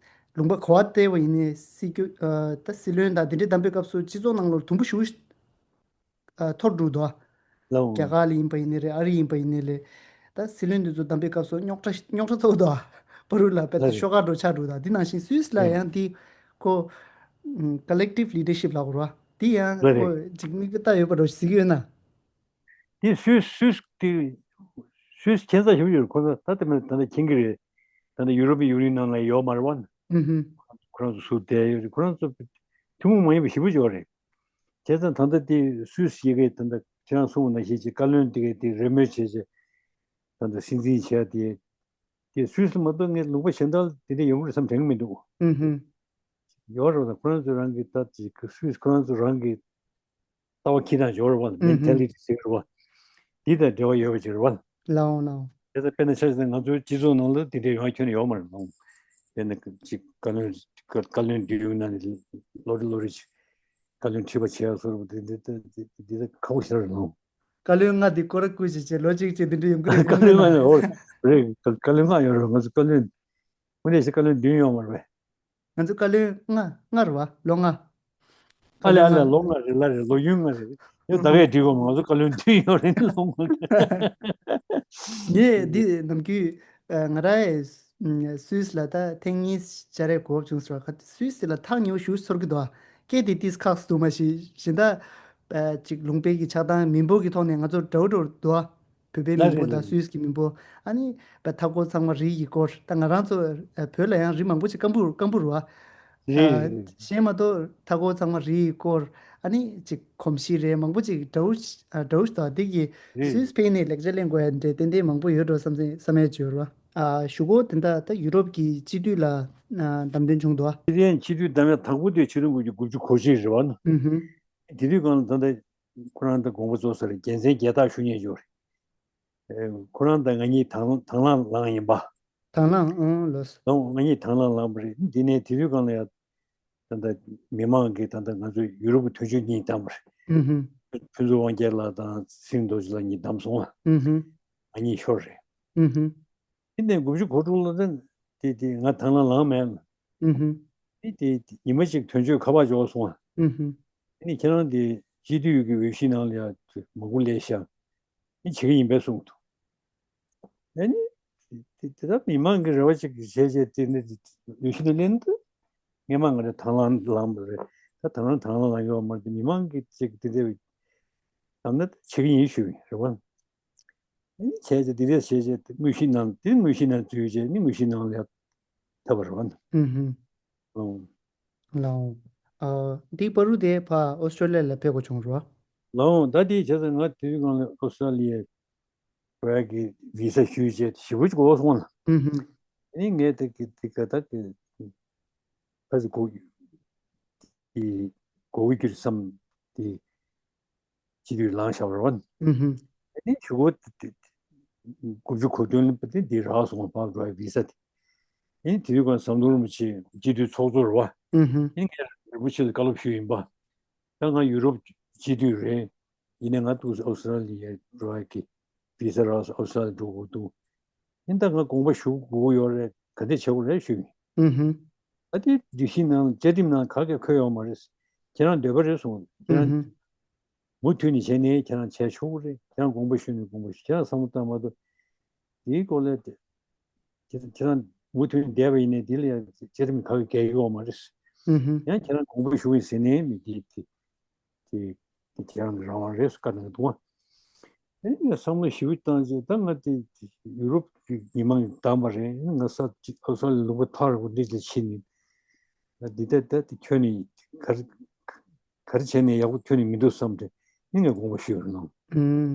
ལུང་པ་ག་བ་བལྟས་པ་ཡིན་ནའི་སྲིད་སྐྱོ་ཨ་ད་སྲིད་བློན་དང་དེ་འདྲའི་བདམས་པའི་སྐབས་སུ་སྤྱི་ཚོགས་ནང་ལོགས་དུམ་བུ་ཞེ་པོ་ཨ་འཐོར་འགྲོ་འདུག་ལའོ། རྒྱ་གར་ལ་ཡིན་པ་ཡིན་ནའི་རེད། ཨ་རི་ཡིན་པ་ཡིན་ནའི་རེད། ད་སྲིད་བློན་འདི་ཚོ་བདམས་པའི་སྐབས་སུ་རྙོག་དྲ་རྙོག་དྲ་ཚ་པོ་འདུག་བར་དུ་ལ་དཔེ་ད་ལ་ཤོག་ཁག་འདྲ་ཆགས་འགྲོ། ད་འདི་ནང་བཞིན་སུད་སི་ལ་ཡང་འདི་ཁོ་ཨམ་collective leadership ལབ་དགོས་རེད་བ། འདི་ཡང་ལ་རེད། ཁོ་ཅིག་དམིགས་ཡུལ་ལྟ་ཡོད་པ་འདྲ་ཞིག་གཟིགས་ཀྱི་ཡོད་ན། དེ་སུད་སུད་དེ་སུད་ཁྱད་མཚར་ཞིག་ཡོད། ཁོ་ཚོ་ད་ལྟ་མ་ད་ལྟ་མཁྱེན་གྱི་རེད། ད་ལྟ་ཡུ་རོབ་ཡུ་ནི་ཡན་ནང་ལ་ཡོད་མ་རེད་བ། ཨུ་ཧུ། ཁོ་རང་ཚོ་ཟུར་བསྡད་ཡོད་རེད། ཁོ་རང་ཚོ་ཐུན་མོང་མ་ཡིན་པ་ཞེ་པོ་ཅིག་ཡོད་རེད། བྱས་ཙང་ད་ལྟ་དེ་སུད་སི་ཡི་གེ་ད་ལྟ་ཁྱེད་རང་གསུངས་པ་ནང་བཞིན་ཅིག་བཀའ་བློན་དེ་གས་དེ་རེས་མོས་བྱས་བྱས་ད་ལྟ་སྲིད་འཛིན་བྱས་དེ། དེ་སུད་སི་མ་གཏོགས་ངས་ལུང་པ་གཞན་དག་དེ་འདྲ་ཡོང་གི་རེད་བསམ་དྲན་གྱི་མི་འདུག་ཨུ་ཧུ། ཡོད་རེད་པ། ཁོ་རང་ཚོ་རང་གི་ད་ཅིག་སུད་སི་ཁོ་རང་ཚོ་རང་གི་ལྟ་བ་ཁྱི་དང་འབྱོར་བ། ཨུ་ཧུ། མེན་ཊེ་ལི་ཊི་ཟེར་བ། འདི་དང་འབྲེལ་བ་ཡོད་པ་ཅིག་རེད་བ། ལའོ་ལའོ། དེ་ལྟར་དཔེར་ན་ཆ་བཞག་ན་ང་ཚོའི་སྤྱི་ཚོགས་ནང་ལ་དེ་འདྲའི་ཡོང་ཁྱོན་ནས་ཡོད་མ་རེད་མོ། དཔེར་ན་ཅིག་བཀའ་བློན་བཀའ་བློན་འདུས་ན་ནི་ལོ་རེ་ལོ་རེ་ཅིག་བཀའ་བློན་ཁྲི་པ་བྱེད་ཡག་བཟོ་འདྲ་པོ་དེ་འདྲ་ད་འདི་ད་ཁག་པོ་ཞེ་དྲག་རེད་མོ། བཀའ་བློན་ལྔ་འདི་སྐོར་ར་བསྐུར་བྱས་བྱས་ལོ་གཅིག་བྱས་དེ་འདྲ་ཡོང་གི་རེད། བཀའ་བློན་ལྔ་ཡོད་རེད། བཀའ་བློན་ལྔ་ཡོད་རེད། ང་ཚོ་བཀའ་བློན་དངོས་གནས་བྱས་བཀའ་བློན་བདུན་ཡོད་མ་རེད་པས། ང་ཚོ་བཀའ་བློན་ལྔ་ལྔ་རེད་བ། ལོ་ལྔ། ཨ་ལས་ཨ་ལས། ལོ་ལྔ་རེད། ལ་རེད། ལོ་ཡུན་ལྔ་རེད། ཡང་ད་གས་འགྲིག་གོ་མ། ང་ཚོ་བཀའ་བློན་བདུན་ཡོད་རེད། ལོ་ལྔ། ངས་འདི་ནམ་རྒྱུན་ཨ་ང་རང་ཨ་སུད་སི་ལ་ད་ཐེངས་གཉིས་ཅ་རེ་གོ་སྐབས་བྱུང་ཟེར་བ། ཁ་སུད་སི་ལ་ཐག་ཉེ་པོ་ཞེ་པོ་ཚོར་གྱི་འདུག་སྐད་དེ་ཏིས་ཁག་སུ་མ་ཤེས་གཞན་དག་ཨ་ཅིག་ལུང་པའི་གི་ཆགས་སྟངས་མི་འབོར་གྱི་ཐོག་ནས་ང་ཚོ་འདྲ་བོ་འདྲ་བོ་འདུག་ཨ། བོད་པའི་མི་འབོར་དང་སུད་སི་གི་མི་འབོར། ཨ་ནི་བ་མཐའ་འཁོར་ཚང་མ་རིགས་ཀྱི་སྐོར། ད་ང་རང་ཚོ་ཨ་བོད་ལ་ཡང་རིགས་མང་པོ་ཅིག་སྐམ་པོ་སྐམ་པོ་རེད་བ། རེད་ཨ་རེད་རེད། གཞན་མ་གཏོགས་མཐའ་འཁོར་ཚང་མ་རིགས་ཀྱི་སྐོར། ཨ་ནི་ཅིག་གོམས་གཤིས་རེད། མང་པོ་ཅིག་འདྲ་བོ་ཨ་འདྲ་བོ་ཞིག་འདུག་དེ་གི་རེད། སུད་སི་ཕེབས་ནས་ལེགས་ཆ་ལེན་དགོས་ཡ་འདྲ་ཏན་ཏན་མང་པོ་ཡོད་འགྲོ་བསམ་བསམ་ཡ་ཅིག་ཡོད་རེད་བ། ཨ་གཞུག་གུ་དེ་འདྲ་ད་ཡུ་རོབ་ཀྱི་སྤྱི་འཐུས་ལ་ཨ་བདམས་ཐོན་བྱུང་འདུག་བ། སྤྱི་འཐུས་སྤྱི་འཐུས་བདམས་ཡ་དང་པོ་དེ་ཆིག་སྟོང་དགུ་བརྒྱ་དགུ་བཅུ་གོ་གཅིག་རེད་བ། ཨུ་ཧུ། དེ་དུས་སྒང་ལ་ད་ལྟ་ཁོ་རང་ད་དགོངས་པ་རྫོགས་ཚར། རྒྱལ་མཚན་རྒྱལ་ཐང་ཞུ་མཁན་ཅིག་ཡོད་རེད། ཨེ་ཁོ་རང་དང་ང་གཉིས་དང་དང་བླངས་བླངས་ཡིན་པ། དང་བླངས་ཨང་ལོས། དང་ང་གཉིས་དང་བླངས་བླངས་པ་རེད། འདི་ནས་དེ་དུས་སྒང་ལ་ཡ་ད་ལྟ་མི་མང་གིས་ད་ལྟ་ང་ཚོ་ཡུ་རོབ་ཀྱི་དོན་གཅོད་གཉིས་བདམས་པ་རེད། ཨུ་ཧུ། ཕུན་ཚོགས་དབང་རྒྱལ་ལགས་དང་ཚེ་རིང་རྡོ་རྗེ་ལགས་གཉིས་བདམས་སོང་བ། ཨུ་ཧུ། ང་གཉིས་ཤོར་རེད། ཨུ་ཧུ། དེ་ནས་དགུ་བཅུ་གོ་དྲུག་ལོ་ཙང་དེ་དེ་ང་དང་བླངས་བླངས་མེད། ཨུ་ཧུ། དེ་དེ་ཉི་མ་གཅིག་དོན་གཅོད་ཁ་པར་འབྱོར་སོང་བ། ཨུ་ཧུ། དེ་ནས་ཁྱེད་རང་དེ་སྤྱི་འཐུས་ཀྱི་འོས་གཞི་ནང་ལ་ཡ་མང་པོ་སླེབས་ཤག་ཨེ་བྱེད་ཀྱི་ཡིན་པས་གསུངས་འདུག་ཨ་ནི། དེ་དེ་ལྟར་མི་མང་གི་རེ་བ་ཅིག་བྱས་བྱས་དེ་ནི་འོས་གཞི་ནས་ལེན་དུས། སྔས་མ་ང་རེ་དང་བླངས་བླངས་པ་རེད། ད་དང་བླངས་དང་བླངས་ལངས་ཡོད་མ་རེད། མི་མང་གི་ཅིག་དེ་འདྲ་བསམ་ན་བྱེད་ཀྱི་ཡིན་ཞུ་ཡིན་རེད་བ། ཨ་ནི་བྱས་བྱས་དེ་འདྲ་བྱས་བྱས་དངོས་གཞི་ནང་དེ་དངོས་གཞི་ནང་འཛུལ་བྱས་ནི་དངོས་གཞི་ནང་ལ་ཡ་ཐབས་པ་རེད་བ། ཨུ་ཧུ། ཨོ། ལའོ། ཨ་འདི་བར་དུ་དེ་ཕ་ཨོ་སི་ཀྲོ་ལི་ཡ་ལ་ཕེབས་དགོས་བྱུང་རེད་བ། ལའོ། ད་དེ་བྱས་ཙང་ང་དེ་དུས་སྒང་ལ་ཨོ་སི་ཀྲོ་ལི་ཡའི་བོད་ཀྱི་བི་ས་ཞུས་བྱས་ཞེ་པོ་ཅིག་འགོར་སོང་ལ། ཨུ་ཧུ། ཨ་ནི་ངས་དེ་གི་དེ་ག་ད་གི་ཕ་ཟི་གོ་གི་གོ་གི་རྒྱུ་བསམ་དེ་སྤྱི་འཐུས་ལངས་བཞག་པ་རེད་བ། ཨུ་ཧུ། ཨ་ནི་གཞུག་གུ་དེ་དེ་དགུ་བཅུ་གོ་བདུན་ལ་དེ་འདི་རག་སོང་བ། ཕ་བི་ས་དེ། ཨ་ནི་དེ་དུས་སྒང་ཟམ་གདོང་རིན་པོ་ཆེ་སྤྱི་འཐུས་ཚོགས་གཙོ་རེད་བ། ཨུ་ཧུ། ཨ་ནི་ངས་རིན་པོ་ཆེ་ལ་བཀའ་སློབ་ཞུས་ཡིན་པ། ད་ང་ཡུ་རོབ་སྤྱི་འཐུས་རེད། ཡིན་ནའི་ང་ཏུ་ཨོ་སི་ཀྲོ་ལི་ཡའི་འགྲོ་ཡ་གི་བི་ས་རག་སོང་། ཨོ་སི་ཀྲོ་ལི་ཡ་འགྲོ་དགོས་འདུག་ཡིན་ད་ང་དགོངས་པ་ཞུ་དགོས་ཡོད་རེད། ག་འདྲ་བྱེད་དགོས་རེད་ཞུས་ཡིན། ཨུ་ཧུ། ཨ་དེ་སྒྲིག་གཞི་ནང་བཅའ་ཁྲིམས་ནང་ག་གེ་འཁོད་ཡོད་མ་རེད། ཁྱེད་རང་འདོད་པ་རེད་གསུངས། ཁྱེད་རང་ཨུ་ཧུ། མུ་མཐུད་ནས་བྱས་ནས་ཁྱེད་རང་བྱས་ཆོག་གི་རེད། ཁྱེད་རང་དགོངས་པ་ཞུས་ནས་དགོངས་པ་ཞུ། ཁྱེད་རང་བསམ་བློ་བཏང་མ་གཏོགས། དེའི་སྐོར་ལ་དེ་ཁྱེད་ཁྱེད་རང་མུ་མཐུད་ནས་བསྡད་པ་ཡིན་ནའི་དེ་ལ་ཡང་བཅའ་ཁྲིམས་ག་གེ་འགལ་གྱི་ཡོད་མ་རེད། ཨུ་ཧུ། ཡང་ཁྱེད་རང་དགོངས་པ་ཞུ་གི་ཟེར་ནའི་མི་དེ་དེ་དེ་དེ་ཁྱེད་རང་གི་རང་དབང་རེད་ཟེར་བཀའ་གནང་གི་འདུག་བ། ཨེ་ངས་བསམ་བློ་ཞིབ་བཏང་རྗེས་ད་ང་དེ་ཡུ་རོབ་ཀྱི་མི་མང་གིས་བདམས་པ་རེད། ང་ས་ཅིག་ཨོ་སི་ཀྲོ་ལི་ཡ་ལུང་པ་ཐག་རིང་པོ་འདི་ལ་ཕྱིན་ནས་ང་འདི་ལྟ་ལྟ་དེ་ཁྱོན་ནས་ག་རེ་ག་རེ་བྱས་ནས་ཡག་པོ་ཁྱོན་ནས་མི་འདུག་བསམ་སྟེ་ཨེ་ངས་དགོངས་པ་ཞུས་པ་རེད་ནང་། ཨུམ།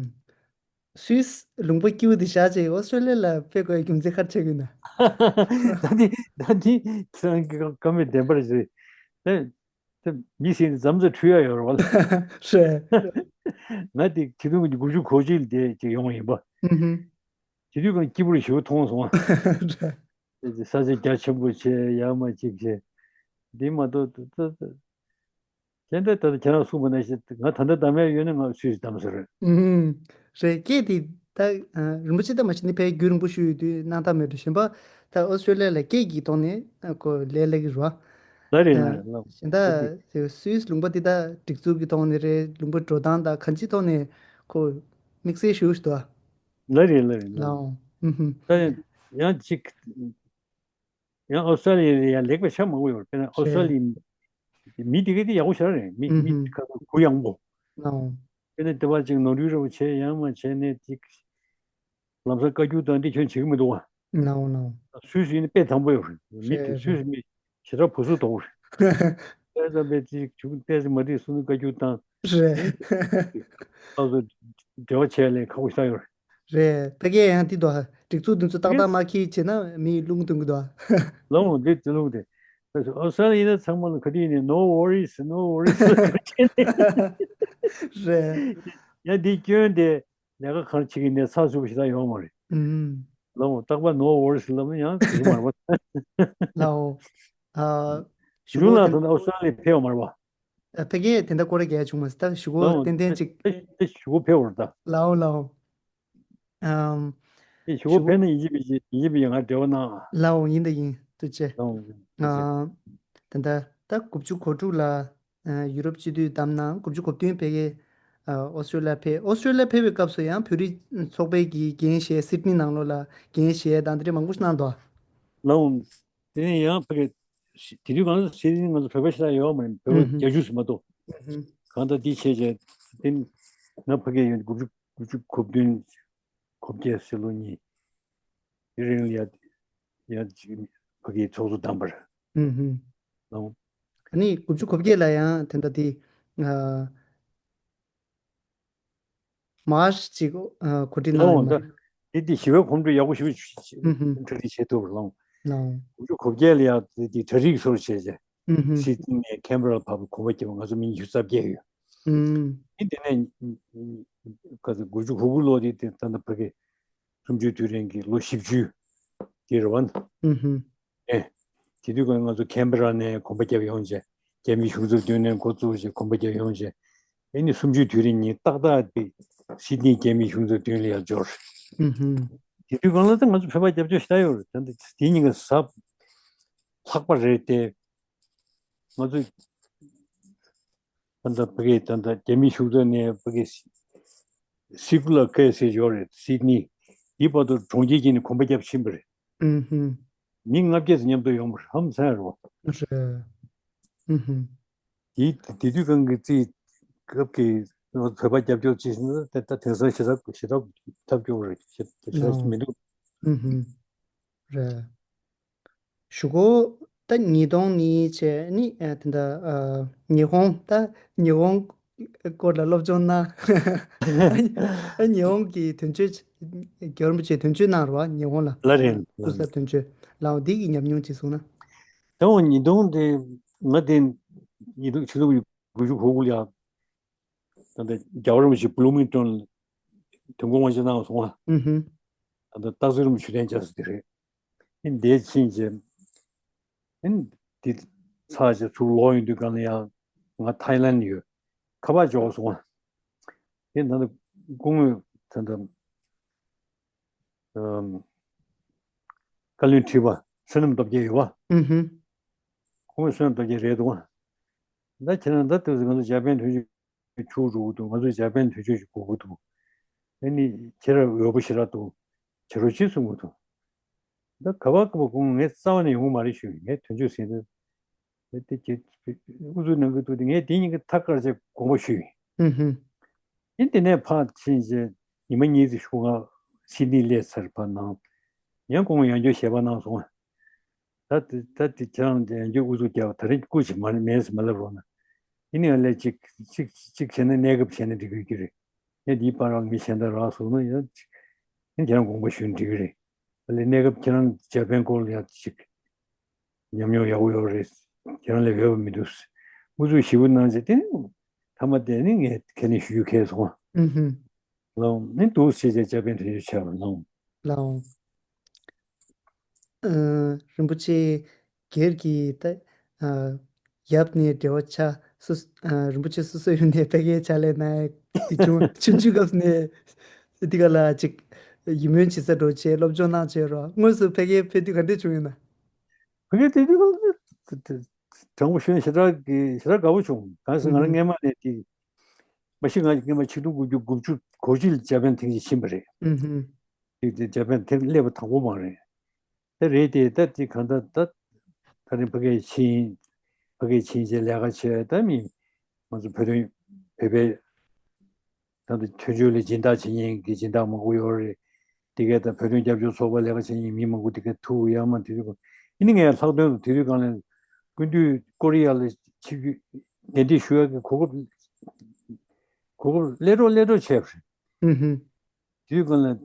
སུད་སི་ལུང་པ་སྐྱིད་པོ་འདི་བཞག་བྱས་ཨོ་སི་ཀྲོ་ལི་ཡ་ལ་ཕེབས་དགོས་རྒྱུ་མཚན་ག་རེ་ཆགས་ཀྱི་ཡོད་ན། ད་འདི་ད་འདི་ཁྱེད་རང་གི་བཀའ་མོལ་བདེན་པ་རེད། ད་ད་མི་ཞིག་ནི་མཚམས་མཚམས་འཁྲུལ་ཡ་ཡོད་རེད་བ། རེད། ང་དེ་ཆིག་སྟོང་དགུ་བརྒྱ་དགུ་བཅུ་གོ་གཅིག་ལ་དེ་ཅིག་ཡོང་བ་ཡིན་པ། ཨུ་ཧུ། དེ་དུས་ཀྱང་སྐྱིད་པོ་ཞེ་པོ་མཐོང་སོང་བ། རེད། ས་ཆ་རྒྱ་ཆེན་པོ་བྱས། ཡར་མར་ཅིག་བྱས། འདི་མ་གཏོགས་ད་ད་ད། ཁྱེད་ད་ད་ཁྱེད་རང་གསུངས་པ་ནང་བཞིན་ང་ད་ལྟ་བདམས་ཡ་ཡོད་ན་ང་སུད་སི་བདམས་ས་རེད། ཨུམ། རེད། སྐད་དེ་ ད་ཨ་རིན་པོ་ཆེ་ད་མ་གཞི་ནས་ཕ་གིར་རྒྱུན་རིང་པོ་བཞུགས་ཡོད་དུས་སྣང་དག་མེད་འགྲོ། གཞན་པ་ད་ཨོ་སི་ཀྲོ་ལི་ཡ་ལ་སྐད་ཀྱི་ཐོག་ནས་ཨ་ཁོ་ལས་སླེབས་ཀྱི་རེད་བ། ལགས་རེད། ཨ་ལགས་རེད། ལགས། གཞན་ད་སུད་སི་ལུང་པ་འདི་ད་སྒྲིག་འཛུགས་ཀྱི་ཐོག་ནས་རེད། ལུང་པ་འགྲོ་སྟངས་དང་གང་ཅིའི་ཐོག་ནས་ཁོ་དམིགས་བསལ་ཞེ་པོ་ཞིག་འདུག་ཨ། ལགས་རེད། ལགས་རེད། ལགས། ལའོ། ཨུ་ཧུམ། ད་ཡང་ཅིག་ཡང་ཨོ་སི་ཀྲོ་ལི་ཡ་ལ་ཡང་ལེགས་པའི་ཆ་མང་པོ་ཡོད་རེད། དཔེར་ན་ཨོ་སི་ཀྲོ་ལི་ཡའི་མི་དེ་ག་དེ་ཡག་པོ་ཞེ་དྲག་རེད། མི་ཨུ་མི་ཧུམ། ག་ཚོད་གུ་ཡངས་པོ། ལའོ། དེ་ནས་དེ་བ་ཅིག་ནོར་འཁྲུལ་རེ་བ་བྱས་ཡང་མ་བྱས་ནས་ཅིག་ལམ་སང་བཀའ་བཀྱོན་དང་འདི་ཁྱོད་བྱེད་ཀྱི་མི་འདུག་བ། ལའོ་ལའོ། སུད་སི་ཡིན་ན་དཔེ་དམ་པོ་ཡོད་རེད། མི་དེ་རེད་སུད་སི་རེད། མི་ཞེ་དྲག་བུ་སུ་དོག་རེད། དཔེ་ཙམ་པའི་ཅིག་བྱུང་ཏོག་ཙམ་མ་འགྲིག་སོང་ན་བཀའ་བཀྱོན་བཏང་། རེད། ཨ་ཚོ་འབྲེལ་བ་བྱས་ལས་ཁག་པོ་ཞེ་དྲག་ཡོད་རེད། རེད། ཕ་གིར་ཡང་དེ་འདུག་ཨ། སྒྲིག་འཛུགས་འདི་ཚོ་ཏག་ཏག་མ་འཁྱེར་བྱས་ན་མི་རླུང་ཐུང་གི་འདུག་ཨ། ལོང་འདི་དེ་ལུགས་དེ། ཨོ་སི་ཀྲོ་ལི་ཡ་ཚང་མ་ལ་ག་དུས་ནས་no worries, no worries། རེད། ཡང་འདི་སྐྱོན་དེ་ལས་ཀ་གང་བྱེད་ཀྱི་ནས་ཚགས་ཚུད་པ་ཞིག་ད་ཡོང་མ་རེད། ཨུམ། ལོང་རྟག་པར་no worries་ལབ་ན་ཡང་དེ་མ་རེད་པ། ལའོ། ཨ། གཞུག་གུ་ལ་དེ་ད་ཨོ་སི་ཀྲོ་ལི་ཡ་ཕེབས་པ་མ་རེད་པ། ཨ་ཕ་གིར་དེ་འདྲ་སྐོར་ར་རྒྱག་བྱུང་མ་སོང་། ད་གཞུག་གུ་ལའོ། ཏན་ཏན་ཅིག་ཨེ་ཨེ་གཞུག་གུ་ཕེབས་པ་རེད་ད། ལའོ་ལའོ། ཨམ། ཨེ་གཞུག་གུ་ཕེབས་ན་ཡིན་གཅིག་མིན་གཅིག་ཡིན་གཅིག་མིན་གཅིག་ང་འབྲེལ་བ་གནང་། ལའོ། ཡིན་ད་ཡིན། ཐུགས་རྗེ་ཆེ། ལའོ། ཨ། ད་ད་ད་དགུ་བཅུ་གོ་དྲུག་ལ་ཨ་ཡུ་རོབ་སྤྱི་འཐུས་བདམས་གནང་། དགུ་བཅུ་གོ་བདུན་ཕ་གིར་ཨ་ཨོ་སི་ཀྲོ་ལི་ཡ་ཕེབས། ཨོ་སི་ཀྲོ་ལི་ཡ་ཕེབས་པའི་སྐབས་སུ་ཡང་བོད་རིགས་ཚོགས་པའི་གི་འགན་བཞེས། སིད་ནི་ནང་ལོགས་ལ་འགན་བཞེས་དང་དེ་འདྲ་མང་པོ་ཞིག་གནང་འདུག་ཨ། ལའོ། དེ་ནས་ཡང་ཕ་གི་དེ་དུས་གང་ལ་ཟེར་ན་ང་ཚོ་བོད་པ་ཞེ་དྲག་ཡོད་མ་རེད། བོད་པ་ཨུ་ཧུམ། བརྒྱད་ཅུ་ཙམ་མ་གཏོགས། ཨུ་ཧུམ། གང་ལྟར་འདི་བྱས་བྱས་དེ་ང་ཕ་གིར་ཡོང་དགུ་བཅུ་དགུ་བཅུ་གོ་བདུན་གོ་བརྒྱད་ཟེར་ལོ་གཉིས་དེ་རིང་ལ་ཡ་ཡ་ཅིག་ཕ་གིའི་ཚོགས་གཙོ་བདམས་པ་རེད། ཨུ་ཧུམ། ལའོ། ཨ་ནི་དགུ་བཅུ་གོ་བརྒྱད་ལ་ཡང་དེ་འདྲ་དེ་ཨ། མར་ཅིག་ཨ་གོ་སྒྲིག་གནང་ཡོད་ལའོ། མ་ད་རེད། དེ་དེ་ཞི་བའི་གོམ་བགྲོད་ཡག་པོ་ཞེ་པོ་ཨུ་ཧུམ། གྲ་སྒྲིག་བྱས་ཐུབ་རེད་ལའོ། ལའོ། དགུ་བཅུ་གོ་བརྒྱད་ལ་ཡ་དེ་དེ་གྲ་སྒྲིག་སོར་བྱས་བྱས། ཨུ་ཧུམ། སིད་ནི་ནས་ཁེན་བྷེ་ར་ལ་བར་དུ་གོམ་པ་བརྒྱབ་པ་ང་ཚོ་མི་ཉི་ཤུ་རྩ་བརྒྱད་ཡོད། ཨུམ། ཨེ་དེ་ནས་ག་ཚོད་དགུ་བཅུ་གོ་དགུ་ལོ་དེ་དེ་ད་ལྟ་ཕ་གི་གསུམ་བཅུའི་དུས་དྲན་གྱི་ལོ་བཞི་བཅུ་དེ་རེད་བ། ཨུ་ཧུམ། ཨེ། དེ་དུས་ཀྱང་ང་ཚོ་ཁེན་བྷེ་ར་ནས་གོམ་པ་བརྒྱབ་ཡོང་བྱས། རྒྱ་མིའི་གཞུང་ཚབ་མདུན་ནས་འགོ་བཙུགས་བྱས་གོམ་པ་བརྒྱབ་ཡོང་བྱས། ཨེ་ནི་གསུམ་བཅུའི་དུས་དྲན་ཉིན་ཏག་ཏག་དེ་སིད་ནི་རྒྱ་མིའི་གཞུང་ཚབ་མདུན་ལ་ཡར་འབྱོར། ཨུ་ཧུམ། དེ་དུས་སྒང་ལ་ད་ང་ཚོ་བོད་པ་རྒྱབ་སྐྱོར་ཞེ་དྲག་ཡོད་རེད། ད་ལྟ་དེ་ཉིན་གྱི་གཟའ་ལྷག་པ་རེད་དེ། ང་ཚོ་ད་ལྟ་ཕ་གི་ད་ལྟ་རྒྱ་མིའི་གཞུང་ཚབ་ནས་ཕ་གི་སི་ཀུ་ལ་ཀེ་ཟེར་ཡོད་རེད། སིད་ནི་འདི་བར་དུ་གྲོང་ཁྱེར་གྱི་ནས་གོམ་པ་བརྒྱབ་ཕྱིན་པ་རེད། ཨུ་ཧུམ། མི་ལྔ་བརྒྱ་ཙམ་མཉམ་དུ་ཡོང་བར་ཧམ་སེམས་རོ། རེད། ཨུ་ཧུམ། དེ་དེ་དུས་གང་གི་རྩིས་སྐབས་ཀྱི་བོད་པ་རྒྱབ་སྐྱོར་བྱས་ཟིན་ན་དེ་ད་དེང་སང་ཞེ་དྲག་ཞེ་དྲག་ཐབས་སྐྱོ་བོ་རེད། ཞེ་དྲག་ཞེ་དྲག་མི་འདུག་ཨུ་ཧུམ། རེད། གཞུག་གུ་ད་ཉིས་སྟོང་གཉིས་བྱས་ནི་ཨ་དེ་འདྲ་ཨ་ཉི་ཧོང་ད་ཉི་ཧོང་སྐོར་ལ་སློབ་སྦྱོང་གནང་། ཨ་ཉི་ཧོང་གི་དོན་གཅོད་རྒྱལ་བ་རིན་པོ་ཆེ་དོན་གཅོད་གནང་རོགས། ཉི་ཧོང་ལ་ལ་རེད། སྐུ་ཚབ་དོན་གཅོད་ལའོ། འདི་གི་ཉམས་མྱོང་ཅིག་གསུངས་ན། ད་འོ་ཉིས་སྟོང་དེ་ང་དེ་ཉིས་སྟོང་ཆིག་སྟོང་དགུ་བཅུ་གོ་དགུ་ལ་ཡང་ད་ལྟ་རྒྱལ་བ་རིན་པོ་ཆེ་བྷུ་ལུ་མིང་ཊོན་ལ་དོན་སྐོར་དབང་ཆེན་གནང་སོང་ང་། ཨུ་ཧུམ། ད་ལྟ་སྟག་འཚེར་རིན་པོ་ཆེ་ཞུ་གཏན་བཅར་ས་དེ་རེད། ཨེ་འདས་ཕྱིན་རྗེས། ཨེ་འདི་ཚར་རྗེས་ཚུར་ལོག་ཡོང་དུས་སྒང་ལ་ཡང་ང་ཐའི་ལན་ཡོད། ཁ་པར་འབྱོར་སོང་ང་། དེ་ད་ལྟ་སྐུ་ངོ་ད་ལྟ་ཨམ་བཀའ་བློན་ཁྲི་པ་བསོད་ནམས་སྟོབས་རྒྱལ་ཡོད་པ། ཨུ་ཧུམ། སྐུ་ངོ་བསོད་ནམས་སྟོབས་རྒྱལ་རེད་འདུག་ང་། ད་ཁྱེད་རང་ད་ལྟ་ང་ཚོ་འཇར་པན་དོན་གཅོད་ཆུ་འགྲོ་གི་འདུག་ང་ཚོ་འཇར་པན་དོན་གཅོད་ཅིག་དགོས་ཀྱི་འདུག་ཨ་ནི་ཁྱེད་རང་འོས་པོ་ཞེ་དྲག་འདུག་བྱེད་རོགས་བྱེད་གསུང་གི་འདུག་ད་ག་བ་ག་བ་ཁོང་ངས་རྩ་བ་ནས་ཡོང་གི་མ་རེད་ཞུས། ངས་དོན་གཅོད་ཟེར་ན་ད་དེ་ཁྱེད་ཨུ་ཚུགས་གནང་གི་འདུག་དེ་ངས་དེ་གཉིས་ཀྱི་ཐག་བཀར་བྱས་དགོངས་པ་ཞུས། ཨུ་ཧུམ། ཨ་ནི་དེ་ནས་ཕར་ཕྱིན་རྗེས་ཉི་མ་གཉིས་ཙམ་ཞུ་ང་སིད་ནི་སླེབས་ཚར་བར་ནང་ཡང་ཁོང་ཡང་བསྐྱར་ཞལ་པར་གནང་སོང་ང་། ད་དེ་ད་དེ་ཁྱེད་རང་དེ་ཡང་བསྐྱར་ཨུ་ཚུགས་རྒྱག་པ་ད་རེས་སྐུ་མཁྱེན་མ་མེད་ཟེར་མ་ལབ་རོགས་གནང་། ཡིན་ནའང་ལས་གཅིག་གཅིག་གཅིག་བྱས་ན་གནས་སྐབས་བྱས་ན་འགྲིག་གི་ཡོད་ཀྱི་རེད། ངས་འདིའི་བར་ལ་མི་གཞན་དག་རག་སོང་ན་ཡང་གཅིག་ཁྱེད་རང་དགོངས་པ་ཞུས་ན་འགྲིག་གི་རེད། ད་ལས་གནས་སྐབས་ཁྱེད་རང་འཇར་པན་སྐོར་ལ་ཡང་གཅིག་ཉམས་མྱོང་ཡག་པོ་ཡོད་རེད། ཁྱེད་རང་ལས་འོས་པ་མི་འདུག་ཨུ་ཚུགས་ཞེ་པོ་གནང་བྱས་དེ་ནས་མཐའ་མ་དེ་ནི་ངས་ཁས་ལེན་ཞུ་རྒྱུ་ཁེལ་སོང་། ཨུ་ཧུམ། ལའོ། ནི་འདུག་ཟེར་བྱས་འཇར་པན་དོན་གཅོད་བྱས་པ་ལའོ། ལའོ། ཨ། རིན་པོ་ཆེ་སྒེར་གྱི་ད་ཨ་ཡབ་ནས་འབྲེལ་བ་ཆགས་སོ། ཨ། རིན་པོ་ཆེ་སོ་སོ་ཡོད་ནས་ཕ་གིའི་ཕྱག་ལས་གནང་ཡ་དེ་བྱུང་ཆུང་ཆུང་སྐབས་ནས་འདི་ག་ལ་ཅིག་ ཡིད་སྨོན་བྱེད་ས་འགྲོ་བྱས་སློབ་སྦྱོང་གནང་བྱས་རོགས། དངོས་སུ་ཕ་གིར་ཕེབས་དུས་ག་འདྲས་བྱུང་ཡོད་ན། ཕ་གིར་ཕེབས་དུས་གང་དྲང་པོ་ཞུ་ན་ཞེ་དྲག་གི་ཞེ་དྲག་དགའ་པོ་བྱུང་། གང་ཟེར་ང་རང་སྔན་མ་ནས་དེ་མ་གཞི་ང་སྔན་མ་ཆིག་སྟོང་དགུ་བརྒྱ་དགུ་བཅུ་གོ་གཅིག་ལ་འཇར་པན་ཐེངས་གཅིག་ཕྱིན་པ་རེད། དེ་དེ་འཇར་པན་དེ་སླེབས་པ་དང་པོ་མ་རེད། ད་རེད་དེ་ད་དེ་གང་ལྟར་ད་ད་རིང་ཕ་གིར་ཕྱིན། ཕ་གིར་ཕྱིན་རྗེས་ལས་ཀ་བྱས། ད་མི་ང་ཚོ་བོད་དོན་བོད་པའི་ད་ལྟ་དོན་གཅོད་ལ་སྦྱིན་བདག་བྱེད་མཁན་གྱི་སྦྱིན་བདག་མང་པོ་ཡོད་རེད། དེ་གའི་ད་བོད་དོན་རྒྱབ་སྐྱོར་ཚོགས་པ་ལས་ཀ་བྱེད་མཁན་མི་མང་པོ་དེ་གའི་ཐུག་ཡར་མར་དེ་དུས་ཡིན་ནའི་ངས་ལྷག་དོན་དུ་དེ་དུས་སྒང་ལ་སྐུ་མདུན་ཀོ་རི་ཡ་ལ་ཆིབས་བསྒྱུར་གདན་འདྲེན་ཞུ་ཡག་གི་གོ་སྐབས་གོ་སྐབས་སླེབས་རོགས་སླེབས་རོགས་བྱས་པ་རེད། དེ་དུས་སྒང་ལ་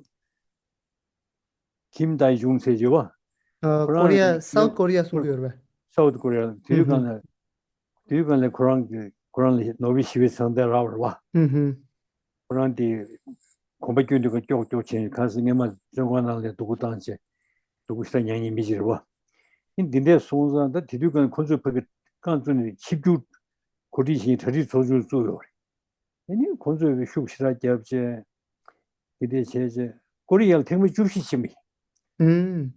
ཁིམ་ཏའི་ཇུང་ཟེར་བྱས་པ། ཨ། ཁོ་རང་ཀོ་རི་ཡ། སའུ་ཐི་ཀོ་རི་ཡ་གསུང་གི་ཡོད་རེད་པས། སའུ་ཐི་ཀོ་རི་ཡ། དེ་དུས་སྒང་ལ་དེ་དུས་སྒང་ལ་ཁོ་རང་གི་ཁོ་རང་ལ་ནོ་བེལ་ཞི་བའི་གསང་བསྟོད་རག་པ་རེད་པ། ཁོ་རང་དེ་གོམ་པ་སྐྱོན་དུས་ཀྱང་ཀྱོག་ཀྱོག་བྱས། གང་ཟེར་སྔན་མ་བཙོན་ཁང་ནང་ལ་སྡུག་པོ་བཏང་བྱས་སྡུག་པོ་ཞེ་དྲག་མྱངས་མཁན་མི་ཞིག་རེད་པ། ཨིན་འདི་འདྲས་སོང་ཙང་ད་དེ་དུས་སྒང་ཁོ་ཚོས་ཕ་གི་རྐང་བཙུགས་ནས་ཆིབས་བསྒྱུར་གོ་སྒྲིག་བྱས་གྲ་སྒྲིག་ཚོགས་ཆུང་བཙུགས་ཡོད་རེད། དེ་ནས་ཁོང་ཚོས་ཤུགས་ཞེ་དྲག་བརྒྱབ་བྱས། དེ་འདྲས་བྱས་བྱས་ཀོ་རི་ཡ་ལ་ཐེངས་མ་བཅུ་བཞི་ཕྱིན་པ་ཡིན།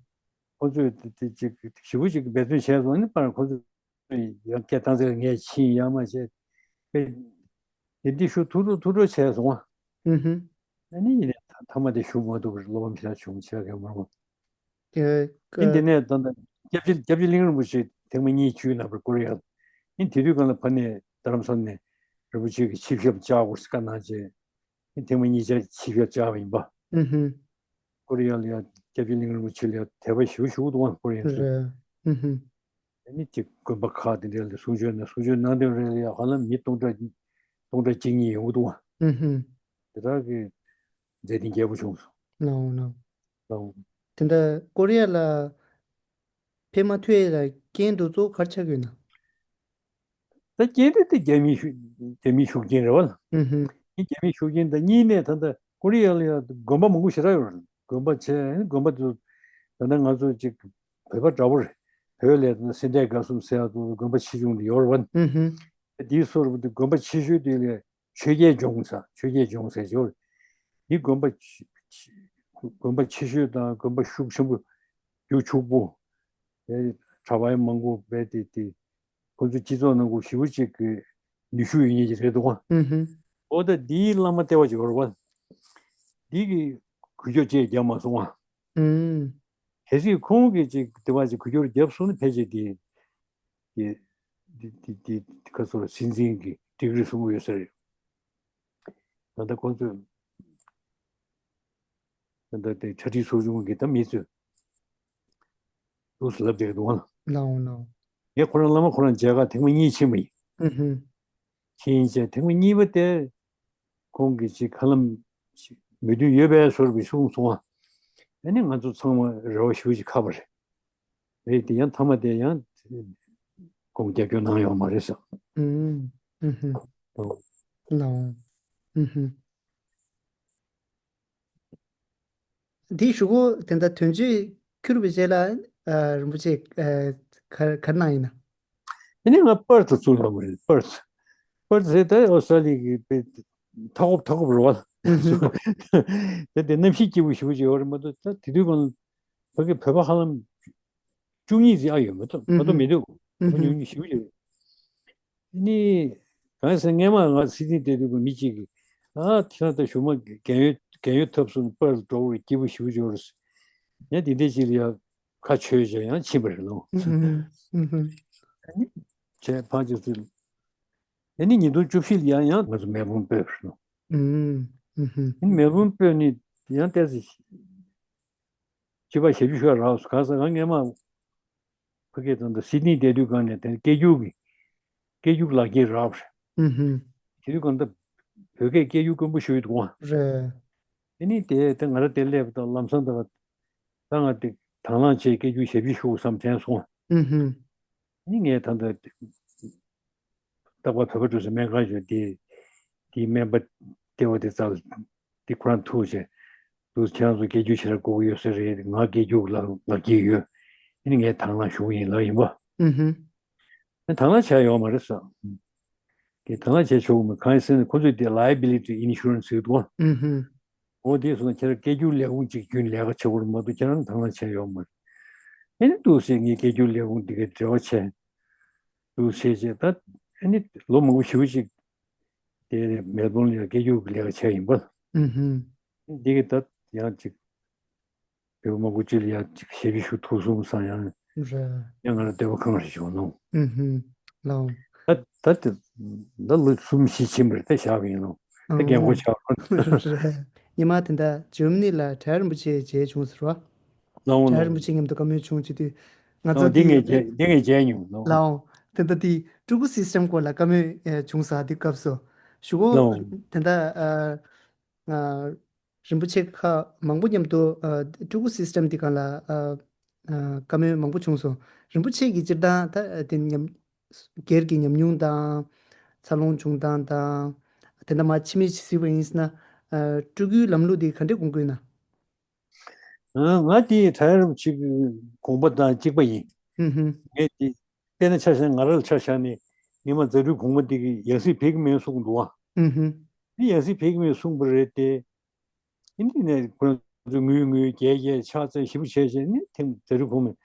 ཁོང་ཚོས་དེ་དེ་ཅིག་ཞེ་པོ་ཅིག་འབད་བརྩོན་བྱས་སོང་། ཨ་ནི་པར་ཁོང་ཚོས་ཡང་སྐད་བཏང་ཚེ་ངས་ཕྱིན་ཡག་མ་བྱས། དེ་དེ་འདྲས་ཤུགས་ཐུག་འགྲོ་ཐུག་འགྲོ་བྱས་སོང་བ། ཨ་ནི་ཡིན་ནའི་མཐའ་མ་དེ་ཞུགས་མ་ཐུབ་པར་བློ་ཕམ་ཞེ་དྲག་བྱུང་། བྱས་ཀྱང་མ་རུང་། དེ་ཨིན་དེ་ནས་ད་ལྟ་སྐྱབས་རྗེ་སྐྱབས་རྗེ་གླིང་རིན་པོ་ཆེ་ཐེངས་མ་གཉིས་ཆིབས་བསྒྱུར་གནང་བར་ཀོ་རི་ཡ་ལ། ཨིན་དེ་དུས་སྒང་ལ་ཕ་ནས་རྡ་རམ་ས་ལ་ནས་རིན་པོ་ཆེ་གི་ཆིབས་ཞབས་བཅར་དགོས་བཀའ་གནང་བྱས། ཨིན་ཐེངས་མ་གཉིས་ཆ་ཆིབས་ཞབས་བཅར་བ་ཡིན་པ། ཀོ་རི་ཡ་ལ་ཡ་སྐྱབས་རྗེ་གླིང་རིན་པོ་ཆེ་ལ་ཡ་དད་པ་ཞེ་པོ་ཞེ་པོ་འདུག་ཨང་། ཀོ་རི་ཡ་ཚོས། རེད། ཨ་ནི་ཅིག་དགོན་པ་ཁག་དེ་འདྲ་ལ་གསུང་ཆོས་གནང་། གསུང་ཆོས་གནང་དོན་རེད་ལ་ཡ་ཧ་ལམ་མི་སྟོང་ཕྲག་སྟོང་ཕྲག་གཅིག་གཉིས་ཡོང་གི་འདུག་ཨང་། དེ་དག་གི་མཛད་དེ་རྒྱས་པོ་བྱུང་སོང་། ལའོ་ལའོ། ལའོ། དེ་འདྲ་ཀོ་རི་ཡ་ལ་ཕེབས་མ་ཐུབ་ཡ་ལ་རྐྱེན་དེ་ཚོ་ག་རེ་ཆགས་ཀྱི་ཡོད་ན། ད་རྐྱེན་དེ་དེ་རྒྱ་མིའི་ཤུགས་རྒྱ་མིའི་ཤུགས་རྐྱེན་རེད་པ། ཨུ་ཧུམ། གཉིས་རྒྱ་མིའི་ཤུགས་རྐྱེན་དང་གཉིས་ནས་ད་ལྟ་ཀོ་རི་ཡ་ལ་ཡང་དགོན་པ་མང་པོ་ཞེ་དྲག་ཡོད་རེད། དགོན་པ་བྱས་དགོན་པ་དེ་ཚོ་ད་ལྟ་ང་ཚོ་ཅིག་བོད་པ་འདྲ་པོ་རེད། བོད་ལ་ད་ལྟ་སེ་འབྲས་དགའ་གསུམ་ཟེར་ཡག་དེ་དགོན་པ་ཆེ་ཆུང་དེ་ཡོད་རེད་པ། ཨུ་ཧུམ། དེའི་སོར་དེ་དགོན་པ་ཆེ་ཤོས་དེ་ལ་ཆོས་རྒྱལ་ལྗོངས་ཟེར། ཆོས་རྒྱལ་ལྗོངས་ཟེར་ཞོར་འདི་དགོན་པ་དགོན་པ་ཆེ་ཤོས་དང་དགོན་པ་ཤུགས་ཆེན་པོ་རྒྱུ་ཕྱུག་པོ་དེ་གྲྭ་པ་མང་པོ་བས་དེ་དེ་ཁོ་ཚོ་སྤྱི་ཚོགས་ནང་གོ་ཞེ་པོ་ཅིག་གི་ནུས་ཤུགས་ཡོད་མཁན་ཅིག་རེད་འདུག་ཨ། ཨུ་ཧུ། འོ་ད་འདིའི་བླ་མ་ལྟེ་བ་ཅིག་ཡོད་རེད་པ། འདི་གི་འགུལ་སྐྱོད་ཅིག་རྒྱབ་མ་སོང་ཨ། ཨུ། གལ་སྲིད་ཁོང་གིས་ཅིག་ལྟེ་བ་ཅིག་འགུལ་སྐྱོད་རྒྱབ་སོང་ན་ཕལ་ཆེར་དེ། དེ་དེ་དེ་དེ་ཁ་སོ་སྲིད་འཛིན་གྱི་ཌིག་རི་གསུང་གི་ཡོད་ས་རེད། ད་ལྟ་ཁོང་ཚོས་ད་ལྟ་དེ་གྲ་སྒྲིག་ཚོགས་ཆུང་གི་ད་མི་ཚོས་ལུགས་སུ་ལབ་བསྡད་ཀྱི་འདུག་ཨང་། ལའོ་ལའོ། ངས་ཁོ་རང་བླ་མ་ཁོ་རང་མཇལ་ཁ་ཐེངས་མ་གཉིས་ཕྱིན་པ་ཡིན། ཨུ་ཧུ། ཕྱིན་བྱས་ཐེངས་མ་གཉིས་པ་དེ་ཁོང་གིས་ཅིག་ཧ་ལམ་ཅིག་མོས་མཐུན་ཡོད་པའི་བཟོ་འདྲ་ཞིག་གསུངས་སོང་ཨ། ཨ་ནི་ང་ཚོ་ཚང་མ་རེ་བ་ཞེ་པོ་ཅིག་ཁ་བ་རེད། རེད་དེ་ཡང་མཐའ་མ་དེ་ཡང་ཁོང་རྒྱབ་སྐྱོར་གནང་ཡོད་མ་རེད་ཟེར། ཨུམ། ཨུ་ཧུ། ཨོ། ལའོ། ཨུ་ཧུ། འདི་གཞུག་གུ་དེ་འདྲ་དོན་གཅོད་ཁྱུར་བའི་རྗེས་ལ་ཨ་རིན་པོ་ཆེ་ཨ་ག་ག་རེ་གནང་ཡིན་ན། དེ་ནས་ང་པར་ཐུ་བཙུགས་ཡོང་བ་རེད། པར་ཐུ། པར་ཐུ་ཟེར་ད་ཨོ་སི་ཀྲ་ལི་ཡའི་གི་དཔེ་མཐའ་འཁོབ་མཐའ་འཁོབ་རེད་པ། དེ་དེ་གནམ་གཤིས་སྐྱིད་པོ་ཞེ་པོ་ཅིག་ཡོད་རེད་མ་གཏོགས། ད་དེ་དུས་གང་ཕ་གི་བོད་པ་ཧ་ལམ་བཅུ་གཉིས་ཙམ་ཨ་ཡོད་མ་གཏོགས་མ་གཏོགས་མི་འདུག་ཨུ་ཧུ། ཉུང་ཉུང་ཞེ་པོ་ཅིག་རེད། ནི་གང་ཟེར་སྔས་མ་ང་སིད་ནི་བསྡད་དུས་མི་གཅིག་གིས་ཨ་ཁྱེད་རང་ད་གཞུག་མ་རྒན་ཡོལ་རྒན་ཡོལ་ཐོབ་སོང་པར་འགྲོ་བར་སྐྱིད་པོ་ཞེ་པོ་ཅིག་ཡོད་རེད། ངས་དེ་འདྲས་ཅིག་ལ་ཡང་ཁ་ཆོས་བྱས་ཡང་ཕྱིན་པ་རེད་ལོ། ཨུ་ཧུ། ཨུ་ཧུ། ཨ་ནི་བྱས་ཕར་ཅིག་ཚུར། ཨ་ནི་ཉིས་སྟོང་བཅུ་བཞི་ལ་ཡང་ཡང་ང་ཚོ་མེལ་བོན་སྤོས་པ་རེད་ལོ། ཨུ་ཧུ། ཨ་ནི་མེལ་བོན་སྤོས་ནི་ཡང་ཏོག་ཙམ་སྤྱི་པ་ཞབས་ཞུ་ཞུ་བ་རག་སོང་། གང་ཟེར་ང་སྔས་མ་ཕ་གི་ད་ལྟ་སིད་ནི་བསྡད་དུས་གང་ནས་དེ་སྐད་སྒྱུར་གྱི་སྐད་སྒྱུར་ལག་འཁྱེར་རག་པ་རེད། ཨུ་ཧུ། དེ་དུས་གང་ལྟར་བོད་སྐད་སྐད་སྒྱུར་དཀོན་པོ་ཞུ་ཡི་འདུག་ཨང་། རེད། དེ་ནི་དེ་དེ་ང་རང་དེ་སླེབས་དང་ལམ་སང་ད་ད་ང་དེ་དང་བླངས་བྱས་སྐད་སྒྱུར་ཞབས་ཕྱི་ཞུ་བསམ་དྲན་སོང་། ཨུ་ཧུ། དེ་ནི་ངས་ད་ལྟ་རྟག་པར་བོད་པ་འགྲོ་སའི་སྨན་ཁང་ཞིག་དེ་དེའི་སྨན་པ་སྐྱེ་བ་དེ་རྩ་ལ་དེ་ཁོ་རང་ཐུག་བྱས་འདུག་ཁྱེད་རང་ཚོ་སྐད་སྒྱུར་ཞེ་དྲག་དགོས་ཀྱི་ཡོད་ས་རེད། ང་སྐད་སྒྱུར་ལ་ང་སྐད་ཡོད། ཨ་ནི་ངས་དང་བླངས་ཞུ་གི་ཡིན་ལབ་ཡིན་པ། ཨུ་ཧུ། ཨ་དང་བླངས་བྱས་ཡོད་མ་རེད་ཟེར། དེ་དང་བླངས་བྱས་ཆོག་གི་མེད། གང་ཡིན་ཟེར་ན་ཁོ་ཚོས་དེ་liability insurance ཟེར་གི་འདུག་ཨ། ཨུ་ཧུ། འོ་དེ་སོང་ཁྱེད་རང་སྐད་སྒྱུར་ལས་ཁུངས་གཅིག་རྒྱུན་ལས་ཀ་བྱེད་དགོས་རེད་མ་གཏོགས་ཁྱེད་རང་དང་བླངས་བྱས་ཡོད་མ་རེད། ཨེ་ནི་འདུག་ཟེར་ངས་སྐད་སྒྱུར་ལས་ཁུངས་འདི་གའི་འབྲེལ་བ་བྱས། འདུག་ཟེར་བྱས་ད་ཨེ་ནི་ལོ་མང་པོ་ཞེ་པོ་ཅིག་དེ་མེལ་བོན་ལ་ཡང་སྐད་སྒྱུར་གྱི་ལས་ཀ་བྱས་ཡིན་པ། ཨུ་ཧུམ། འདི་གའི་ད་ཡང་ཅིག་བོད་མང་པོ་ཅིག་ལ་ཡང་ཅིག་ཞབས་ཕྱི་ཞུ་ཐུབ་སོང་བསམ་ཡང་རེད། ཡང་ང་ལ་འདོད་པ་ཁེངས་རེ་བྱུང་ནོ། ཨུ་ཧུམ། ལའོ། ད་ད་དེ་ད་ལོ་གསུམ་བཞི་ཕྱིན་པ་རེད་ད་བཞག་གི་ཡིན་ནོ། ད་རྒན་གོག་ཆགས། རེད། ཉི་མ་དེ་འདྲ་འཇར་མ་ནི་ལ་གྲྭ་རིན་པོ་ཆེ་མཇལ་བྱུང་ཟེར་བ། ལའོ་གྲྭ་རིན་པོ་ཆེ་མཉམ་དུ་བཀའ་མོལ་བྱུང་བྱེད་དུས་ང་ཚོ་འདི་ངས་མཇལ་འདི་ངས་མཇལ་མྱོང་ལའོ། ལའོ། དེ་འདྲ་དེ་སྤྲུལ་སྐུ་སི་སི་ཊམ་སྐོར་ལ་བཀའ་མོལ་ཨེ་བྱུང་ས་དེ་སྐབས་སུ་གཞུག་གུ་ལའོ། དེ་འདྲ་ཨ། ཨ། རིན་པོ་ཆེ་ཁག་མང་པོ་མཉམ་དུ་ཨ། སྤྲུལ་སྐུ་སི་སི་ཊམ་འདི་སྒང་ལ་ཨ། ཨ། བཀའ་མོལ་མང་པོ་བྱུང་སོང་། རིན་པོ་ཆེ་གིས་སྤྱིར་བཏང་ད་དེ་ཉམས་སྒེར་གྱི་ཉམས་མྱོང་དང་། འཚར་ལོངས་བྱུང་སྟངས་དང་། དེ་འདྲ་མ་ཕྱི་མིག་ཅིག་གཟིགས་པ་ཡིན་ཟེར་ན། ཨ། སྤྲུལ་སྐུའི་ལམ་ལུགས་འདི་ག་འདྲས་དགོངས་ཀྱི་ཡོད་ན། ང་ང་དེ་གྲྭ་རིན་པོ་ཆེ་གི་དགོངས་པ་དང་གཅིག་པ་ཡིན། ཧུམ་ཧུམ། ངས་དེ་དཔེར་ན་ཆ་བཞག་ང་རང་ལ་ཆ་བཞག་ནས་ངས་མ་རྫ་སྤྲུལ་གོང་མ་དེ་གི་ཡང་སྲིད་ཕེབས་ཀྱི་མེད་གསུངས་འདུག་ཨ། ཧུམ་ཧུམ། དེ་ཡང་སྲིད་ཕེབས་ཀྱི་མེད་གསུངས་པ་རེད་དེ། ཨ་ནི་ནས་ཁོ་རང་ཚོ་ངུས་ངུས་རྒྱལ་རྒྱལ་ཕྱག་འཚལ་ཞེ་པོ་བྱས་བྱས་ནས་ཐེངས་རྫ་སྤྲུལ་གོང་མས་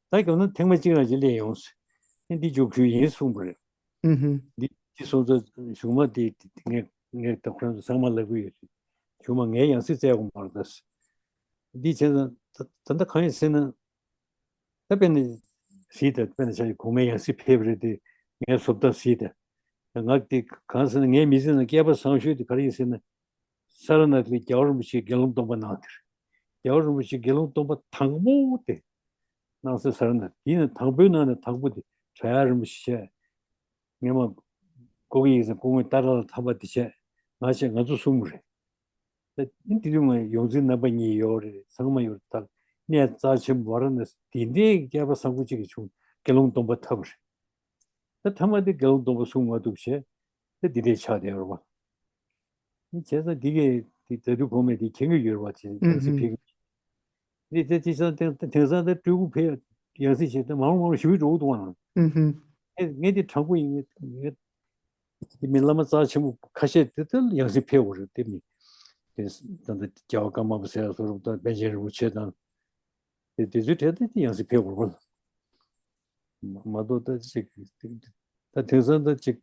ད་རྒྱབ་ན་ཐེངས་མ་གཅིག་རང་ཅིག་སླེབས་ཡོང་ཟེར། ཨ་ནི་འདི་འཇུག་རྒྱུ་ཡིན་གསུངས་པ་རེད། ཨུ་ཧུམ། འདི་འདི་སོང་ཙང་གཞུག་མ་དེ་ངས་ངས་ད་ཁོ་རང་ཚོ་ཚང་མ་ལབ་གི་ཡོད་རེད། གཞུག་མ་ངས་ཡང་སྲིད་བཙལ་དགོས་མ་རེད་ད་ཟེར། འདི་བྱས་ཙང་ད་ད་ལྟ་གང་ཡིན་ཟེར་ན། ད་དཔེར་ན་གཟིགས་དང་དཔེར་ན་ཆ་གོང་མའི་ཡང་སྲིད་ཕེབས་རེད་དེ་ངའི་བཟོ་ལྟ་གཟིགས་དང་། ང་དེ་གང་ཟེར་ན་ངའི་མི་ཚེ་ནང་སྐལ་པ་བཟང་ཤོས་དེ་ག་རེ་ཡིན་ཟེར་ན། ས་ར་ནཱ་ཐ་ལ་རྒྱལ་བ་རིན་པོ་ཆེའི་དགེ་སློང་སྡོམ་པ་གནང་དེར། རྒྱལ་བ་རིན་པོ་ཆེའི་དགེ་སློང་སྡོམ་པ་དང་པོ་དེ་གནང་ས་ས་ར་ནཱ་ཐ་དེ་ཡིན་ན་དང་པོའི་ནང་ནས་དང་པོ་དེ་བྲག་གཡབ་རིན་པོ་ཆེ་བྱས། ངས་མ་ཀོ་ཀི་ཡིག་ཟེར་སྐུ་ངོ་ཏཱ་ར་ལ་ཐར་པ་དེ་བྱས། ང་བྱས་ང་ཚོ་གསུམ་རེད། ད་དེ་དུས་ང་ཡོངས་འཛིན་རྣམ་པ་གཉིས་ཡོད་རེད་ཚང་མ་ཡོད་རེད་ད། གནས་རྩ་ཆེན་པོ་ཝཱ་ར་ཎ་སི་དེ་འདྲའི་སྐལ་པ་བཟང་པོ་གཅིག་གིས་བྱུང་དགེ་སློང་སྡོམ་པ་ཐོབ་རེད། ད་ཐ་མ་དེ་དགེ་སློང་སྡོམ་པ་སྲུང་མ་ཐུབ་བྱས། ད་དེ་འདྲའི་ཆགས་བསྡད་ཡོད་རེད་བ། བྱས་ཙང་དེ་གས་དེ་རྫ་སྤྲུལ་གོང་མས་དེ་མཁྱེན་གྱི་ཡོད་རེད་བ་དེ་ཡང་སྲིད་ཕེབས་ཀྱི། དེ་དེ་དེང་སང་དེང་དེང་སང་ད་སྤྲུལ་སྐུ་ཕེབས་ཡང་སྲིད་བྱས་ད་མང་པོ་མང་པོ་ཞེ་པོ་འགྲོ་གི་འདུག་བ། ངས་ངས་དེ་དྲང་པོ་ཡིན་ངས་ངས་དེ་མི་བླ་མ་རྩ་ཆེན་པོ་ཁ་ཤས་དེ་ད་ཡང་སྲིད་ཕེབས་དགོས་རེད་དེ་མི། དེ་ད་ལྟ་རྒྱལ་བ་ཀརྨ་པ་ཟེར་ཡ་བཟོ་འདྲ་དང་པཎ་ཆེན་རིན་པོ་ཆེ་དང་། དེ་དེ་ཚོའི་གྲས་དེ་དེ་ཡང་སྲིད་ཕེབས་དགོས་རེད་བ། མ་གཏོགས་ད་ཅིག་ད་དེང་སང་ད་ཅིག་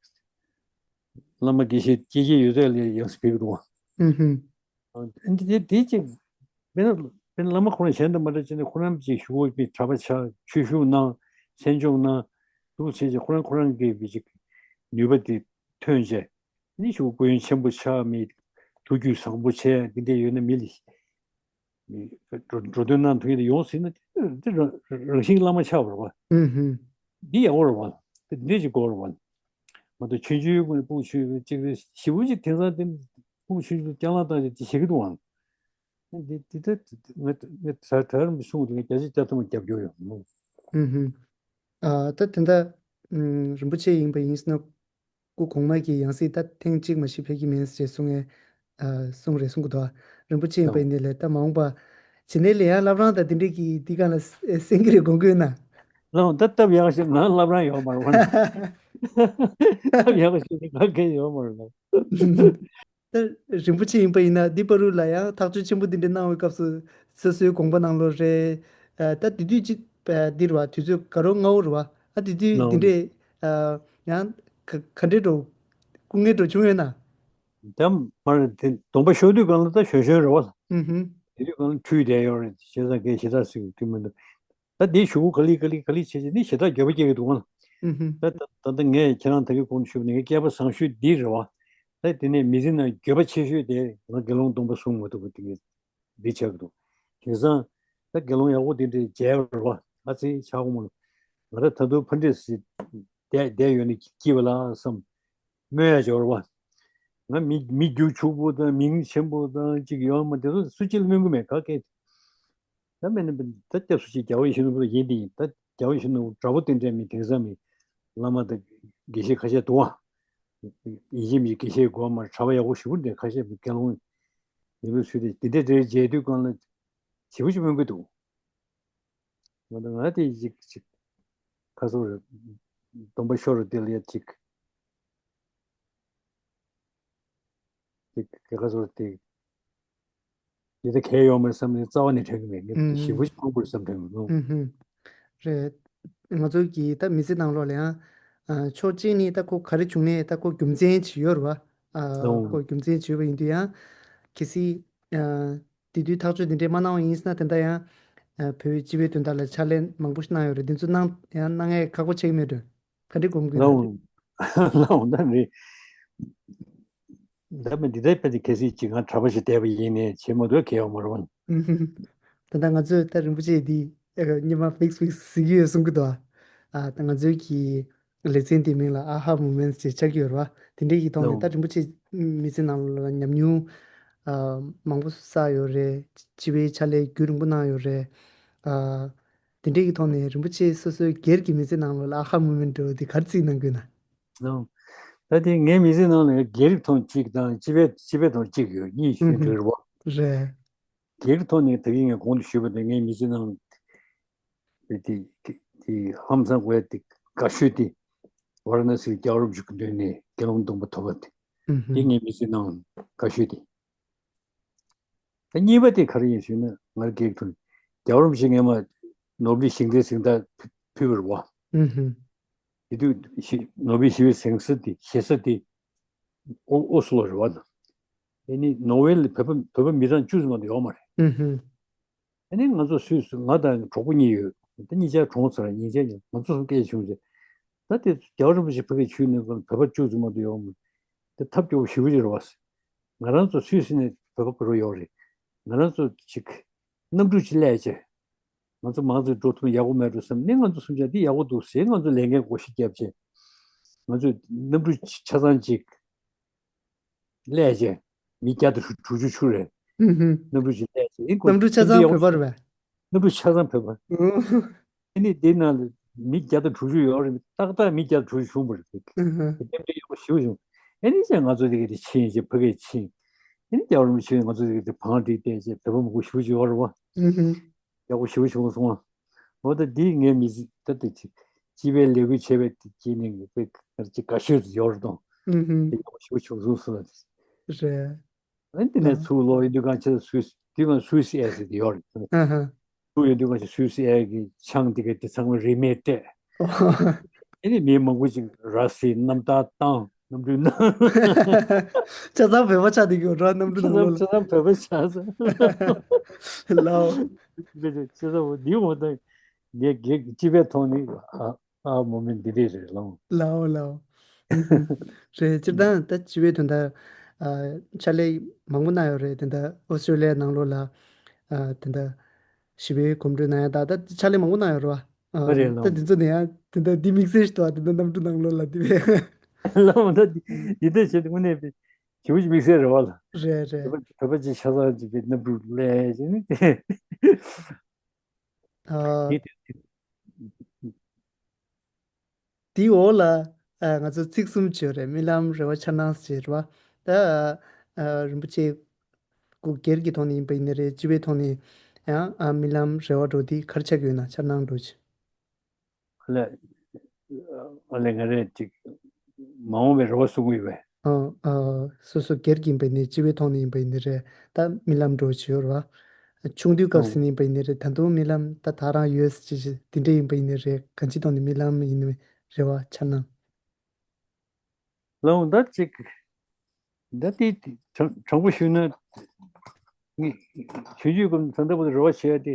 བླ་མ་དགེ་བཤེས་སྐྱེས་སྐྱེས་ཡོད་ཚད་ལ་ཡང་སྲིད་ཕེབས་ཀྱི་འདུག་བ། ཨུ་ཧུམ། འདི་དེ་དེ་ཅིག་དཔེར་ན་དཔེར་ན་བླ་མ་ཁོ་རང་གཞན་དང་མ་འདྲ་བྱས་ནས་ཁོ་རང་ཅིག་ཞུ་བོ་པའི་གྲྭ་པ་ཆགས་ཆོས་ཞུགས་གནང་མཚན་སྦྱོང་གནང་འདུག་བྱས་ཅིག་ཁོ་རང་ཁོ་རང་གི་ཅིག་ནུས་པ་དེ་ཐོན་བྱས་ནི་ཞུ་སྐུ་ཡོན་ཆེན་པོ་ཆགས་མི་ཐུགས་རྒྱུད་བཟང་པོ་བྱས་འདི་འདྲ་ཡོད་ན་མི་ལ་འགྲོ་འགྲོ་དོན་གནང་ཐུབ་ཡ་དེ་ཡོང་སྲིད་ན་དེ་རང་རང་བཞིན་བླ་མ་ཆགས་པ་རེད་བ། ཨུ་ཧུམ། འདི་ཡག་པོ་རེད་བ། དེ་འདྲ་ཅིག་དགོས་རེད་བ། མ་གཏོགས་ཆུང་ཆུང་ཀུན་ནས་སྤུ་གུ་ཆུང་ཆུང་ཅིག་རེད་ཞེ་པོ་ཅིག་དེང་སང་དེ་སྤུ་གུ་ཆུང་ཆུང་སྐྱག་ལང་བཏང་ཅིག་བྱེད་ཀྱི་འདུག་ཨང་། འདི་འདི་ལྟར་ངས་ངས་གྲ་གྲ་རིམ་གསུང་གི་འདུག་བརྒྱ་ཆ་བརྒྱ་ཐམ་པ་རྒྱབ་སྐྱོར་ཡོད་མོ། ཨུ་ཧུམ། ཨ་ད་དེ་འདྲ་ཨུམ་རིན་པོ་ཆེ་ཡིན་པ་ཡིན་ཟེར་ན། སྐུ་གོང་མ་གི་ཡང་སྲིད་ད་ཐེངས་གཅིག་མ་གཞི་ཕེབས་ཀྱི་མིན་ཞེས་གསུང་ངས་ཨ་གསུང་རེད་གསུང་གི་འདུག་རིན་པོ་ཆེ་ཡིན་པ་ཡིན་ནའི་ལས་ད་མ་འོངས་པ་བྱེད་ནའི་ལས་ཡང་བླ་བྲང་དང་དེ་འདྲས་ཀྱི་འདི་ག་ལ་གསན་གྱི་རེད་དགོངས་ཀྱི་ཡོད་ན། ལགས་ད་སྟབས་ཡག་ཞིག་ང་བླ་བྲང་ཡོད་མ་རེད་བ། སྟབས་ཡག་ཞིག་ང་གས་ཡོད་མ་རེད་ལགས། ད་རིན་པོ་ཆེ་ཡིན་པ་ཡིན་ན་འདི་བར་དུ་ལ་ཡང་ཐག་གཅོད་ཆེན་པོ་འདི་འདྲ་གནང་བའི་སྐབས་སུ་སོ་སོའི་དགོངས་པ་གནང་ལོ་རེད། ཨ་ད་དེ་དུས་ཅིག་འདི་རེད་བ་དུས་ཚོད་དགའ་རབ་སྔ་བོ་རེད་བ། ཨ་དེ་དུས་འདི་ལགས། འདྲས་ཨ་ཡང་ག་ག་འདྲས་འགྲོ་སྐུ་ངལ་འགྲོ་བྱུང་ཡོད་ན། ད་མར་དེ་སྡོམ་པ་ཤོར་དུས་སྒང་ལ་ད་གཞོན་གཞོན་རེད་བ། ཨུ་ཧུམ། དེ་དུས་སྒང་ལ་འཁྲུལ་བསྡད་ཡོད་རེད་བྱས་ཙང་གས་ཞེ་དྲག་ཟེར་གྱི་མི་འདུག་ད་དེའི་གཞུག་གུ་ག་ལེ་ག་ལེ་ག་ལེ་བྱས་བྱས་ནི་ཞེ་དྲག་འགྱོད་པ་སྐྱེ་གི་འདུག་ཨང་། ཨུ་ཧུམ། ད་ད་ད་ལྟ་ངས་ཁྱེད་རང་ད་གིན་གོང་དུ་ཞུས་པ་ནས་ངའི་སྐལ་པ་བཟང་ཤོས་འདི་རེད་བ། ད་དེ་ནས་མི་ཚེ་ནང་འགྱོད་པ་ཆེ་ཤོས་དེ་ང་དགེ་སློང་སྡོམ་པ་སྲུང་མ་ཐུབ་པ་དེ་གིས་འདི་ཆགས་ཀྱི་འདུག་དེང་སང་ད་དགེ་སློང་ཡག་པོ་དེ་འདྲས་མཇལ་བ་རེད་བ། ཨ་ཙི་ཆགས་གོ་མ་ལ་ང་ད་ད་དུང་ཕ་འདྲས་སི་བསྡད་བསྡད་ཡོད་ནི་སྐྱིད་པ་ལ་བསམ། སྨོན་ཡ་འབྱོར་བ། ང་མི་མི་རྒྱུ་ཕྱུག་པོ་དང་མིང་ཆེན་པོ་དང་ཅིག་ཡོད་མ་དེ་ཚོ་སུ་གཅིག་ལ་སྨོན་གི་མེད་ག་གེ། ད་མེད་ན་ད་སྐྱབས་སུ་མཆི་རྒྱལ་བ་ཡིད་བཞིན་ནོར་བུ་ཡིན་དེ་ཡིན་ད་རྒྱལ་བ་ཡིད་བཞིན་ནོར་བུ་འདྲ་པོ་དེ་འདྲའི་མི་དེང་སང་མི་བླ་མ་དང་དགེ་བཤེས་ཁ་ཤས་འདུག་བ། ཡིན་གཅིག་མིན་གཅིག་དགེ་བཤེས་དགོས་མ་རེད་གྲྭ་པ་ཡག་པོ་ཞེ་པོ་འདྲ་ཁ་ཤས་མི་དགེ་སློང་ཡིན་པའི་ཚུལ་དེ་དེ་འདྲའི་འདྲའི་མཇལ་དུས་སྒང་ལ་ཞེ་པོ་ཅིག་སྨོན་གི་འདུག་ང་དང་ང་དེ་ཅིག་ཅིག་ཁ་སོ་རེ་སྡོམ་པ་ཤོར་རེ་དེ་ལ་ཡ་ཅིག་ཅིག་ཁ་སོ་རེ་དེ་ འདི་ལྟར་གལ་ཡོད་མ་རེད་བསམ་ནས་རྩ་བ་ནས་དྲན་གྱི་མེད། ངས་ཞེ་པོ་ཞིག་ཕངས་པོ་རེད་བསམ་དྲན་གྱི་འདུག། ཨུ་ཧུམ། རེད། ང་ཚོ་གི་ད་མི་ཚེ་ནང་ལོགས་ལ་ཡང་ཕྱོགས་གཅིག་ནས་ད་ཁོ་ག་རེ་བྱུང་ནས་ད་ཁོ་རྒྱུ་མཚན་ཅིག་ཡོད་རེད་བ། ཨ། ཨོ། ཁོ་རྒྱུ་མཚན་ཅིག་ཡོད་པ་ཡིན་དུས་ཡང་གལ་སྲིད་དེ་དུས་ཐག་གཅོད་དེ་འདྲས་མ་གནང་བ་ཡིན་ཟེར་ན་དེ་འདྲ་ཡང་བོད་སྤྱི་པའི་དོན་དག་ལ་ཕྱག་ལས་མང་པོ་ཞིག་གནང་ཡོད་རེད། དེ་ཚོ་གནང་ཡང་གནང་ཡས་ཁག་པོ་ཆགས་ཀྱི་མེད་འགྲོ། ག་འདྲས་སྒོམ་དགོས་ན། ལའོ། ལའོ་ད་རེད། ད་མི་འདི་ལྟར་ཕལ་ཆེར་གལ་སྲིད་ཅིག་ང་གྲྭ་པ་ཞིག་བསྡད་པ་ཡིན་ནའི་བྱེད་མ་ཐུབ་གལ་ཡོད་མ་རེད་བ། ད་ལྟ་ང་ཚོས་ད་རིན་པོ་ཆེ་འདི་སྔོན་མ་ཕིག་སི་ཕིག་སི་ཟེར་གྱི་ཡོད་གསུང་གི་འདུག་ཨ། ད་ང་ཚོའི་གི་ལེ་ཚན་འདིའི་མིང་ལ་ཨ་ཧ་མོ་མེན་ཊི་ཅེས་ཆགས་ཀྱི་ཡོད་རེད་བ། དེ་འདྲའི་གི་ཐོག་ནས་ད་རིན་པོ་ཆེ་མི་ཚེ་ནང་ལ་ཉམས་མྱོང་མང་པོ་བསགས་ཡོད་རེད། སྤྱི་པའི་ཕྱག་ལས་རྒྱུན་རིང་པོ་གནང་ཡོད་རེད། དེ་འདྲའི་གི་ཐོག་ནས་རིན་པོ་ཆེ་སོ་སོའི་སྒེར་གྱི་མི་ཚེ་ནང་ལ་ཨ་ཧ་མོ་མེན་ཊི་འདྲ་བོ་དེ་ག་རེ་བརྩིས་གནང་དགོས་ན། ད་དེ་ངའི་མི་ཚེ་ནང་ལ་སྒེར་གྱི་ཐོག་གཅིག་དང་སྤྱི་པའི་སྤྱི་པའི་ཐོག་གཅིག་ཡོད། གཉིས་ཤིག་འགྲིག་རེད་བ། རེད། སྒེར་གྱི་ཐོག་ནས་ད་གིན་ངས་གོང་དུ་ཞུས་པ་དེ་ངའི་མི་ཚེ་ནང་དེ་དེ་དེ་ཧམ་སང་དགོས་དེ་དགའ་ཤོས་དེ་ཝཱ་ར་ཎ་སིའི་རྒྱལ་བ་རིན་པོ་ཆེའི་མདུན་ནས་དགེ་སློང་སྡོམ་པ་ཐོབ་པ་དེ་དེ་ངའི་མི་ཚེ་ནང་དགའ་ཤོས་དེ། ད་གཉིས་པ་དེ་ག་རེ་ཡིན་ཞུས་ན་ང་རྒྱལ་ཐུབ། རྒྱལ་བ་རིན་པོ་ཆེ་སྔོན་མ་ནོ་བེལ་ཞི་བདེའི་གཟེངས་རྟགས་ཕུལ་བ་རེད་བ། དེ་དུས་ནོ་བེལ་ཞི་བདེའི་གཟེངས་ས་དེ་ཞེ་ས་དེ་ཨོ་ཨོ་སི་ལོ་རེད་བ། དེ་ནི་ནོ་བེལ་བོད་པ་བོད་པ་མི་གྲངས་བཅུ་ཙམ་མ་གཏོགས་ཡོད་མ་རེད། ཨ་ནི་ང་ཚོ་སུད་སི་ང་དང་གྲོགས་པོ་གཉིས་ཡོད། ད་གཉིས་ཆ་གྲོངས་ཚར། གཉིས་ཆ་ང་ཚོ་གསུམ་སྐད་བྱུང་རྗེས་ད་དེ་རྒྱལ་བ་རིན་པོ་ཆེ་ཕ་གིར་ཆིབས་ནས་བོད་པ་བཅུ་ཙམ་མ་གཏོགས་ཡོད་མ་རེད། དེ་ཐབས་སྐྱོ་པོ་ཞེ་པོ་ཅིག་རེད་བ། ང་རང་ཚོ་སུད་སི་ནས་བོད་པ་ག་རེ་ཡོད་རེད། ང་རང་ཚོ་ཅིག་གནམ་གྲུ་ཅིག་གླས་བྱས། ང་ཚོ་མང་ཚོགས་འགྲོ་ཐུབ་ན་ཡག་པོ་མེད་འགྲོ་བསམ་ནས་ང་ཚོ་གསུམ་ཆ་འདི་ཡག་པོ་འདུག་ཟེར་ང་ཚོ་ལས་འགན་བགོ་བཤའ་བརྒྱབ་བྱས། ང་ཚོས་གནམ་གྲུ་ཆ་ཚང་ཅིག་གླས་བྱས་མི་བརྒྱ་དང་དྲུག་ཅུ་ཆུ་རེད། གནམ་གྲུ་ཅིག་གླས་བྱས་ཨིན་གོ་གནམ་གྲུ་ཆ་ཚང་བོད་པ་རེད་པས། གནམ་གྲུ་ཆ་ཚང་བོད་པ། ཨ་ནི་དེ་ནང་ལ་མི་བརྒྱ་དང་དྲུག་ཅུ་ཡོད་རེད། ཏག་ཏག་མི་བརྒྱ་དང་དྲུག་ཅུ་བྱུང་བ་རེད། དེ་འདྲ་ཡག་པོ་ཞེ་པོ་བྱུང་། ཨ་ནི་ཅང་ང་ཚོ་དེ་ག་དེ་ཕྱིན་བྱས་ཕ་གིར་ཕྱིན། ཨ་ནི་རྒྱལ་བ་རིན་པོ་ཆེ་ང་ཚོ་དེ་ག་དེ་བང་སྒྲིག་བལྟས་བྱས་བོད་པ་མང་པོ་ཞེ་པོ་ཅིག་ཡོད་རེད་བ། ཡག་པོ་ཞེ་པོ་བྱུང་སོང་ང་། འོ་ད་འདི་ངའི་མི་ཚེ་ད་ལྟ་ཅིག་སྤྱི་པའི་ལས་འགུལ་བྱས་པའི་དེ་སྐྱེས་ནས་ངས་དཔེ་ཅིག་དགའ་ཤོས་ཡོད་རེད་དང་། དེ་ཡག་པོ་ཞེ་པོ་བྱུང་སོང་ཟེར་བ་དེ། རེད། ཨ་ནི་དེ་ནས་ཚུར་ལོག་ཡོང་དུས་གང་ཆེ་སུད་སི་དེ་གང་སུད་སི་ཨེར་ཟེར་དེ་ཡོད་རེད། ཚུར་ཡོང་དུས་གང་ཆེ་སུད་སི་ཨེར་གྱི་ཆང་དེ་ག་དེ་ཚང་མ་རིན་མེད་སྤྲད། ཨ་ནི་མི་མང་པོ་ཅིག་ར་བཟི་རྣམ་ཐར་བཏང་། གནམ་གྲུའི་ནང་། ཆ་ཚང་བོད་པ་ཆགས་བསྡད་ཀྱི་ཡོད་ར། གནམ་གྲུ་ནང་ལོགས་ལ། ཆ་ཚང་བོད་པ་ཆགས་སོང་། ལའོ། ཆ་ཚང་བོད་འདི་འོ་ད་ངས་སྒེར་གྱི་སྤྱི་པའི་ཐོག་ནས་ཨ་ཨ་མོ་མི་འདི་འདྲས་རེད་ལོང་། ལའོ་ལའོ། རེད། སྤྱིར་བཏང་ད་སྤྱི་པའི་དོན་དག་ཨ་ཕྱག་ལས་མང་པོ་གནང་ཡོད་རེད། དེ་འདྲ་ཨོ་སི་ཀྲོ་ལི་ཡ་ནང་ལོགས་ལ་ཨ་དེ་འདྲ་ཞི་བའི་གོམ་བགྲོད་གནང་ཡ་ད་ད་ཕྱག་ལས་མང་པོ་གནང་ཡོད་རེད་བ། ཨ་ཨ་རེད་ད་ལོ། དེ་ཚོ་ནས་ཡང་དེ་འདྲ་འདི་དམིགས་བསལ་ཞིག་འདུག་ཨ། དེ་འདྲ་གནམ་གྲུ་ནང་ལོགས་ལ་དེ་བས། ལོ་ད་འདི་འདྲ་བྱེད་དུས་དངོས་གནས་དཔེ་ཞེ་པོ་ཅིག་དམིགས་བསལ་རེད་བ་ལ། རེད་རེད། བོད་པ་བོད་པ་ཅིག་ཆ་ཚང་ཅིག་གི་གནམ་གྲུ་ལས་ཅིག་ནི་དེ། ཨ། དེ་དེ་དེའི་འོག་ལ་ཨ་ང་ཚོ་ཚིག་གསུམ་བྱས་རེད། རྨི་ལམ། རེ་བ། འཆར་སྣང་ཟེར་བ། ད་ཨ་རིན་པོ་ཆེ་སྐུ་སྒེར་གྱི་ཐོག་ནས་ཡིན་པ་ཡིན་ནའི་རེད། སྤྱི་པའི་ཐོག་ནས་ཡང་ཨ་རྨི་ལམ་རེ་བ་འདྲ་བོ་དེ་ག་རེ་ཆགས་ཀྱི་ཡོད་ན། འཆར་སྣང་འདྲ་བོ་ཅིག་ཨ་ལས་ཨ་ལས་ང་རས་ཅིག་མ་འོངས་པའི་རེ་བ་གསུང་གི་ཡོད་པས། ཨ་ཨ་སོ་སོ་སྒེར་གྱི་ཡིན་པ་ཡིན་ནའི་སྤྱི་པའི་ཐོག་ནས་ཡིན་པ་ཡིན་ནའི་རེད། ད་རྨི་ལམ་འདྲ་བོ་ཅིག་ཡོད་རེད་བ། ཆུང་དུས་སྐབས་ཨོ། སུ་ཡིན་པ་ཡིན་ནའི་རེད། ད་དུང་རྨི་ལམ་ད་ད་རང་ཡོད་ཟེར་ཅིག་དེ་འདྲ་ཡིན་པ་ཡིན་ནའི་རེད། གང་ཅིའི་ཐོག་ནས་རྨི་ལམ་ཡིན་ནའི་རེ་བ། འཆར་སྣང་། ལའོ་ད་ཅིག་ད་དེ་དྲང་དྲང་པོ་ཞུས་ན། ངས་ཆུང་ཆུང་སྐབས་ད་ལྟ་བར་དུ་རེ་བ་བྱས་ཏེ།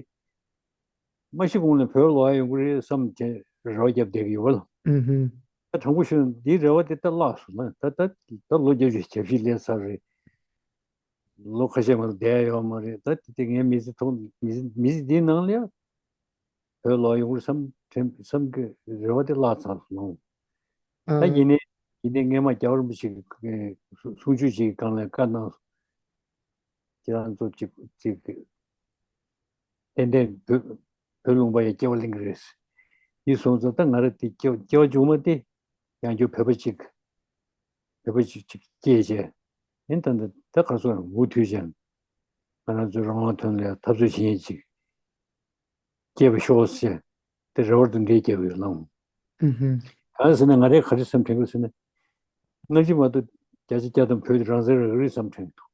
མ་ཤི་གོང་ལ་བོད་ལོག་ཡོང་གི་རེད་བསམ་དེ་རེ་བ་བརྒྱབ་བསྡད་ཀྱི་ཡོད་པ་ལ། ཨུ་ཧུམ། ད་དྲང་པོ་ཞུས་ན་འདིའི་རེ་བ་དེ་ད་བརླག་སོང་ན། ད་ད་ད་ལོ་བརྒྱད་ཅུ་ཞབས་ཕྱི་ལས་ཚར་རེད། ལོ་ཁ་ཤས་མ་གཏོགས་བསྡད་ཡོད་མ་རེད། ད་དེ་དེ་ངའི་མི་ཚེ་ཐོག་མི་ཚེ་མི་ཚེ་འདིའི་ནང་ལ་ཡང་བོད་ལོག་ཡོང་གི་རེད་བསམ་དྲན་བསམ་གྱི་རེ་བ་དེ་བརླག་ཚར་སོང་། ད་ཨ་ཡིན་ནའི་ཡིན་ནའི་སྔས་མ་རྒྱལ་བ་རིན་པོ་ཆེ་གི་གསུང་ཆོས་ཅིག་གི་སྒང་ལ་བཀའ་གནང་སོང་། ཁྱེད་རང་ཚོ་གཅིག་གཅིག་གིས་ཏན་ཏན་བོད་བོད་ལུང་པ་ཡི་སྐྱེ་བ་ལེན་གྱི་རེད། འདི་སོང་ཙང་ད་ང་རང་དེ་སྐྱེ་བ་སྐྱེ་བ་མཇུག་མ་དེ་ཡང་བསྐྱར་བོད་པ་གཅིག་བོད་པ་གཅིག་གཅིག་སྐྱེས་བྱས། ཨེ་ད་ད་ད་ག་སོང་མུ་མཐུད་ཅིང་ང་རང་ཚོའི་རང་དབང་ཐོན་ལ་འཐབ་རྩོད་བྱེད་མཁན་ཅིག་སྐྱེས་པ་ཤོག་ཟེར་དེ་རེ་བ་དང་འབྲེལ་སྐྱེས་པ་ཡོད་ལང་། ཨུ་ཧུམ། གང་ཟེར་ན་ང་རས་ག་རེ་བསམ་དྲན་གྱི་ཟེར་ན། སྔ་ཕྱི་མ་གཏོགས་བརྒྱ་ཆ་བརྒྱ་ཐམ་བོད་དེ་རང་བཙན་རག་གི་རེད་བསམ་དྲན་འདུག་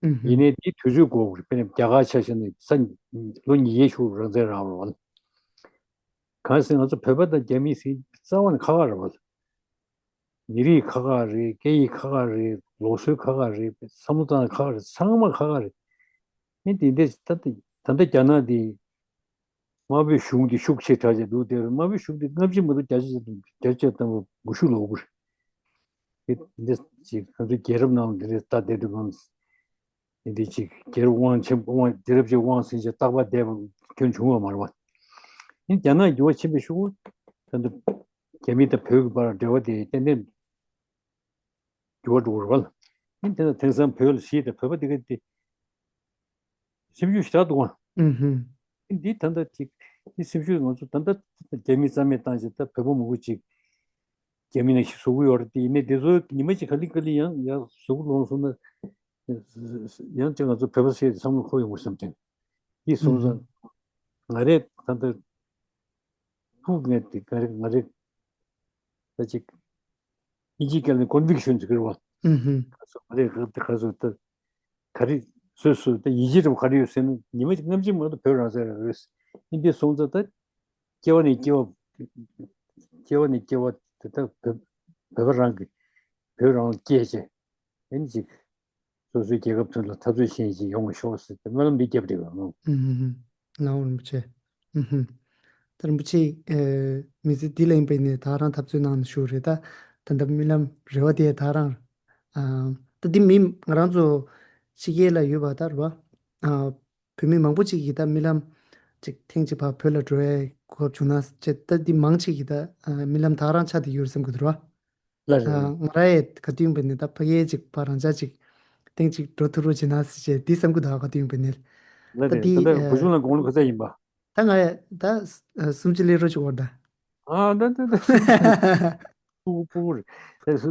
ཨུ་ཧུམ། ཡིན་ནའི་དེའི་དུས་ཚོད་འགོར་བ་རེད། དཔེར་ན་རྒྱ་གར་ཆ་བཞག་ན་ས་ལོ་ཉིས་བརྒྱའི་གཞུག་རང་བཙན་རག་པ་རེད་བ། གང་ཟེར་ང་ཚོ་བོད་པ་དང་རྒྱ་མི་ཟེར་རྩ་བ་ནས་ཁ་ཁ་རེད་བ། མི་རིགས་ཁ་ཁ་རེད། སྐད་ཡིག་ཁ་ཁ་རེད། ལུགས་སྲོལ་ཁ་ཁ་རེད། བསམ་བློ་བཏང་ཁ་ཁ་རེད། ཚང་མ་ཁ་ཁ་རེད། ཨེ་དེ་འདྲ་ད་ལྟ་ད་ལྟ་རྒྱ་ནག་དེ་དམར་པོའི་གཞུང་དེ་ཤུགས་ཆེ་དྲགས་ཀྱི་འདུག་དེར་དམར་པོའི་གཞུང་དེ་སྔ་ཕྱི་མ་གཏོགས་བརྒྱ་ཆ་བརྒྱ་ཆ་ཐམ་པ་འགུལ་ཤུགས་ལོག་གི་རེད། དེ་འདྲ་ཅིག་ང་ཚོའི་རྒྱལ་རབས་ནང་འདི་འདྲའི་ལྟ་བསྡད་དུས་གང་འདི་འདྲའི་ཅིག་རྒྱལ་རབས་དབང་ཆེན་དབང་རྒྱལ་རབས་ཅིག་དབང་ཟིན་བྱས་རྟག་པར་བསྡད་པ་ཁྱོན་བྱུང་བ་མ་རེད་བ། ཡིན་རྒྱ་ནག་འགྱུར་བ་ཕྱིན་པའི་ཤུགས་ད་ལྟ་རྒྱ་མི་དང་བོད་ཀྱི་བར་འབྲེལ་བ་དེ་ཏན་ཏན་འགྱུར་བ་འགྲོ་གི་རེད་བ། ཡིན་དེ་ན་དེང་སང་བོད་ལ་གཞིས་དང་བོད་པ་དེ་ག་དེ་སེམས་ཤུགས་ཞེ་དྲག་འདུག་ཨ། ཨུ་ཧུམ། འདི་ད་ལྟ་ཅིག་འདི་སེམས་ཤུགས་ང་ཚོ་ད་ལྟ་རྒྱ་མི་རྩ་མེད་བཏང་བྱས་ད་བོད་པ་མང་པོ་ཅིག་རྒྱ་མི་ནང་བཞིན་བཟོ་གི་ཡོད་རེད་དེ། ཡིན་ནའི་འདི་ཚོ་ཉི་མ་གཅིག་ག་ལེ་ག་ལེ་ཡང་ཡང་བཟོ་གི་ལོང་སོང་ན་ཡང་ཅིག་ང་ཚོ་བོད་པ་ཟེར་དེ་བསམ་བློ་འཁོར་ཡོང་གི་བསམ་དྲན། འདི་སོང་ཙང་ང་རེད་ད་ལྟ་ཕུགས་ངས་དེ་ག་རེ་ང་རེ་ད་ཅིག་ཨིན་ཇིའི་སྐད་ལ་ཀོན་ཝིག་ཤན་ཟེར་གི་རེད་བ། ཨུ་ཧུམ། ང་ཚོ་ང་རེ་ག་ཚོད་ད་ག་རེ་སོ་སོ་ད་ཡིད་ཆེས་རབ་ག་རེ་ཡོད་ཟེར་ན་ཉི་མ་གཅིག་སྔ་ཕྱི་མ་གཏོགས་བོད་རང་བཙན་རང་རེད། ཨིན་དེ་སོང་ཙང་ད་སྐྱེ་བ་ནས་སྐྱེ་བ་སྐྱེ་བ་ནས་སྐྱེ་བ་དེ་ད་བོད་བོད་པ་རང་གི་བོད་རང་ལ་སྐྱེས་བྱས་ཨིན་ཅིག་སོ་སོའི་རྒྱལ་ཁབ་ཚུན་ལ་འཐབ་རྩོད་ཤེས་བཞིན་ཡོང་བ་ཤོག་ཟེར་ཏེ་སྨོན་ལམ་འདི་བརྒྱབ་བསྡད་པ་ཨང་། ཨུམ་ཧུམ་ཧུམ། ལའོ་རིན་པོ་ཆེ། ཨུམ་ཧུམ། ད་རིན་པོ་ཆེ་ཨེ་མི་ཚེ་འདི་ལ་ཡིན་པ་ཡིན་ནའི་ད་རང་འཐབ་རྩོད་གནང་ནས་བཞུགས་རེད་ད། ད་ལྟ་རྨི་ལམ་རེ་བ་དེ་ད་རང་ཨ་ད་འདི་མི་ང་རང་ཚོ་ཕྱི་རྒྱལ་ལ་ཡོད་པ་ད་རེད་བ། ཨ་བོད་མི་མང་པོ་ཅིག་གིས་ད་རྨི་ལམ་ཅིག་ཐེངས་ཅིག་ཕར་བོད་ལ་འགྲོ་ཡའི་གོ་སྐབས་བྱུང་ན་ཅེས་ད་འདི་མང་ཆེ་གིས་ད་ཨ་རྨི་ལམ་ད་རང་ཆགས་བསྡད་ཡོད་རེད་བསམ་གི་འདུག་རེད་བ། ལ་རེད། ང་རང་ཡས་ག་དུས་ཡིན་པ་ནི་ད་ཕ་གིའི་ཅིག་ཕར་རང་ཅག་ཅིག་ཐེངས་ཅིག་འགྲོ་ཐུབ་རོགས་བྱེད་ན་ཟེར་བྱས་འདི་བསམ་གི་འདུག་ཨ་ག་དུས་ཡིན་པ་ནི། ལ་ད་རེད། འདི་ད་ལྟ་བུ་ཆུང་ལ་དགུང་ལོ་ག་ཚད་ཡིན་པ། ད་ང་ཡས་ད་སུམ་ཅུ་སླེབས་རོགས་བྱེད་དགོས་ད། ཨ་ད་ད་ད་སྤུ་གུ་སྤུ་གུ་རེད། ད་སུ་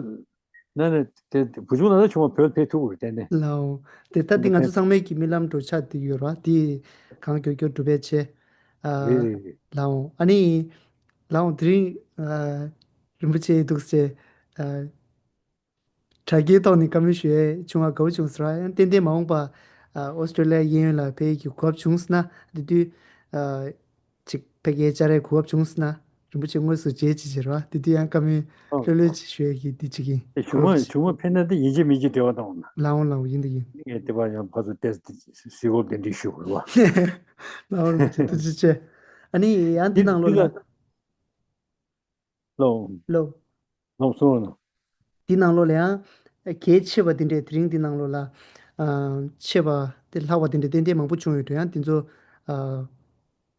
ན་ན་དེ་བུ་ཆུང་ལ་ད་ཆུང་བ་བོད་ཕེབས་ཐུབ་རེད་ཏན་ཏན། ལའོ། དེ་ད་འདི་ང་ཚོ་ཚང་མའི་གི་རྨི་ལམ་འགྲོ་ཆགས་དེ་ཡོད་ར་དེ་གང་མགྱོགས་མགྱོགས་འགྲུབ་པའི་ཆེད། ཨ་རེད་རེད་རེད། ལའོ་ཨ་ནི། ལའོ་དེ་རིང་ཨ་རིན་པོ་ཆེ་འདུག་སེ་ཨ་དྲ་རྒྱའི་ཐོག་ནས་བཀའ་མོལ་ཞུ་ཡས་བྱུང་བ་དགའ་བོ་བྱུང་ཟེར་བ་ཡང་ཏན་ཏན་མ་འོངས་པ་ཨ་ཨོ་སི་ཀྲོ་ལི་ཡ་གཡས་གཡོན་ལ་ཕེབས་ཀྱི་གོ་སྐབས་བྱུང་སོང་ན་དེ་དུས་ཨ་ཅིག་ཕ་གིའི་བཅར་ཡས་གོ་སྐབས་བྱུང་སོང་ན་རིན་པོ་ཆེ་དངོས་སུ་མཇལ་ཅིག་ཟེར་བ་དེ་དུས་ཡང་བཀའ་མོལ་ཨོ། ལྷོད་ལྷོད་ཅིག་ཞུ་ཡས་ཀྱི་དེ་ཅིག་ཡིན། ཨེ་གཞུག་མ་གཞུག་མ་ཕེབས་ན་དེ་ཡིན་གཅིག་མིན་གཅིག་འབྲེལ་བ་བཏང་འོང་ན། ལའོ་ལའོ་ཡིན་དུ་ཡིན། ངས་དེ་བ་ཡང་ཕར་ཚུར་ཏེ་གཟིགས་སྐོར་དེ་འདྲ་ཞུ་དགོས་རེད་བ། ལའོ་རིན་པོ་ཆེ་ཐུགས་རྗེ་ཆེ། ཨ་ནི་ཡང་འདི་ནང་ལོགས་ལ། ལོ། ལོ། ལོ་སོང་ལ། འདི་ནང་ལོགས་ལ་ཡང་གལ་ཆེ་བ་འདི་འདྲའི་དེ་རིང་འདི་ནང་ལོགས་ལ་ཨ་ཆེ་བ་དེ་ལྷག་པ་འདི་འདྲའི་ཏན་ཏན་མང་པོ་བྱུང་ཡོད་འགྲོ། ཡང་འདི་ཚོ་ཨ་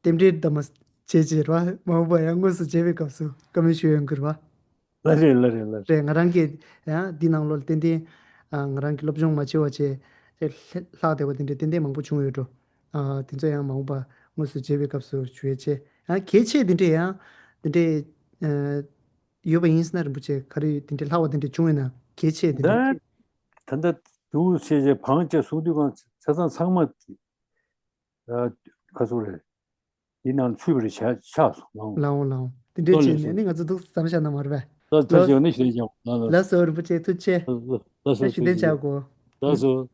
རྟེན་འབྲེལ་ཟླ་མ་བྱེད་ཅེས་ར་མ་འོངས་པ་ཡང་དངོས་སུ་མཇལ་བའི་སྐབས་སུ་བཀའ་མོལ་ཞུ་ཡོང་གི་རེད་བ། ལ་རེད་ལ་རེད་ལ་རེད། རེད། ང་རང་གིས་ཡང་འདི་ནང་ལོགས་ལ་ཏན་ཏན་ཨ་ང་རང་གི་སློབ་སྦྱོང་མ་བྱས་པ་བྱས་ལྷག་བསྡད་པ་འདི་འདྲའི་ཏན་ཏན་མང་པོ་བྱུང་ཡོད་འགྲོ། ཨ་དེ་ཚོ་ཡང་མ་འོངས་པ་དངོས་སུ་མཇལ་བའི་སྐབས་སུ་ཞུ་ཡས་ཆེ། ཡང་གལ་ཆེ་འདི་འདྲའི་ཡང་འདི་འདྲའི་ཨ་ཡོད་པ་ཡིན་ཟེར་ན་རིན་པོ་ཆེ་ག་རེ་ཡོད་དེ་འདྲའི་ལྷག་པ་དེ་འདྲ་བྱུང་ཡོད་ན་གལ་ཆེ་དེ་འདྲ། ད་ད་ལྟ་འདུག་ཟེར་བྱས་བང་ཅིག་གསུང་དུས་གང་ཆ་ཚང་ཚང་མ་ཨ་ཁ་སོ་རེད། འདི་ནང་ཚུད་པ་རེད་ཆ་ཆགས་སོང་ལའོ། ལའོ་ལའོ་དེ་འདྲས་བྱས་ནས་ནི་ང་ཚོ་འདུག་ཙམ་བཞག་ན་མ་རེད་པས། ལ་ལ་ལ་ལ་ལ་སོ་རིན་པོ་ཆེ་ཐུགས་རྗེ་ཆེ། ལ་སོ་ལ་ཞུ་ཐུགས་རྗེ་ཆེ། ལ་སོ་ཞུ་ཐུགས་རྗེ་ཆེ། ལ་སོ།